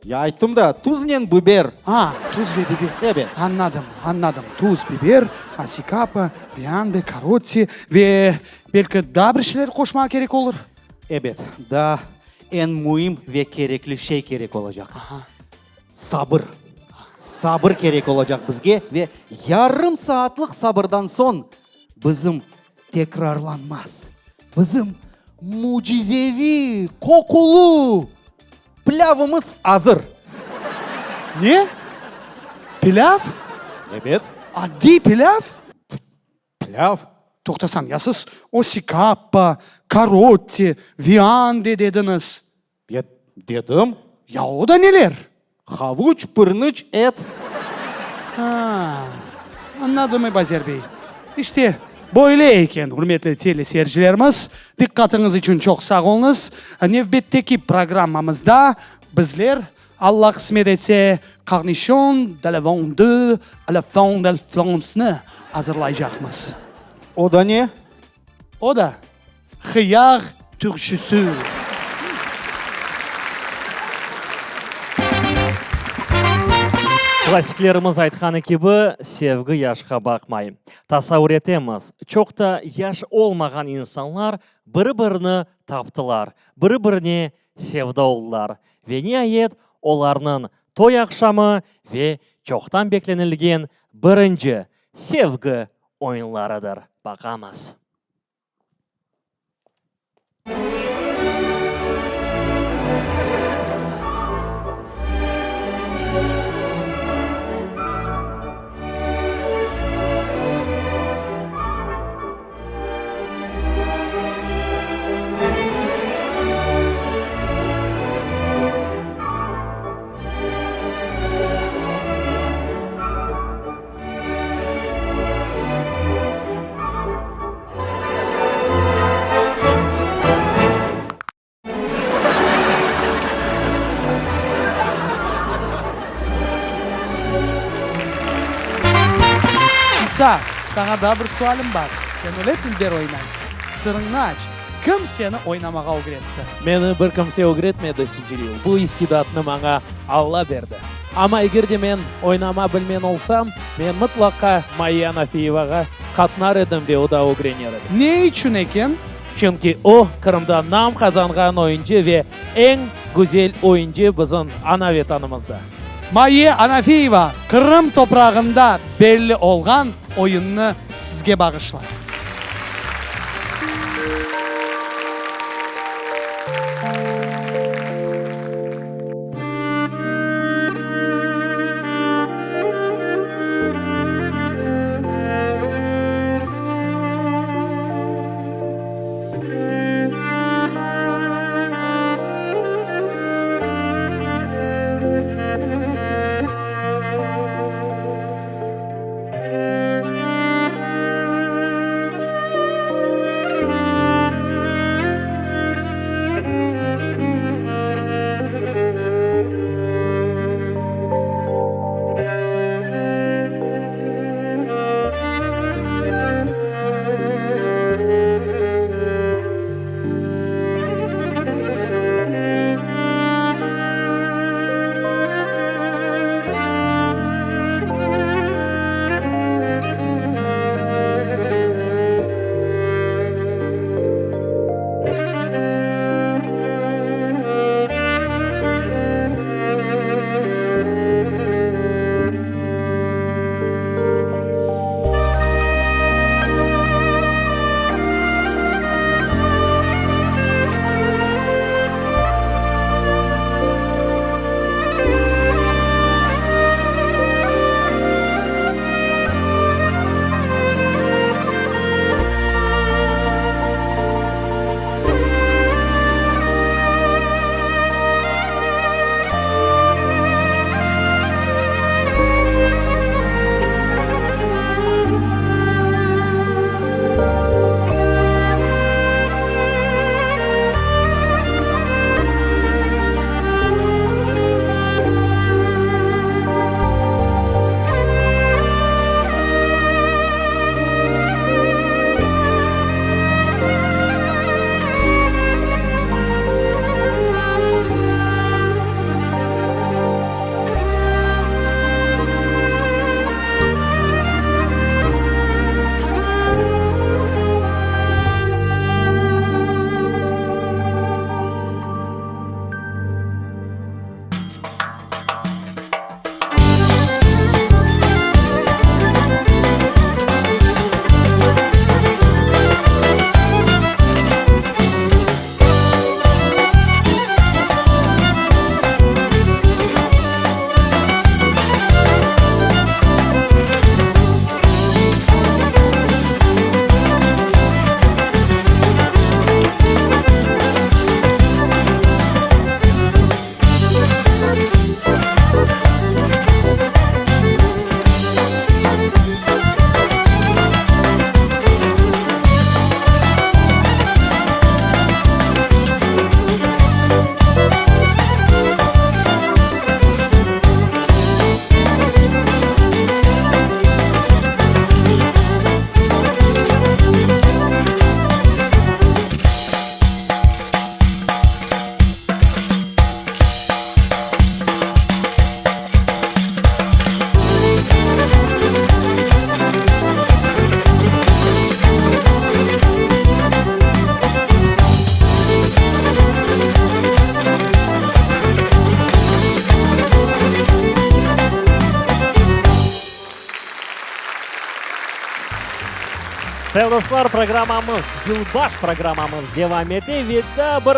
Ya ayttım da, tuznen biber. A, tuz ve biber. Ebet. Añladım, añladım. Tuz, biber, asikapa, viande, karotti ve belki daa bir şeyler qoşmağa kerek olur? Ebet, daa eñ müim ve kerekli şey kerek olacaq. Sabır. Sabır kerek olacaq bizge ve yarım saatlıq sabırdan soñ bizim tekrarlanmaz, bizim mücizeviy qoqulı plâvımız azır. Ne? Pilâv? Ebet. Adiy pilâv? Pilâv? Toqtasañ, ya siz osikappa, karotti, viande dediñiz? Ya, dedim. Ya o da neler? Havuç, pırnıç, et. Ha, añladım, Ebazer bey. İşte, böyle eken, ürmetli teleseyircilerimiz, diqqatıñız içün çoq sağ oluñız. Nevbetteki programmamızda bizler Alla qısmet etse, Cornichon de la Vendée à la fin de France-nı azırlaycaqmız. O da ne? O da hıyar türşüsi. Klassiklerimiz aytqanı kibi, sevgi yaşqa baqmay. Tasavur etemiz, çoq da yaş olmağan insanlar biri-birini taptılar, biri-birine sevda oldılar ve niayet olarnıñ toy aqşamı ve çoqtan beklenilgen birinci sevgi oyunlarıdır. Baqamız. İsa, saña daa bir sualim bar. Sen öyle dülber oynaysıñ. Sırıñnı aç. Kim seni oynamağa ögretti? Meni bir kimse ögretmedi, Sicilil. Bu istidatnı maña Alla berdi. Amma eger de men oynama bilmen olsam, men mıtlaqa Mayye Anafiyevağa qatnar edim ve o da ögrener edim. Ne içün eken? Çünki o, Qırımda nam qazanğan oyuncı ve eñ güzel oyuncı bizim ana Vetanımızda. Mayye Anafiyeva Qırım toprağında belli olğan oyunnı sizge bağışlay. Sayın dostlar, programmamız, yılbaş programmamız devam ete ve daa bir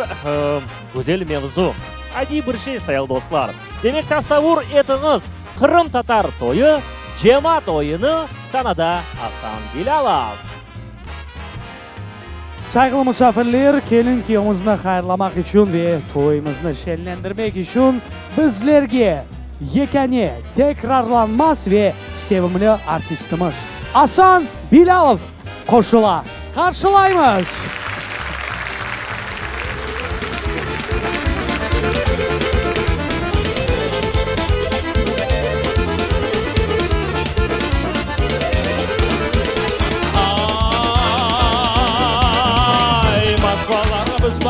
güzel mevzu. Adiy bir şey, sayın dostlar. Demek, tasavvur etiñiz, qırımtatar toyu, cemaat oyunı, sanada Asan Bilâlov. Sayğılı musafirler, kelin-kiyevimizni hayırlamaq içün ve toyumıznı şenlendirmek içün bizlerge yekâne, tekrarlanmaz ve sevimli artistimiz Asan Bilâlov qoşula. Qarşılaymız!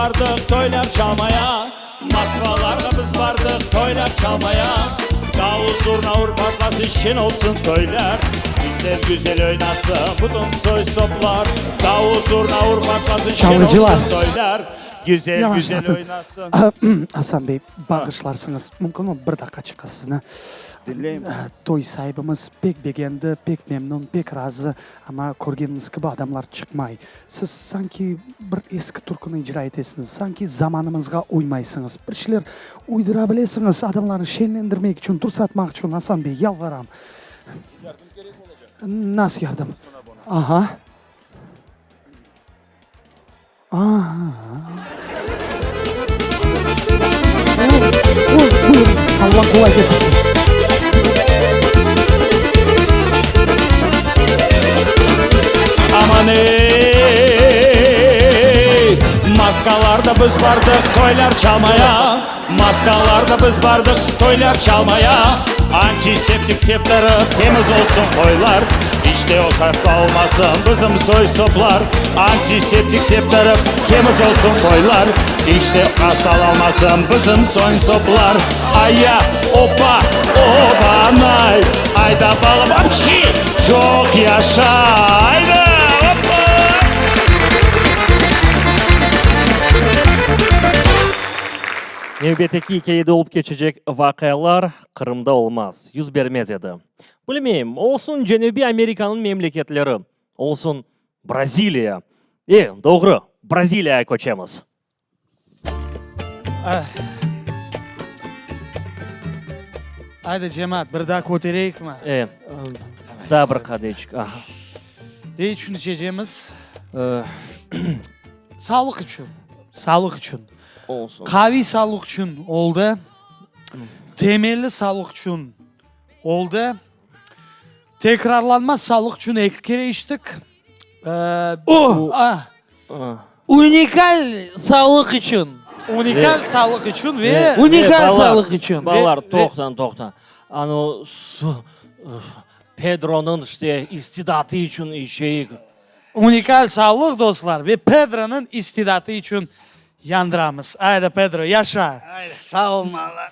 bardıq toylap çalmaya, Moskvalarğa biz bardıq toylap çalmaya. Davul zurna ur patlasın şen olsun toylar, Güzel güzel oynasın bütün soy-soplar. Davul zurna ur patlasın şen Çalğıcılar. olsun toylar, Güzel güzel Yavaşlatın. oynasın. Asan bey, bağışlarsıñız, mümkünmi bir daqqaçıqqa sizni? Diñleyim. Toy saibimiz pek begendi, pek memnün, pek razı, amma körgenimiz kibi adamlar çıqmay. Siz sanki bir eski türküni icra etesiñiz, sanki zamanımızğa uymaysıñız. Bir şeyler uydura bilesiñiz adamlarnı şeñlendirmek içün, tursatmaq içün, Asan bey, yalvaram. Yardım kerek olacaq. Nasıl yardım? Aha. Buyurıñız, Alla qolay ketirsin. Aman ey, Maskalarda biz bardıq toylar çalmaya, Maskalarda biz bardıq toylar çalmaya, Antiseptik septirip temiz olsun qoylar, İç de hasta olmasın bizim soy-soplar. Antiseptik septirip temiz olsun qoylar, İç de hastalanmasın bizim soy-soplar. Aya, opa, obanay, ayda balam, apşi, çoq yaşa, ayda, opa! Nevbetteki ikâyede olıp keçecek vaqialar Qırımda olmaz, yüz bermez edi. Bilmeyim, olsun Cenübiy Amerikanıñ memleketleri, olsun Braziliya. E, doğru, Braziliyağa köçemiz. Ayda, cemaat, bir daa kötereyikmi? E, daa bir qadeçik, aha. Ne içün içecemiz? Sağlıq içün, sağlıq içün. Olsun. Qaviy sağlıq içün oldı. Temelli sağlıq içün oldı. Tekrarlanmaz sağlıq içün eki kere içtik. Oh! Unikal sağlıq içün. Unikal sağlıq içün ve... Unikal sağlıq içün. Balalar, toqtañ, toqtañ. Anı, Pedronıñ işte istidatı içün içeyik. Unikal sağlıq, dostlar, ve Pedronıñ istidatı içün yandıramız. Ayda, Pedro, yaşa! Ayda, sağ olmañlar.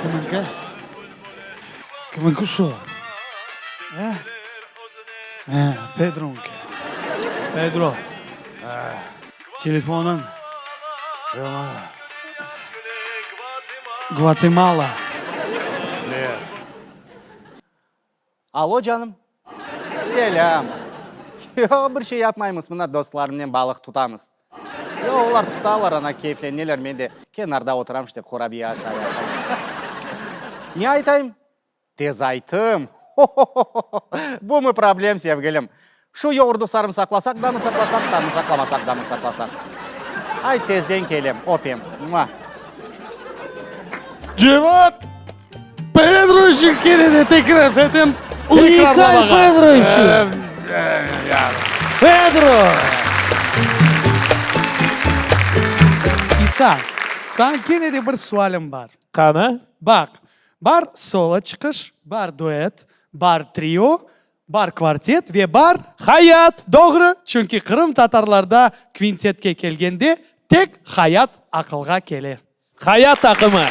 Kiminki? Kiminki şu? E? E, Pedronıñki. Pedro, telefonıñ. Gvatemala. Alo, canım. Selâm. Yoq, bir şey yapmaymız, mına dostlarımnen balıq tutamız. Yoq, olar tutalar, ana keyfleneler, men de kenarda oturam, işte, qurabiye aşay, aşay. Ne aytayım? Tez aytım. Ho-ho-ho-ho! Bumı problem, sevgilim? Şu yoğurdu sarımsaqlasaq damı saqlasaq, sarımsaqlamasaq damı saqlasaq? Ayt, tezden kelem, öpem. Mua! Cemaat, Pedro içün kene de tekrar etem, Unikal Pedro içün! Pedro! İsa, saña kene de bir sualim bar. Qani? Baq, bar solo çıqış, bar duet, bar trio, Bar kvartet ve bar. Hayat! Doğru, çünki qırımtatarlarda kvintetke kelgende tek Hayat aqılğa kele. Hayat taqımı!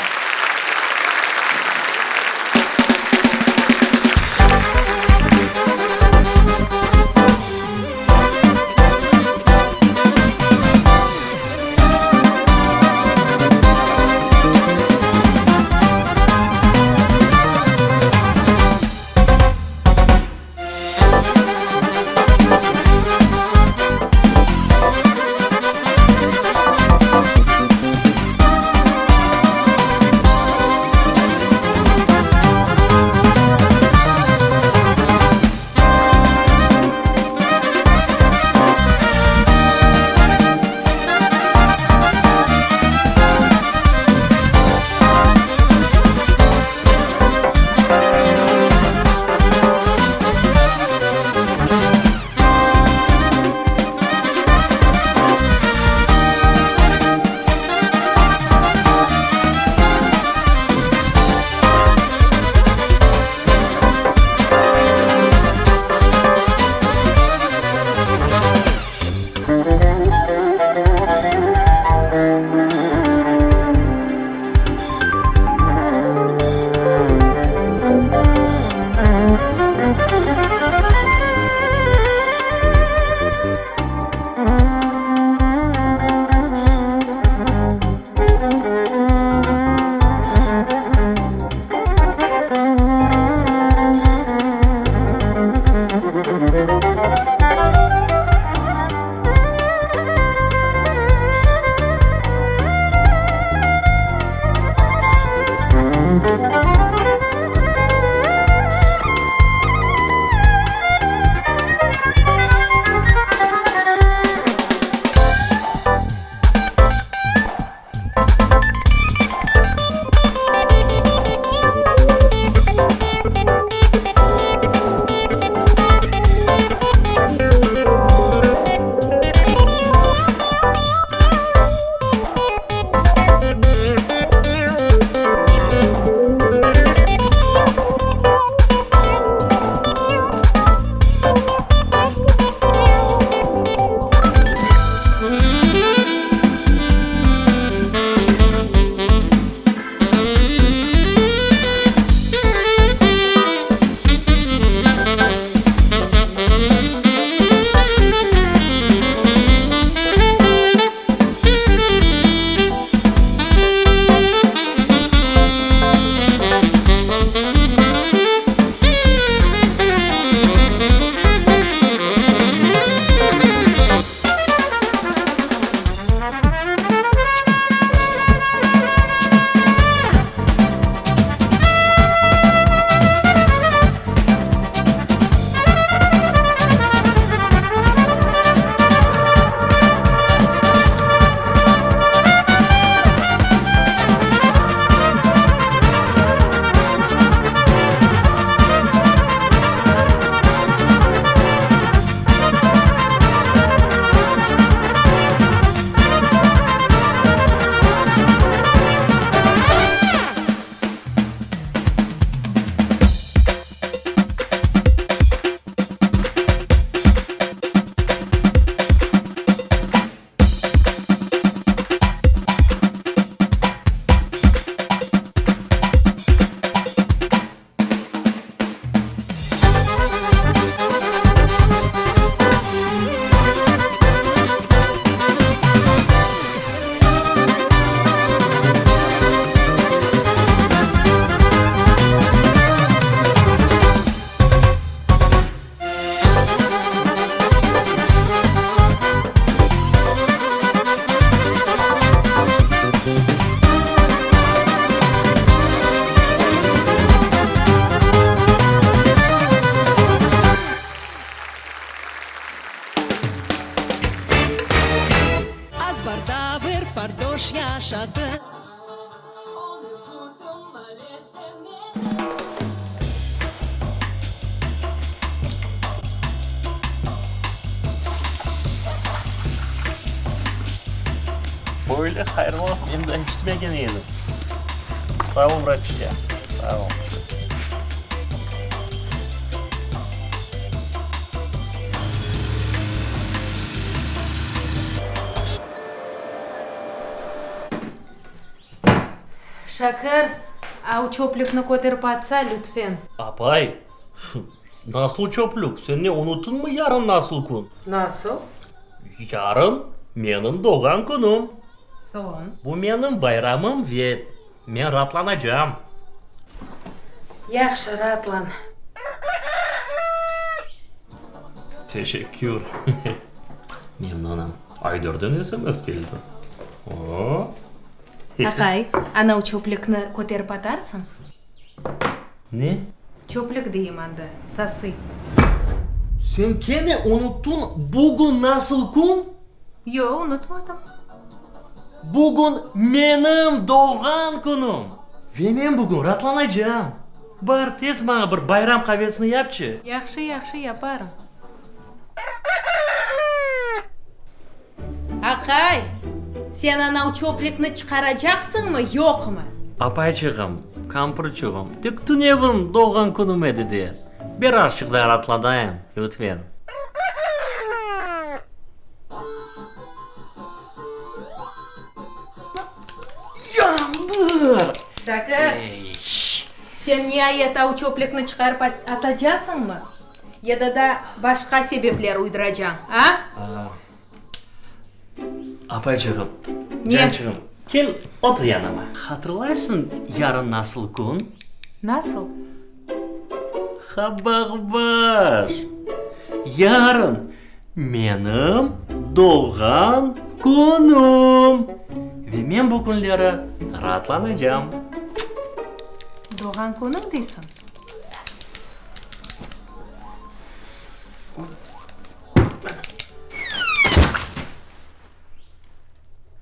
Böyle hayırlı laf men daa eşitmegen edim. Sağ ol, bratçika, sağ ol. Şakir, av çöplükni köterip atsa, lütfen. Apay, nasıl çöplük? Sen ne, unuttınmı yarın nasıl kün? Nasıl? Yarın menim doğğan künüm. Soñ? Bu menim bayramım ve men raatlanacağım. Yahşı, raatlan. Teşekkür. Memnunım. Ayderden SMS keldi. O! Aqay, anav çöplükni köterip atarsıñ? Ne? Çöplük deyim anda, sasıy. Sen kene unuttıñ, bugün nasıl kün? Yoq, unutmadım. Bugün menim doğğan künüm! Ve men bugün raatlanacağım. Bar, tez maña bir bayram qavesini yapçı. Yahşı, yahşı, yaparım. Aqay, sen anav çöplükni çıqaracaqsıñmı, yoqmı? Apayçığım, kampırçığım, tek tünevin doğğan künüm edi de, bir azçıq daa raatlanayım, lütfen. Yandır! Şakir, sen niayet av çöplükni çıqarıp atacasıñmı? Ya da da başqa sebepler uyduracañ, a? Apayçığım, cançığım, kel, otur yanıma. Hatırlaysıñ, yarın nasıl kün? Nasıl? Qabaqbaş! Yarın menim doğğan künüm! Ve men bu künleri raatlanacağım. Doğğan künüñ deysiñ?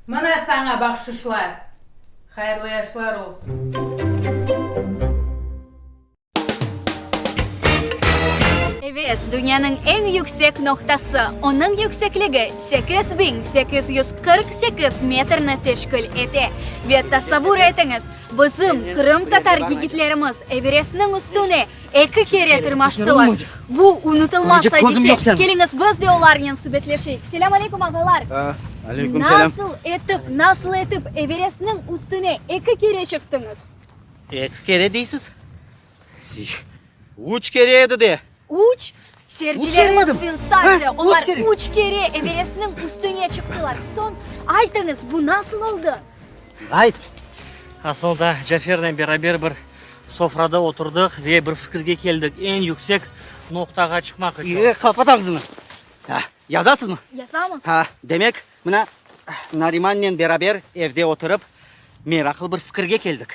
Mına saña bahşışlar! Hayırlı yaşlar olsun! Everest, dünyanıñ eñ yüksek noqtası, onıñ yüksekligi 8848 metrni teşkil ete. Ve tasavvur etiñiz, bizim qırımtatar yigitlerimiz Everestniñ üstüne eki kere tırmaştılar. Bu unutılmaz adise. Keliñiz, biz de olarnen subetleşeyik. Selâm aleyküm, ağalar! Aleyküm selâm. Nasıl etip, nasıl etip Everestniñ üstüne eki kere çıqtıñız? Eki kere deysiz? Üç kere edi de. Üç? Seyircilerimiz sensatsiya, olar üç kere Everestniñ üstüne çıqtılar. Soñ, aytıñız, bu nasıl oldı? Ayt. Asıl da, Cafernen beraber bir sofrada oturdıq ve bir fikirge keldik, eñ yüksek noqtağa çıqmaq içün. E, qapat ağzını. Yazasızmı? Yazamız. Ha, demek, mına, Narimannen beraber evde oturıp, meraqlı bir fikirge keldik.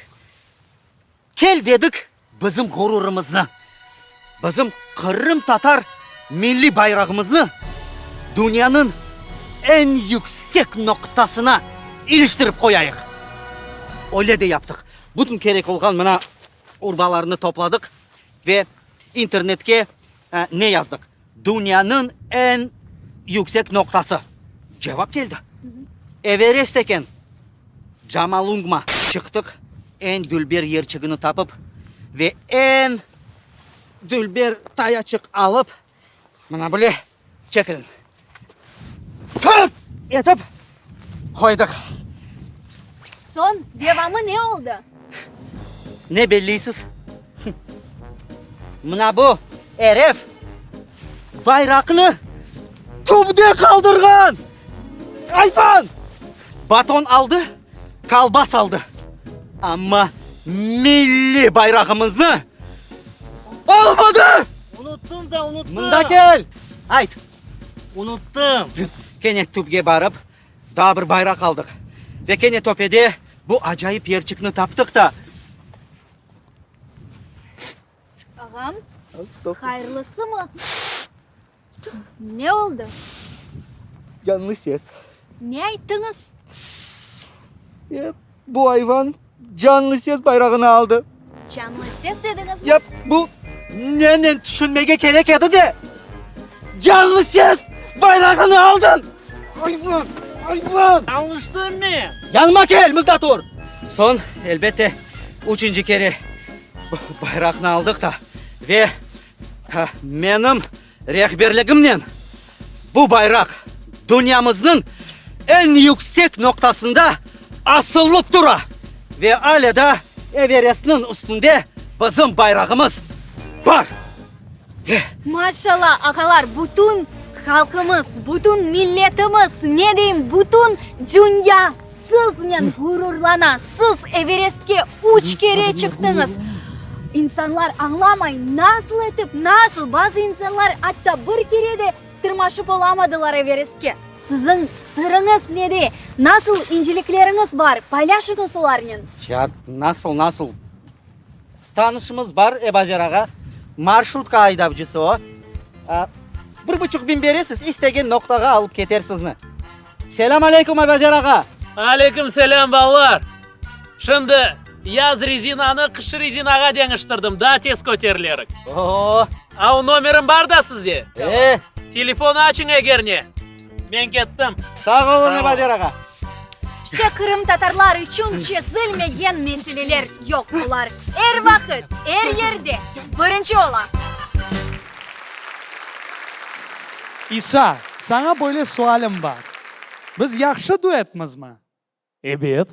Kel, dedik, bizim ğururımıznı, bizim qırımtatar milliy bayrağımıznı dünyanıñ eñ yüksek noqtasına iliştirip qoyayıq. Öyle de yaptıq. Bütün kerek olğan mına urbalarnı topladıq ve internetke ne yazdıq? Dünyanıñ eñ yüksek noqtası. Cevap keldi. Everest eken. Camalungma çıqtıq, eñ dülber yerçigini tapıp ve eñ dülber tayaçıq alıp, mına böyle çekilin, tırp etip qoydıq. Soñ, devamı ne oldı? Ne belleysiz? Mına bu eref bayraqnı tübde qaldırğan! Ayvan! Baton aldı, kolbas aldı, amma milliy bayrağımıznı almadı! Unuttım da, unuttım! Mında kel! Ayt! Unuttım! Kene tübge barıp, daa bir bayraq aldıq. Ve kene töpede bu acayip yerçikni taptıq da. Ağam, hayırlısımı? Ne oldı? Canlı ses. Ne ayttıñız? E, bu ayvan canlı ses bayrağını aldı. Canlı ses dediñizmi? Ya, bu nenen tüşünmege kerek edi de, canlı ses bayrağını aldın! Ayvan! Ayvan! Alıştım men. Yanıma kel, mında tur! Soñ, elbette, üçünci kere bayraqnı aldıq da ve menim rehberligimnen bu bayraq dünyamıznıñ eñ yüksek noqtasında asılıp tura ve alâ da Everestniñ üstünde bizim bayrağımız bar. Maşallah, ağalar, bütün halqımız, bütün milletimiz, ne deyim, bütün dünya siznen ğururlana. Siz Everestke üç kere çıqtıñız. İnsanlar añlamay, nasıl etip, nasıl, bazı insanlar atta bir kere de tırmaşıp olamadılar Everestke. Siziñ sırıñız nede, nasıl incelikleriñiz bar, paylaşıñız olarnen. Ya, nasıl, nasıl? Tanışımız bar, Ebazer ağa, marşrutka aydavcısı o. Bir buçuq biñ beresiz, istegen noqtağa alıp keter sizni. Selâm aleyküm, Ebazer ağa! Aleyküm selâm, balalar! Şimdi yaz rezinanı qış rezinağa deñiştirdim, daa tez köterilerik. O-o! A, o nomerim bar da sizde? E! Telefon açıñ eger ne. Men kettim. Sağ olun, Ebazer ağa! İşte qırımtatarlar içün çezilmegen meseleler yoq, olar er vaqıt, er yerde birinci ola. İsa, saña böyle sualim bar. Biz yahşı duetmizmi? Ebet.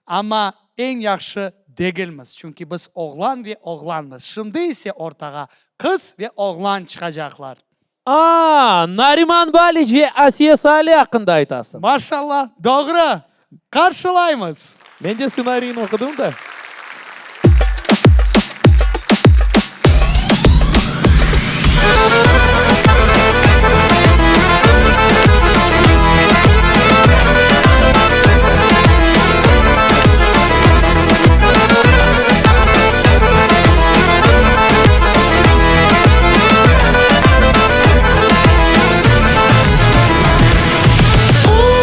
Amma eñ yahşı degilmiz, çünki biz oğlan ve oğlanmız. Şimdi ise ortağa qız ve oğlan çıqacaqlar. A, Nariman Baliç ve Asiye Salih aqqında aytasıñ. Maşallah, doğru! Qarşılaymız! Men de stsenariyni oqudım da.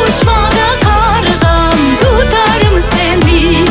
Uçmağa qarğam, tutarım seni.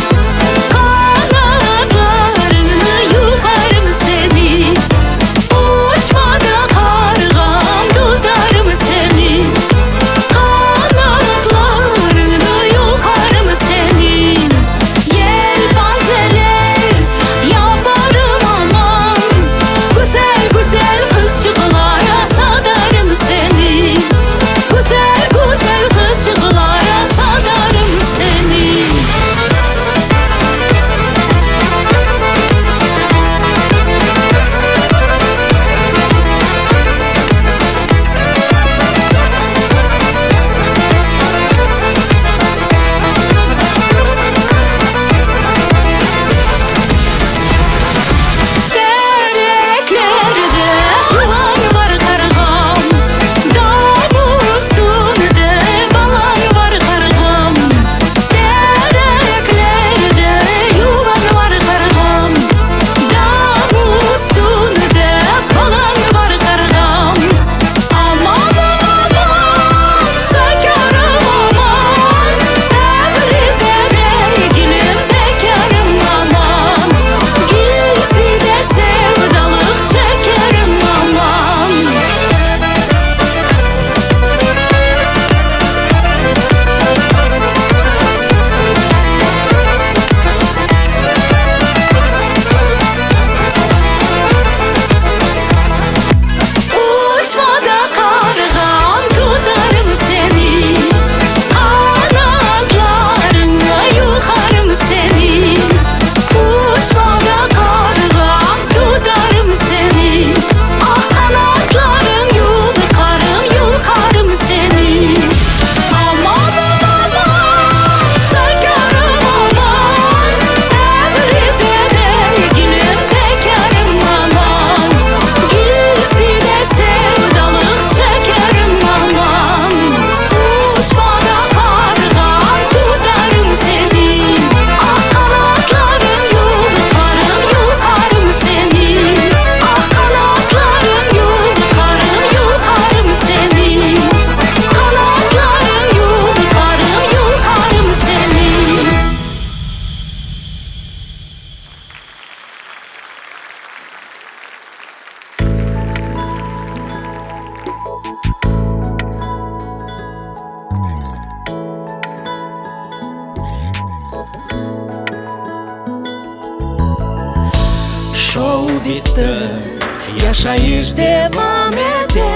Artıq yaşayış devam ete.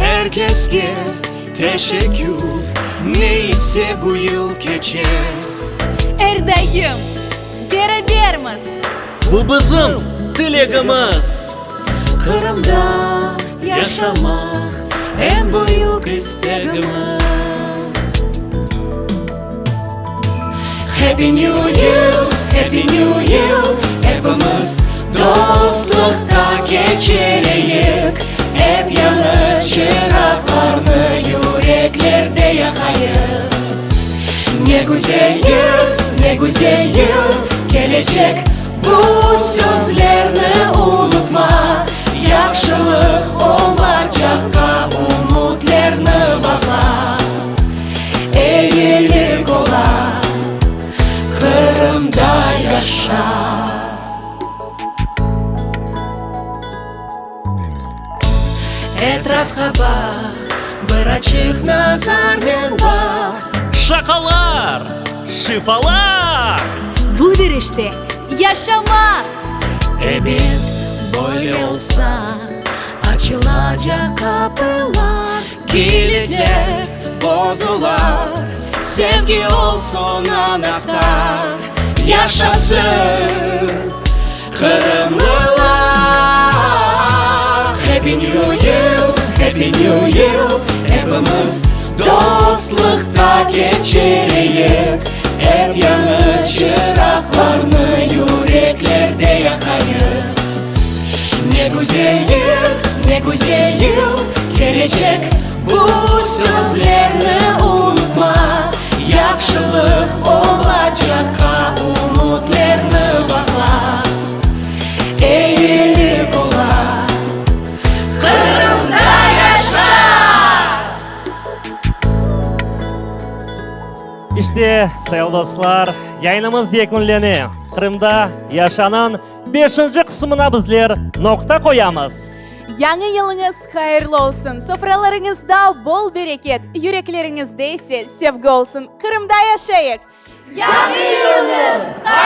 Er keske teşekkür, ne ise bu yıl keçe. Er daim berabermiz! Bu bizim tilegimiz! Qırımda yaşamaq eñ büyük istegimiz. Happy New Year, Happy New Year, Epimiz dostluqta keçireyik, Ep yañı çıraqlarnı yüreklerde yaqayıq. Ne güzel yıl, ne güzel yıl, kelecek, Bu sözlerni unutma, Yahşılıq olacaqqa ümütlerni bağla. Eyilik ola, Qırımda yaşa! Etrafqa baq, bir açıq nazarnen baq. Şaqalar, şifalar! Budır işte, yaşamaq! Ebet, böyle olsa, açılacaq qapılar. Kilitler bozular, sevgi olsun anahtar. Yaşasın qırımlılar! Happy New Year, Happy New Year, Epimiz dostluqta keçireyik, Ep yañı çıraqlarnı yüreklerde yaqayıq. Ne güzel yıl, ne güzel yıl, kelecek, Bu sözlerni unutma, Yahşılıq olacaqqa ümütlerni bağla. Eyilik ola, Qırımda yaşa! İşte, sayılı dostlar, yayınımız yekünlene. Qırımda yaşanıñ beşinci qısımına bizler noqta qoyamız. Yañı yılıñız hayırlı olsun! Sofralarıñızda bol bereket, yürekleriñizde ise sevgi olsun! Qırımda yaşayıq! Yañı yılıñız hayırlı olsun!